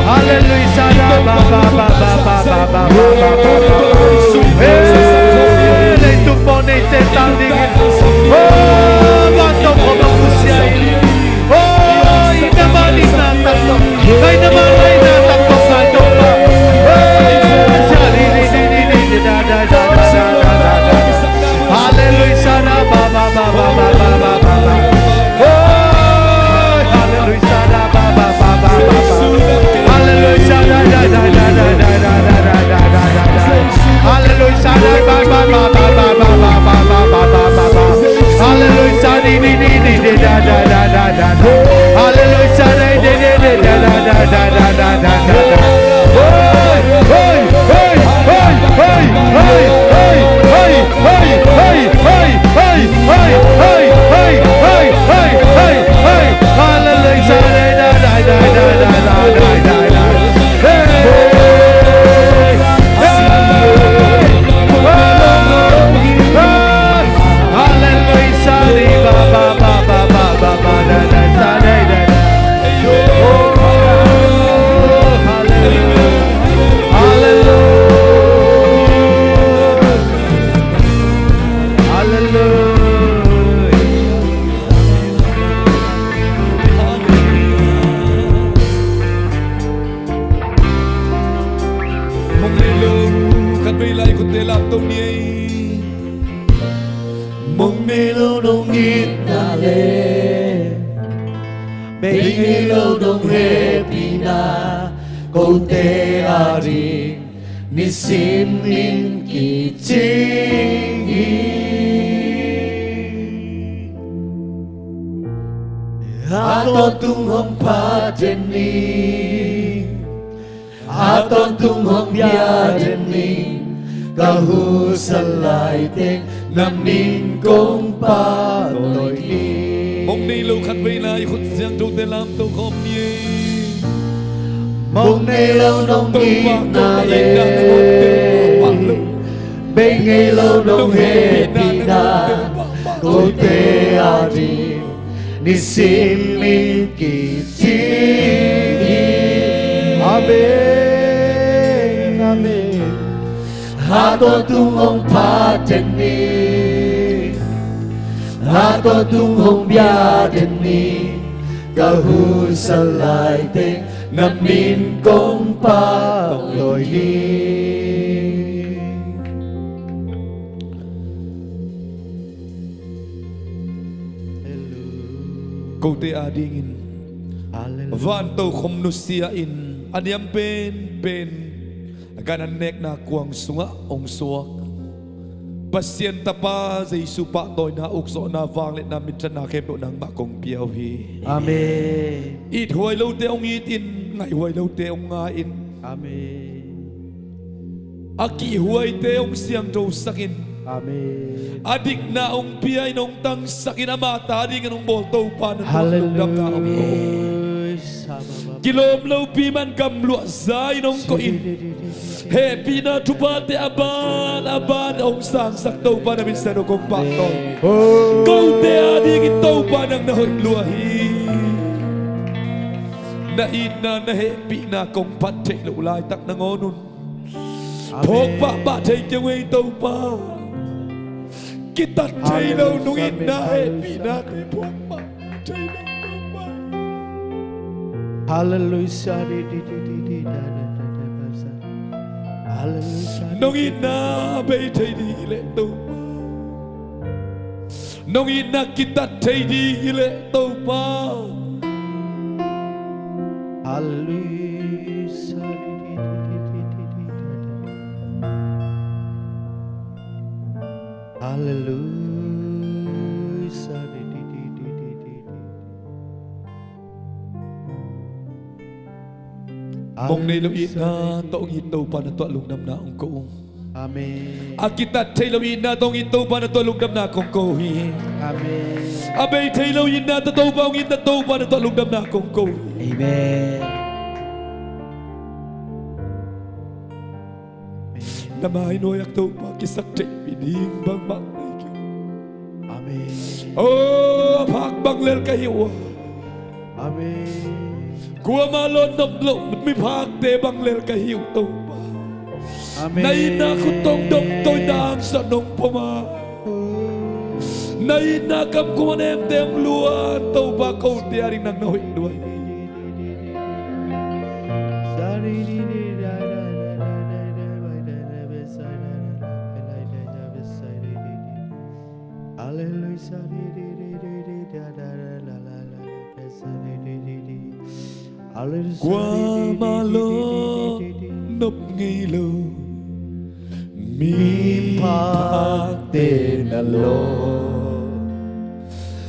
hallelujah. Hey, leitung mawh neite tang ding. Oh, vantungkhawm nong nusia in. Oh, i na man i na tak tawh. Ngai na man ngai na tak tawh, vantungkhawm. Hey, hallelujah. Oh, hallelujah. Ko ni ei. Mong nei lo nong itna le bei ngei lo nong hehpihna, kote ading nisim in kicing hi. A tawntung hong phat den ni, a tawntung hong bia den ni, ka husa laiteng na min kong pahtawi hi. Mong nei lo khat vei lai khut siangthote lamto khawm ni ei. Mong nei lo nong itna le bei ngei lo nong hehpihna, kote ading nisim in kicing hi. Amen, amen. A tawntung hong phat den ni, a tawntung hong bia den ni, ka husa laiteng na min kong pahtawi hi. Kote adingin, hallelujah, van tokhom nusia in a niam penpen a gan an nekna kuang sungah hong suak Pasian Tapa Jesu pahtawina, ukzawhna, vangliatna, minthanna khempeuh nangmah kong pia uh hi. Amen. Ithuai lote hong it in, ngaihhuai lote hong ngai in. Amen. A kihhuaite hong siangthosak in. Amen. A dikna hong pia in, hong tangsak in, ama ta dingin hong bawl Topa na tungah lungdamna hong ko. Hallelujah. Kilawm lopi man gamluah za in hong koih in. Hehpihna thuphate a ban a ban hong sangsak Topa na min siangtho kong pahtawi. Kote adingin Topa nang na hoih lua hi. Na itna na hehpihna kong phat theih loh laitak nangawn un. Amen. Phawk pahpah thei kei ung ei Topa. Kitat thei lo, hallelujah, nong itna, amen, hehpihna te phawk pahpah thei lo Topa. Hallelujah. Hallelujah. Nong itna bei thei ding hi leh Topa. Nong itna kitat thei ding hi leh Topa. Hallelujah. Hallelujah. Mong nei lo itna tawh hong it Topa na tungah lungdamna hong ko ung. Amen. A kitat thei lo itna tawh hong it Topa na tungah lungdamna kong ko hi. Amen. A bei thei lo itna tawh Topa hong itna Topa na tungah lungdamna kong ko hi. Amen. Na mai nuai-ah Topa kisak theihpih ding bangmah nei kei. Amen. Oh, a phak bang lel ka hi uh a. Amen. Kuamah lawn nop loh miphakte bang lel ka hi uh Topa. Amen. Na itna khut tawh hong dong tawh in na angsuah nong pom a. Na itna kam kuamah nemte hong luan Topa, kote ading nang na hoih lua hi. Kuamah lawn nop ngei lo miphakte na lawm.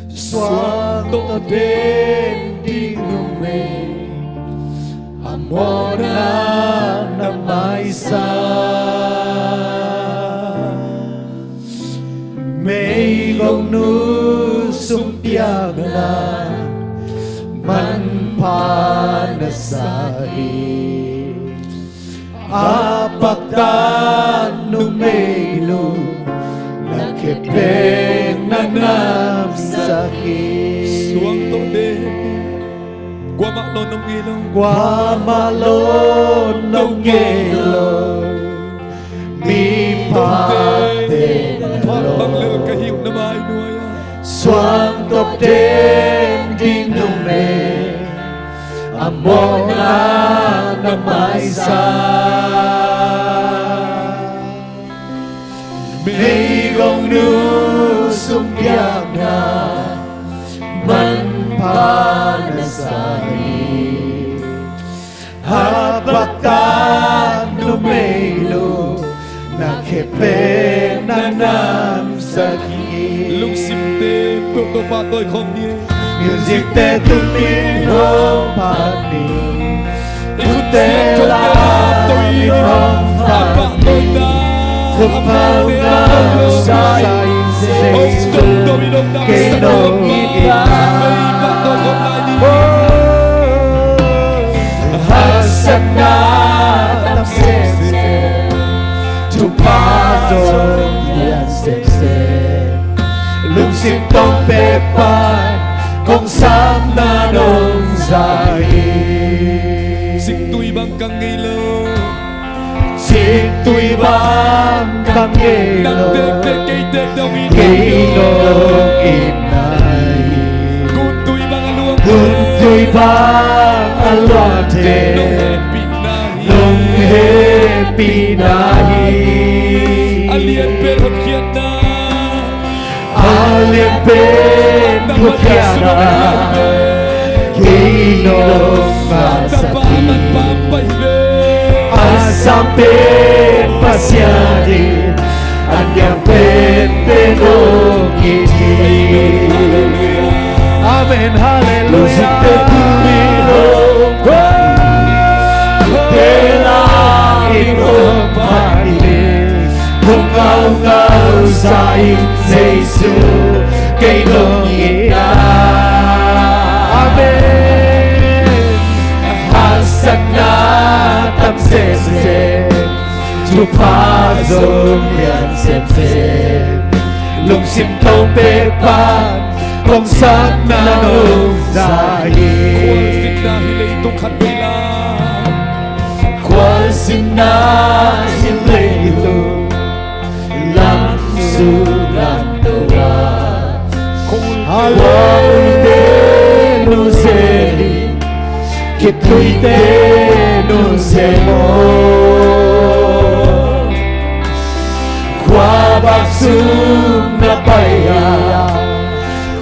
Suang tawh den ding numei a mawhna na maisan. Meigong nu sumpiakna manpha na sa hi. A paktat numei nu na khepek na namsak hi. Suang tawh den, kuamah lawn nop ngei lo, kuamah lawn nop ngei lo miphakte na lawm. Phak bang lel ka hi uh na mai nuai-ah. Suang tawh den ding numei a mawhna na maisan. Kong nu sumpiakna manpha na sa hi. Habaktak numei lo na khe pen na namsak hi. Lungsimte peuh Topa tawi khawm ni. Musicte tumin hong phat ni. I khutte la in hong phat ni. Khumpau ngau sa in Jesu kei nong it na. Haksatna tam semsem, thupha zong lian semsem. Lungsim tawng pek pan kong sapna nong za hi. Singtui bang ka ngei lo. Singtui bang ka ngei lo. Nang tektek kei tek dong in. Kei nong it na hi. Guntui bang a luang. Guntui bang a luangte. Nong hehpihna hi. Nong hehpihna hi. A lianpen hotkhiatna. A lianpen hotkhiatna. Kei nong masa hi. A sangpen Pasian in a niampen pen nong it hi. Amen. Halleluia. Lungsimte tumin hong phat ni. Khutte la in hong phat ni. Kong ngaungau sa in Jesu kei nong it na. Amen. Haksatna tam semsem, thupha zong lian semsem. Lungsim tawng pek pan kong sapna nong za hi. Khualzinna hi leitung khat vei lai. Khualzinna hi leitung lam sung lam to a. Khualte nong zel hi. Khitui te nong sem aw. Khua bak sung na pai a,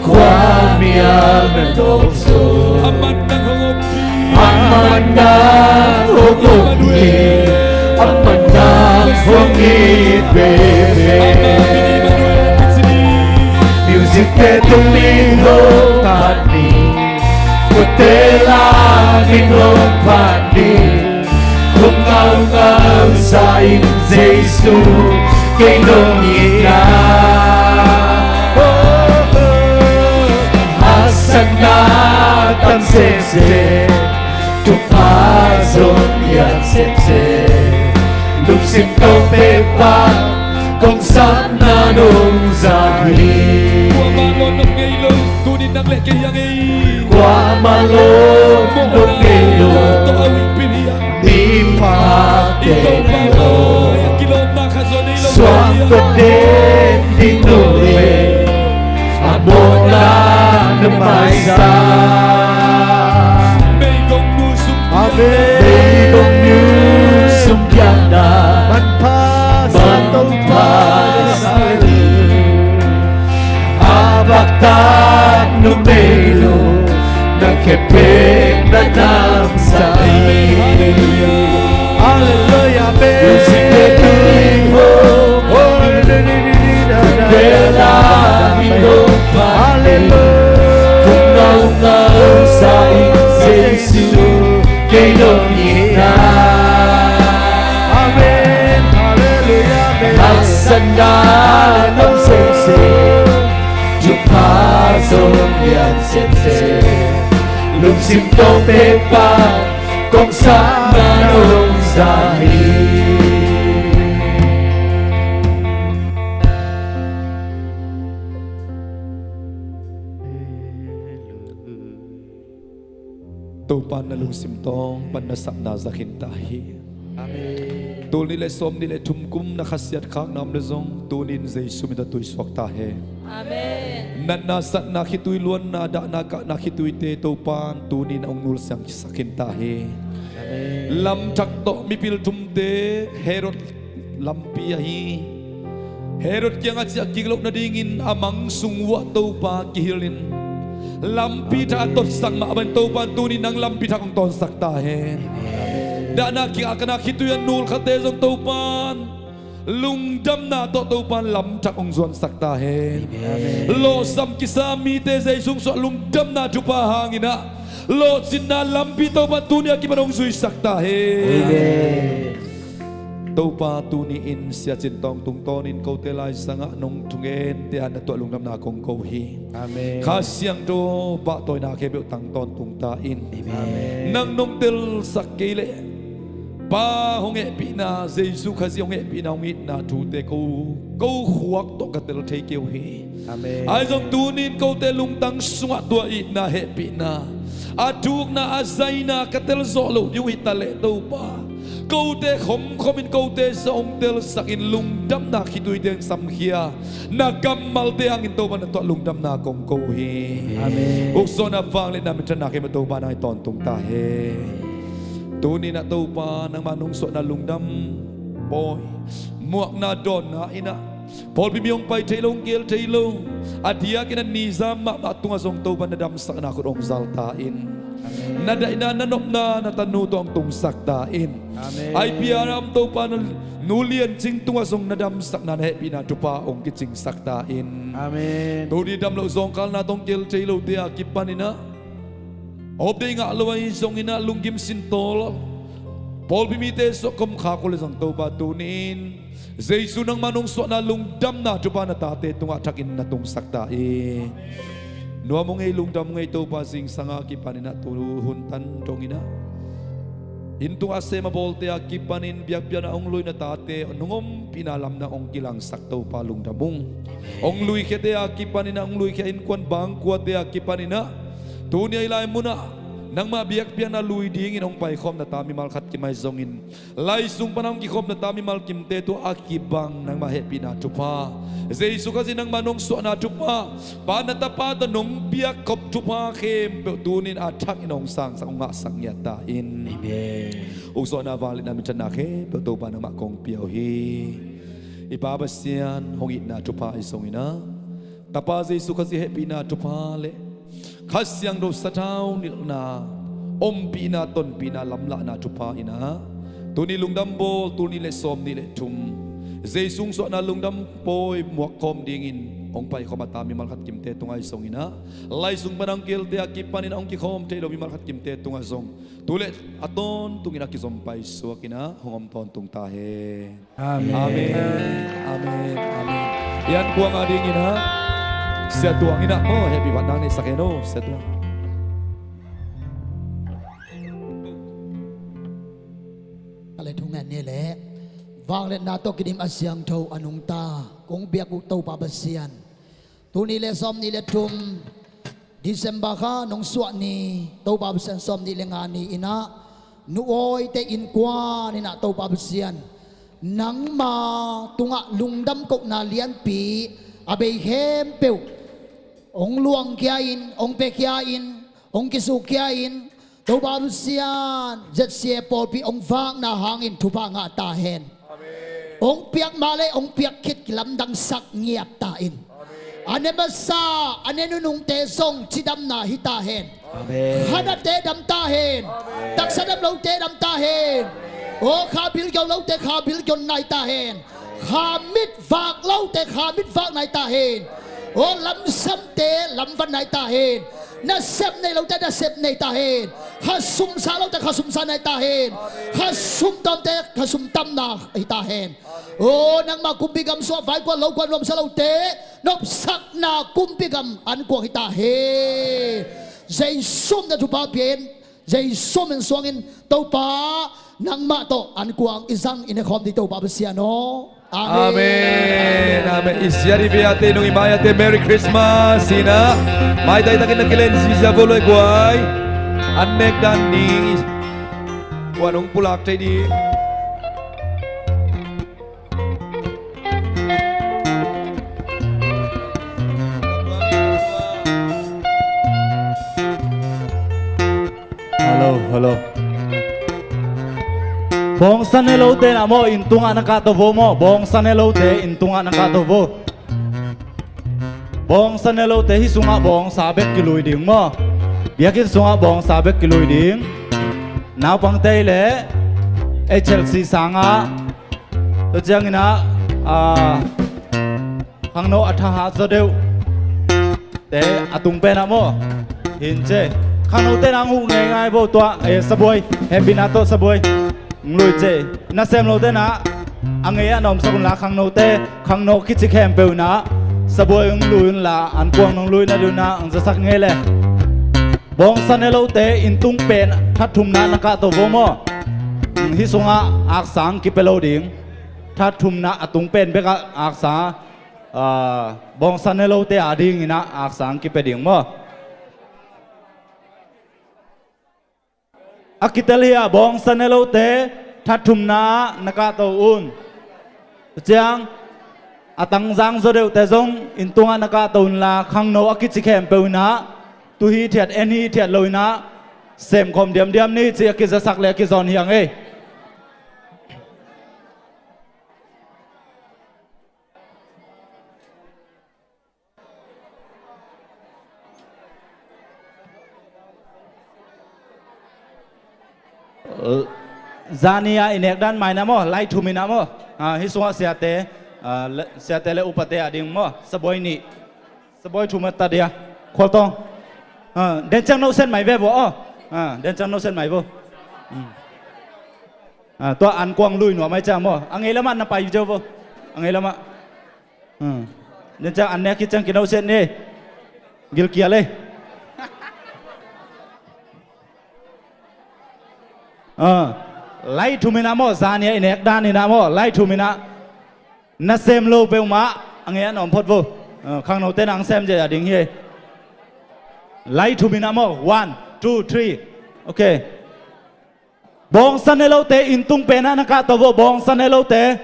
khua mial na dawk zo. A man nang hong om hi. A man nang hong om hi. A man nang hong it veve. Musicte tumin hong phat ni. Khutte la in hong phat ni. Kong ngaungau sa in Jesu kei nong it na. Haksatna tam semsem, thupha zong lian semsem. Lungsim tawng pek pan kong sapna nong za hi. Kuamah lawn nong ngei lo, tunin nang le kei a ngei. Kuamah lawn nong ngei lo. Mipa te na lo. Suang ko den ding no le. A mawhna na maisa. Amen. Meigong nu sumpiakna manpha sa hi. A baktak numei lo na khe pen na namsak hi. Halleluia. Halleluia. Amen. Musicte tumin hong phat ni. Khutte la in hong phat ni. Halleluia. Kong ngaungau sa in Jesu kei nong it na. Amen. Halleluia. Amen. Haksatna tam semsem, thupha zong lian semsem. Lungsim tawng pek pan kong sapna nong za hi. Topa na lungsim tawng pan na sapna za khin ta hi. Amen. Tul nih le sawm nih le thum kum na khasiat khakna om le zong tunin Jesu min tawh tuisuak ta hen. Amen. Natna satna khitui, luanna dahna kahna khituite Topan tunin a hong nulsiang sak khin ta hi. Amen. Lamthak tawh mipil thumte Herod lampi ahi Herod kiangah ciah kik loh nadingin a mang sung uah Topa kihilhin, lampi thak a totsak mah bangin Topa in tuni nang lampi thak hong tawnsak ta hen. Dahna kik a kana khitui a nulkhate zong Topa in lungdamna tawh Topa in lamthak hong zuansak ta hen. Lawhsam kisa mite Jesu suah lungdamna thupha hangin ah lawhcinna lampi Topa in tuni a kipan hong zuisak ta hen. Topa, tuni-in Sia Cin Tawng tungtawnin kote laisangah nong thungente ah na tuah lungdamna kong ko hi. Kha Siangtho pahtawina khempeuh tang tawntung ta in. Nang nong telsak kei leh Pa hong hehpihna, Jesu Khazih hong hehpihna, hong itna thute ko, ko khuak tawh ka tel thei kei uh hi. Ahi zong tuni-in kote lungtang sungah tua itna hehpihna, a thukna a zaina ka telzawh loh ding uh hi taleh Topa, kote khomkhom in kote zong hong telsak in lungdamna khitui teng samkhia na kammalte hangin Topa na tuah lungdamna kong ko uh hi. Ukzawhna vangliatna minthanna khempeuh Topa nang i tawntung ta hen. Tuni-in ah Topa nangmah nong suahna lungdam pawi, muakna dawnna in ah pawlpi mi hong pai thei lo, hong keel thei lo, a diakin a nizam mahmah tungah zong Topa na damsakna khut hong zal ta in. Na daihna, na nopna na tanu tawh hong tungsak ta in. I P R a om Topa na Nu Lian Cing tungah zong na damsakna, na hehpihna thupha hong kicingsak ta in. Tuni dam loh zawngkalna tawh hong keel thei lote a kipanin ah, hopdei ngah lo ahi zongin ah lunggim sintawl pawlpi mite suah komkhak uh leh zong Topa tuni-in Jesu nangmah nong suahna lungdamna thupha na tate tungah thakin na tungsak ta in. Nuam ung ei, lungdam ung ei Topa, zingsang a kipanin ah tu hun tan dongin ah inn tungah a sem a bawlte a kipanin biakpiakna hong lui na tate nong ompihna lamdang hong kilangsak Topa lungdam ung. Hong luikhiate a kipanin ah, hong luikhia innkuan bangkuate a kipanin ah tuni a i lai munah nangmah biakpiakna lui dingin hong paikhawm na ta mimal khat kim ahi zongin, lai sung pana hong kikhawm na ta mimal kimte tungah a kibang nangmah hehpihna thupha, Jesu Khazih nangmah nong suahna thupha, Pa na Tapa tawh nong piakkhop thupha khempeuh tuni-in a thakin hong sangsak, hong ngahsak ngiat ta in. Ukzawhna vangliatna minthanna khempeuh Topa nangmah kong pia uh hi. I Pa Pasian hong itna thupha ahi zongin ah, Tapa Jesu Khazih hehpihna thupha leh Kha Siangtho sathau nilhna, ompihna, tonpihna, lamlahna thupha in ah, tuni lungdam bawl tul nih leh sawm nih leh thum Jesu hong suahna lungdam pawi muakkhawm dingin hong paikhawm a ta mimal khat kimte tungah ahi zongin ah, lai sung pana hong keelte a kipanin ah hong kikhawm thei lo mimal khat kimte tungah zong tu leh a tawntungin a kizom paisuakin ah hong om tawntung ta hen. Amen. Amen. Amen. I ankuang a dingin ah Sia Tuang in ah maw, hehpih phatna neihsak hen aw, Sia Tuang. Ka le thungen ni leh vangliatna tawh kidim a siangtho a nungta kong biak uh Topa Pasian, tul nih leh sawm nih leh thum December kha nong suah ni Topa Pasian, sawm nih leh nga ni in ah Nu Awite innkuan in ah Topa Pasian, nangma tungah lungdam kohna lianpi a bei khempeuh hong luangkhia in, hong piakhia in, hong kisukkhia in, Topa Pasian, Z C A pawlpi hong vakna hangin thupha ngah ta hen. Hong piak mah leh hong piak khit kilamdangsak ngiat ta in. A ne masa, a ne nunungte zong cidamna hi ta hen. Khanate dam ta hen. Taksa dam lote dam ta hen. Aw, kha bilkio lote kha bilkio nai ta hen. Kha mit vak lote kha mit vak nai ta hen. Aw, lamsamte lamvan nai ta hen. Nasep nei lote nasep nei ta hen. Kha sumsa lote kha sumsa nai ta hen. Kha sumtamte kha sumtamna hi ta hen. Aw, nangma kumpi gam sungah vaikuan lokuan nuamsa lote nopsakna kumpi gam ankuang hi ta hen. Jesu min tawh thupha pia in. Jesu min suangin Topa, nangmah tawh ankuang i zang i nekhawm ding Topa Pasian aw. Amen. Amen. I siat i biate, nung i mai-ate Merry Christmas ci-in ah, maitai takin na kilen zihziah vo lua ei guai. An nek dan ding i kuan hong pulak thei ding. Hello, hello. Bawngsa ne lote na maw, inn tungah na kahto vo maw. Bawngsa ne lote inn tungah na kahto vo. Bawngsa ne lote hih sungah bawngsa bek kilui ding maw. Biakinn sungah bawngsa bek kilui ding. Naupangte le H L C sangah, tua cianginah, ah, khangno a thahat zaw deuh te a tung penah maw. Hin ce. Khangnote nang huh ngeingai vo tua, eh, sabuai. Hehpihna tawh sabuai. Hong lui ce. Nasem lote na a ngei ah na omsak unla khangnote, khangno kici khempeuh na sabuai hong lui unla, ankuang nong lui na ding uh na hong zasak ngei le. Bawngsa ne lote inn tung pen that thumna na kahto vo maw. Hih sungah aksa hong kipia lo ding. That thumna a tung pen bekah aksa, ah, bawngsa ne lote a dinginah aksa hong kipia ding maw. A kitel hi a, bawngsa ne lote that thumna na kahto un. Tua ciang a tangzang zaw deuhte zong inn tungah na kahto unla, khangno a kici khempeuh inah, tu hithiat, en hithiat lo inah, semkhawm diamdiam ni cih a kizasak le a kizawn hi hang ei. Zani a i nek dan mai na maw, lai thum inah maw. Ah, hih sungah siate, ah, le, siate le upate a ding maw, sabuai nih. Sabuai thum a ta dia. Khualtawng. Ah, denciang no sen mai ve vo aw. Ah, denciang no sen mai vo. Hmm. Ah, tua ankuang lui nuam ai ciang maw. A ngei lamah na pai cio vo. A ngei lamah. Hmm. Denciang an nek hi ciang kino sen ni. Gilkial ei. Ah, lai thum inah maw, zani a i nek dan inah maw, lai thum inah. Nasem lo peuhmah a ngei ah na om phot vo. Ah, khangnote nang sem cia a ding hi. Lai thum inah maw, one, two, three. Okay. Bawngsa ne lote inn tung penah na kahto vo, bawngsa ne lote.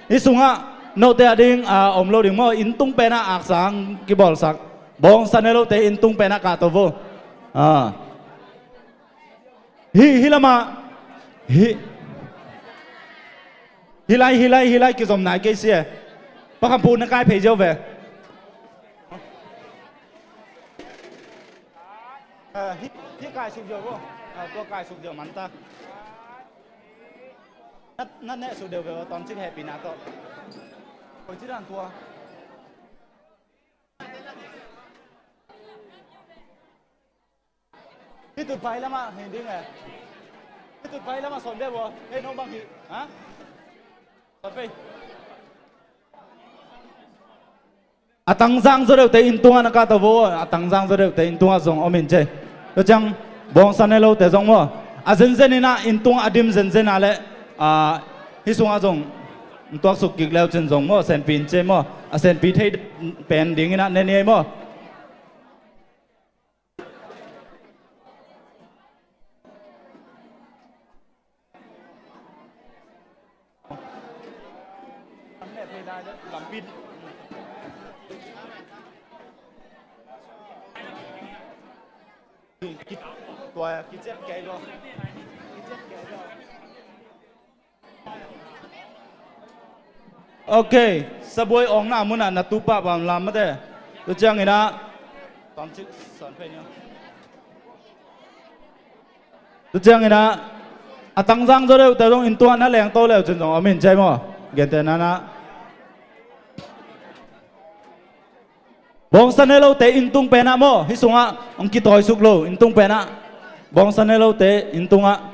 Hih sungah note a ding, ah, om lo ding maw, inn tung penah aksa hong kibawlsak. Bawngsa ne lote inn tung penah kahto vo. Ah. Hi, hi lamah. Hi. Hi lai, hi lai, hi lai, kizom nai kei si e. Pa Kham Phu na kai phei cio ve. Eh, hi, hi kai suk cio vo. Ah, tua kai suk cio man ta. Na, na neh suk deuh ve vo, tawmcik hehpihna tawh. Koi ci dan tua. Hih tutphah lamah hi ding e. Hih tutphah lamah sawn ve vo. Hei, no bang hi. Ha? Sawn ve. A tangzang zaw deuhte inn tungah na kahto vo. A tangzang zaw deuhte inn tungah zong om in ce. Tua ciang bawngsa ne lote zong maw, a zenzen inah inn tungah a dim zenzen a le, ah, hih sungah zong tuaksuk kik leu cin zong maw, senpi in ce maw. A senpi thei pen dinginah ne ni ei maw. Ok, sabuai awngna munah na tupah bang lam mate. Tua cianginah, tawmcik sawn phei ni. Tua cianginah, a tangzang zaw deuhte zong inn tungah na lengto leu cin zong om in ciai maw? Gente nanah. Bawngsa ne lote inn tung penah maw, hih sungah hong kitawisuk lo, inn tung penah. Bawngsa ne lote inn tungah.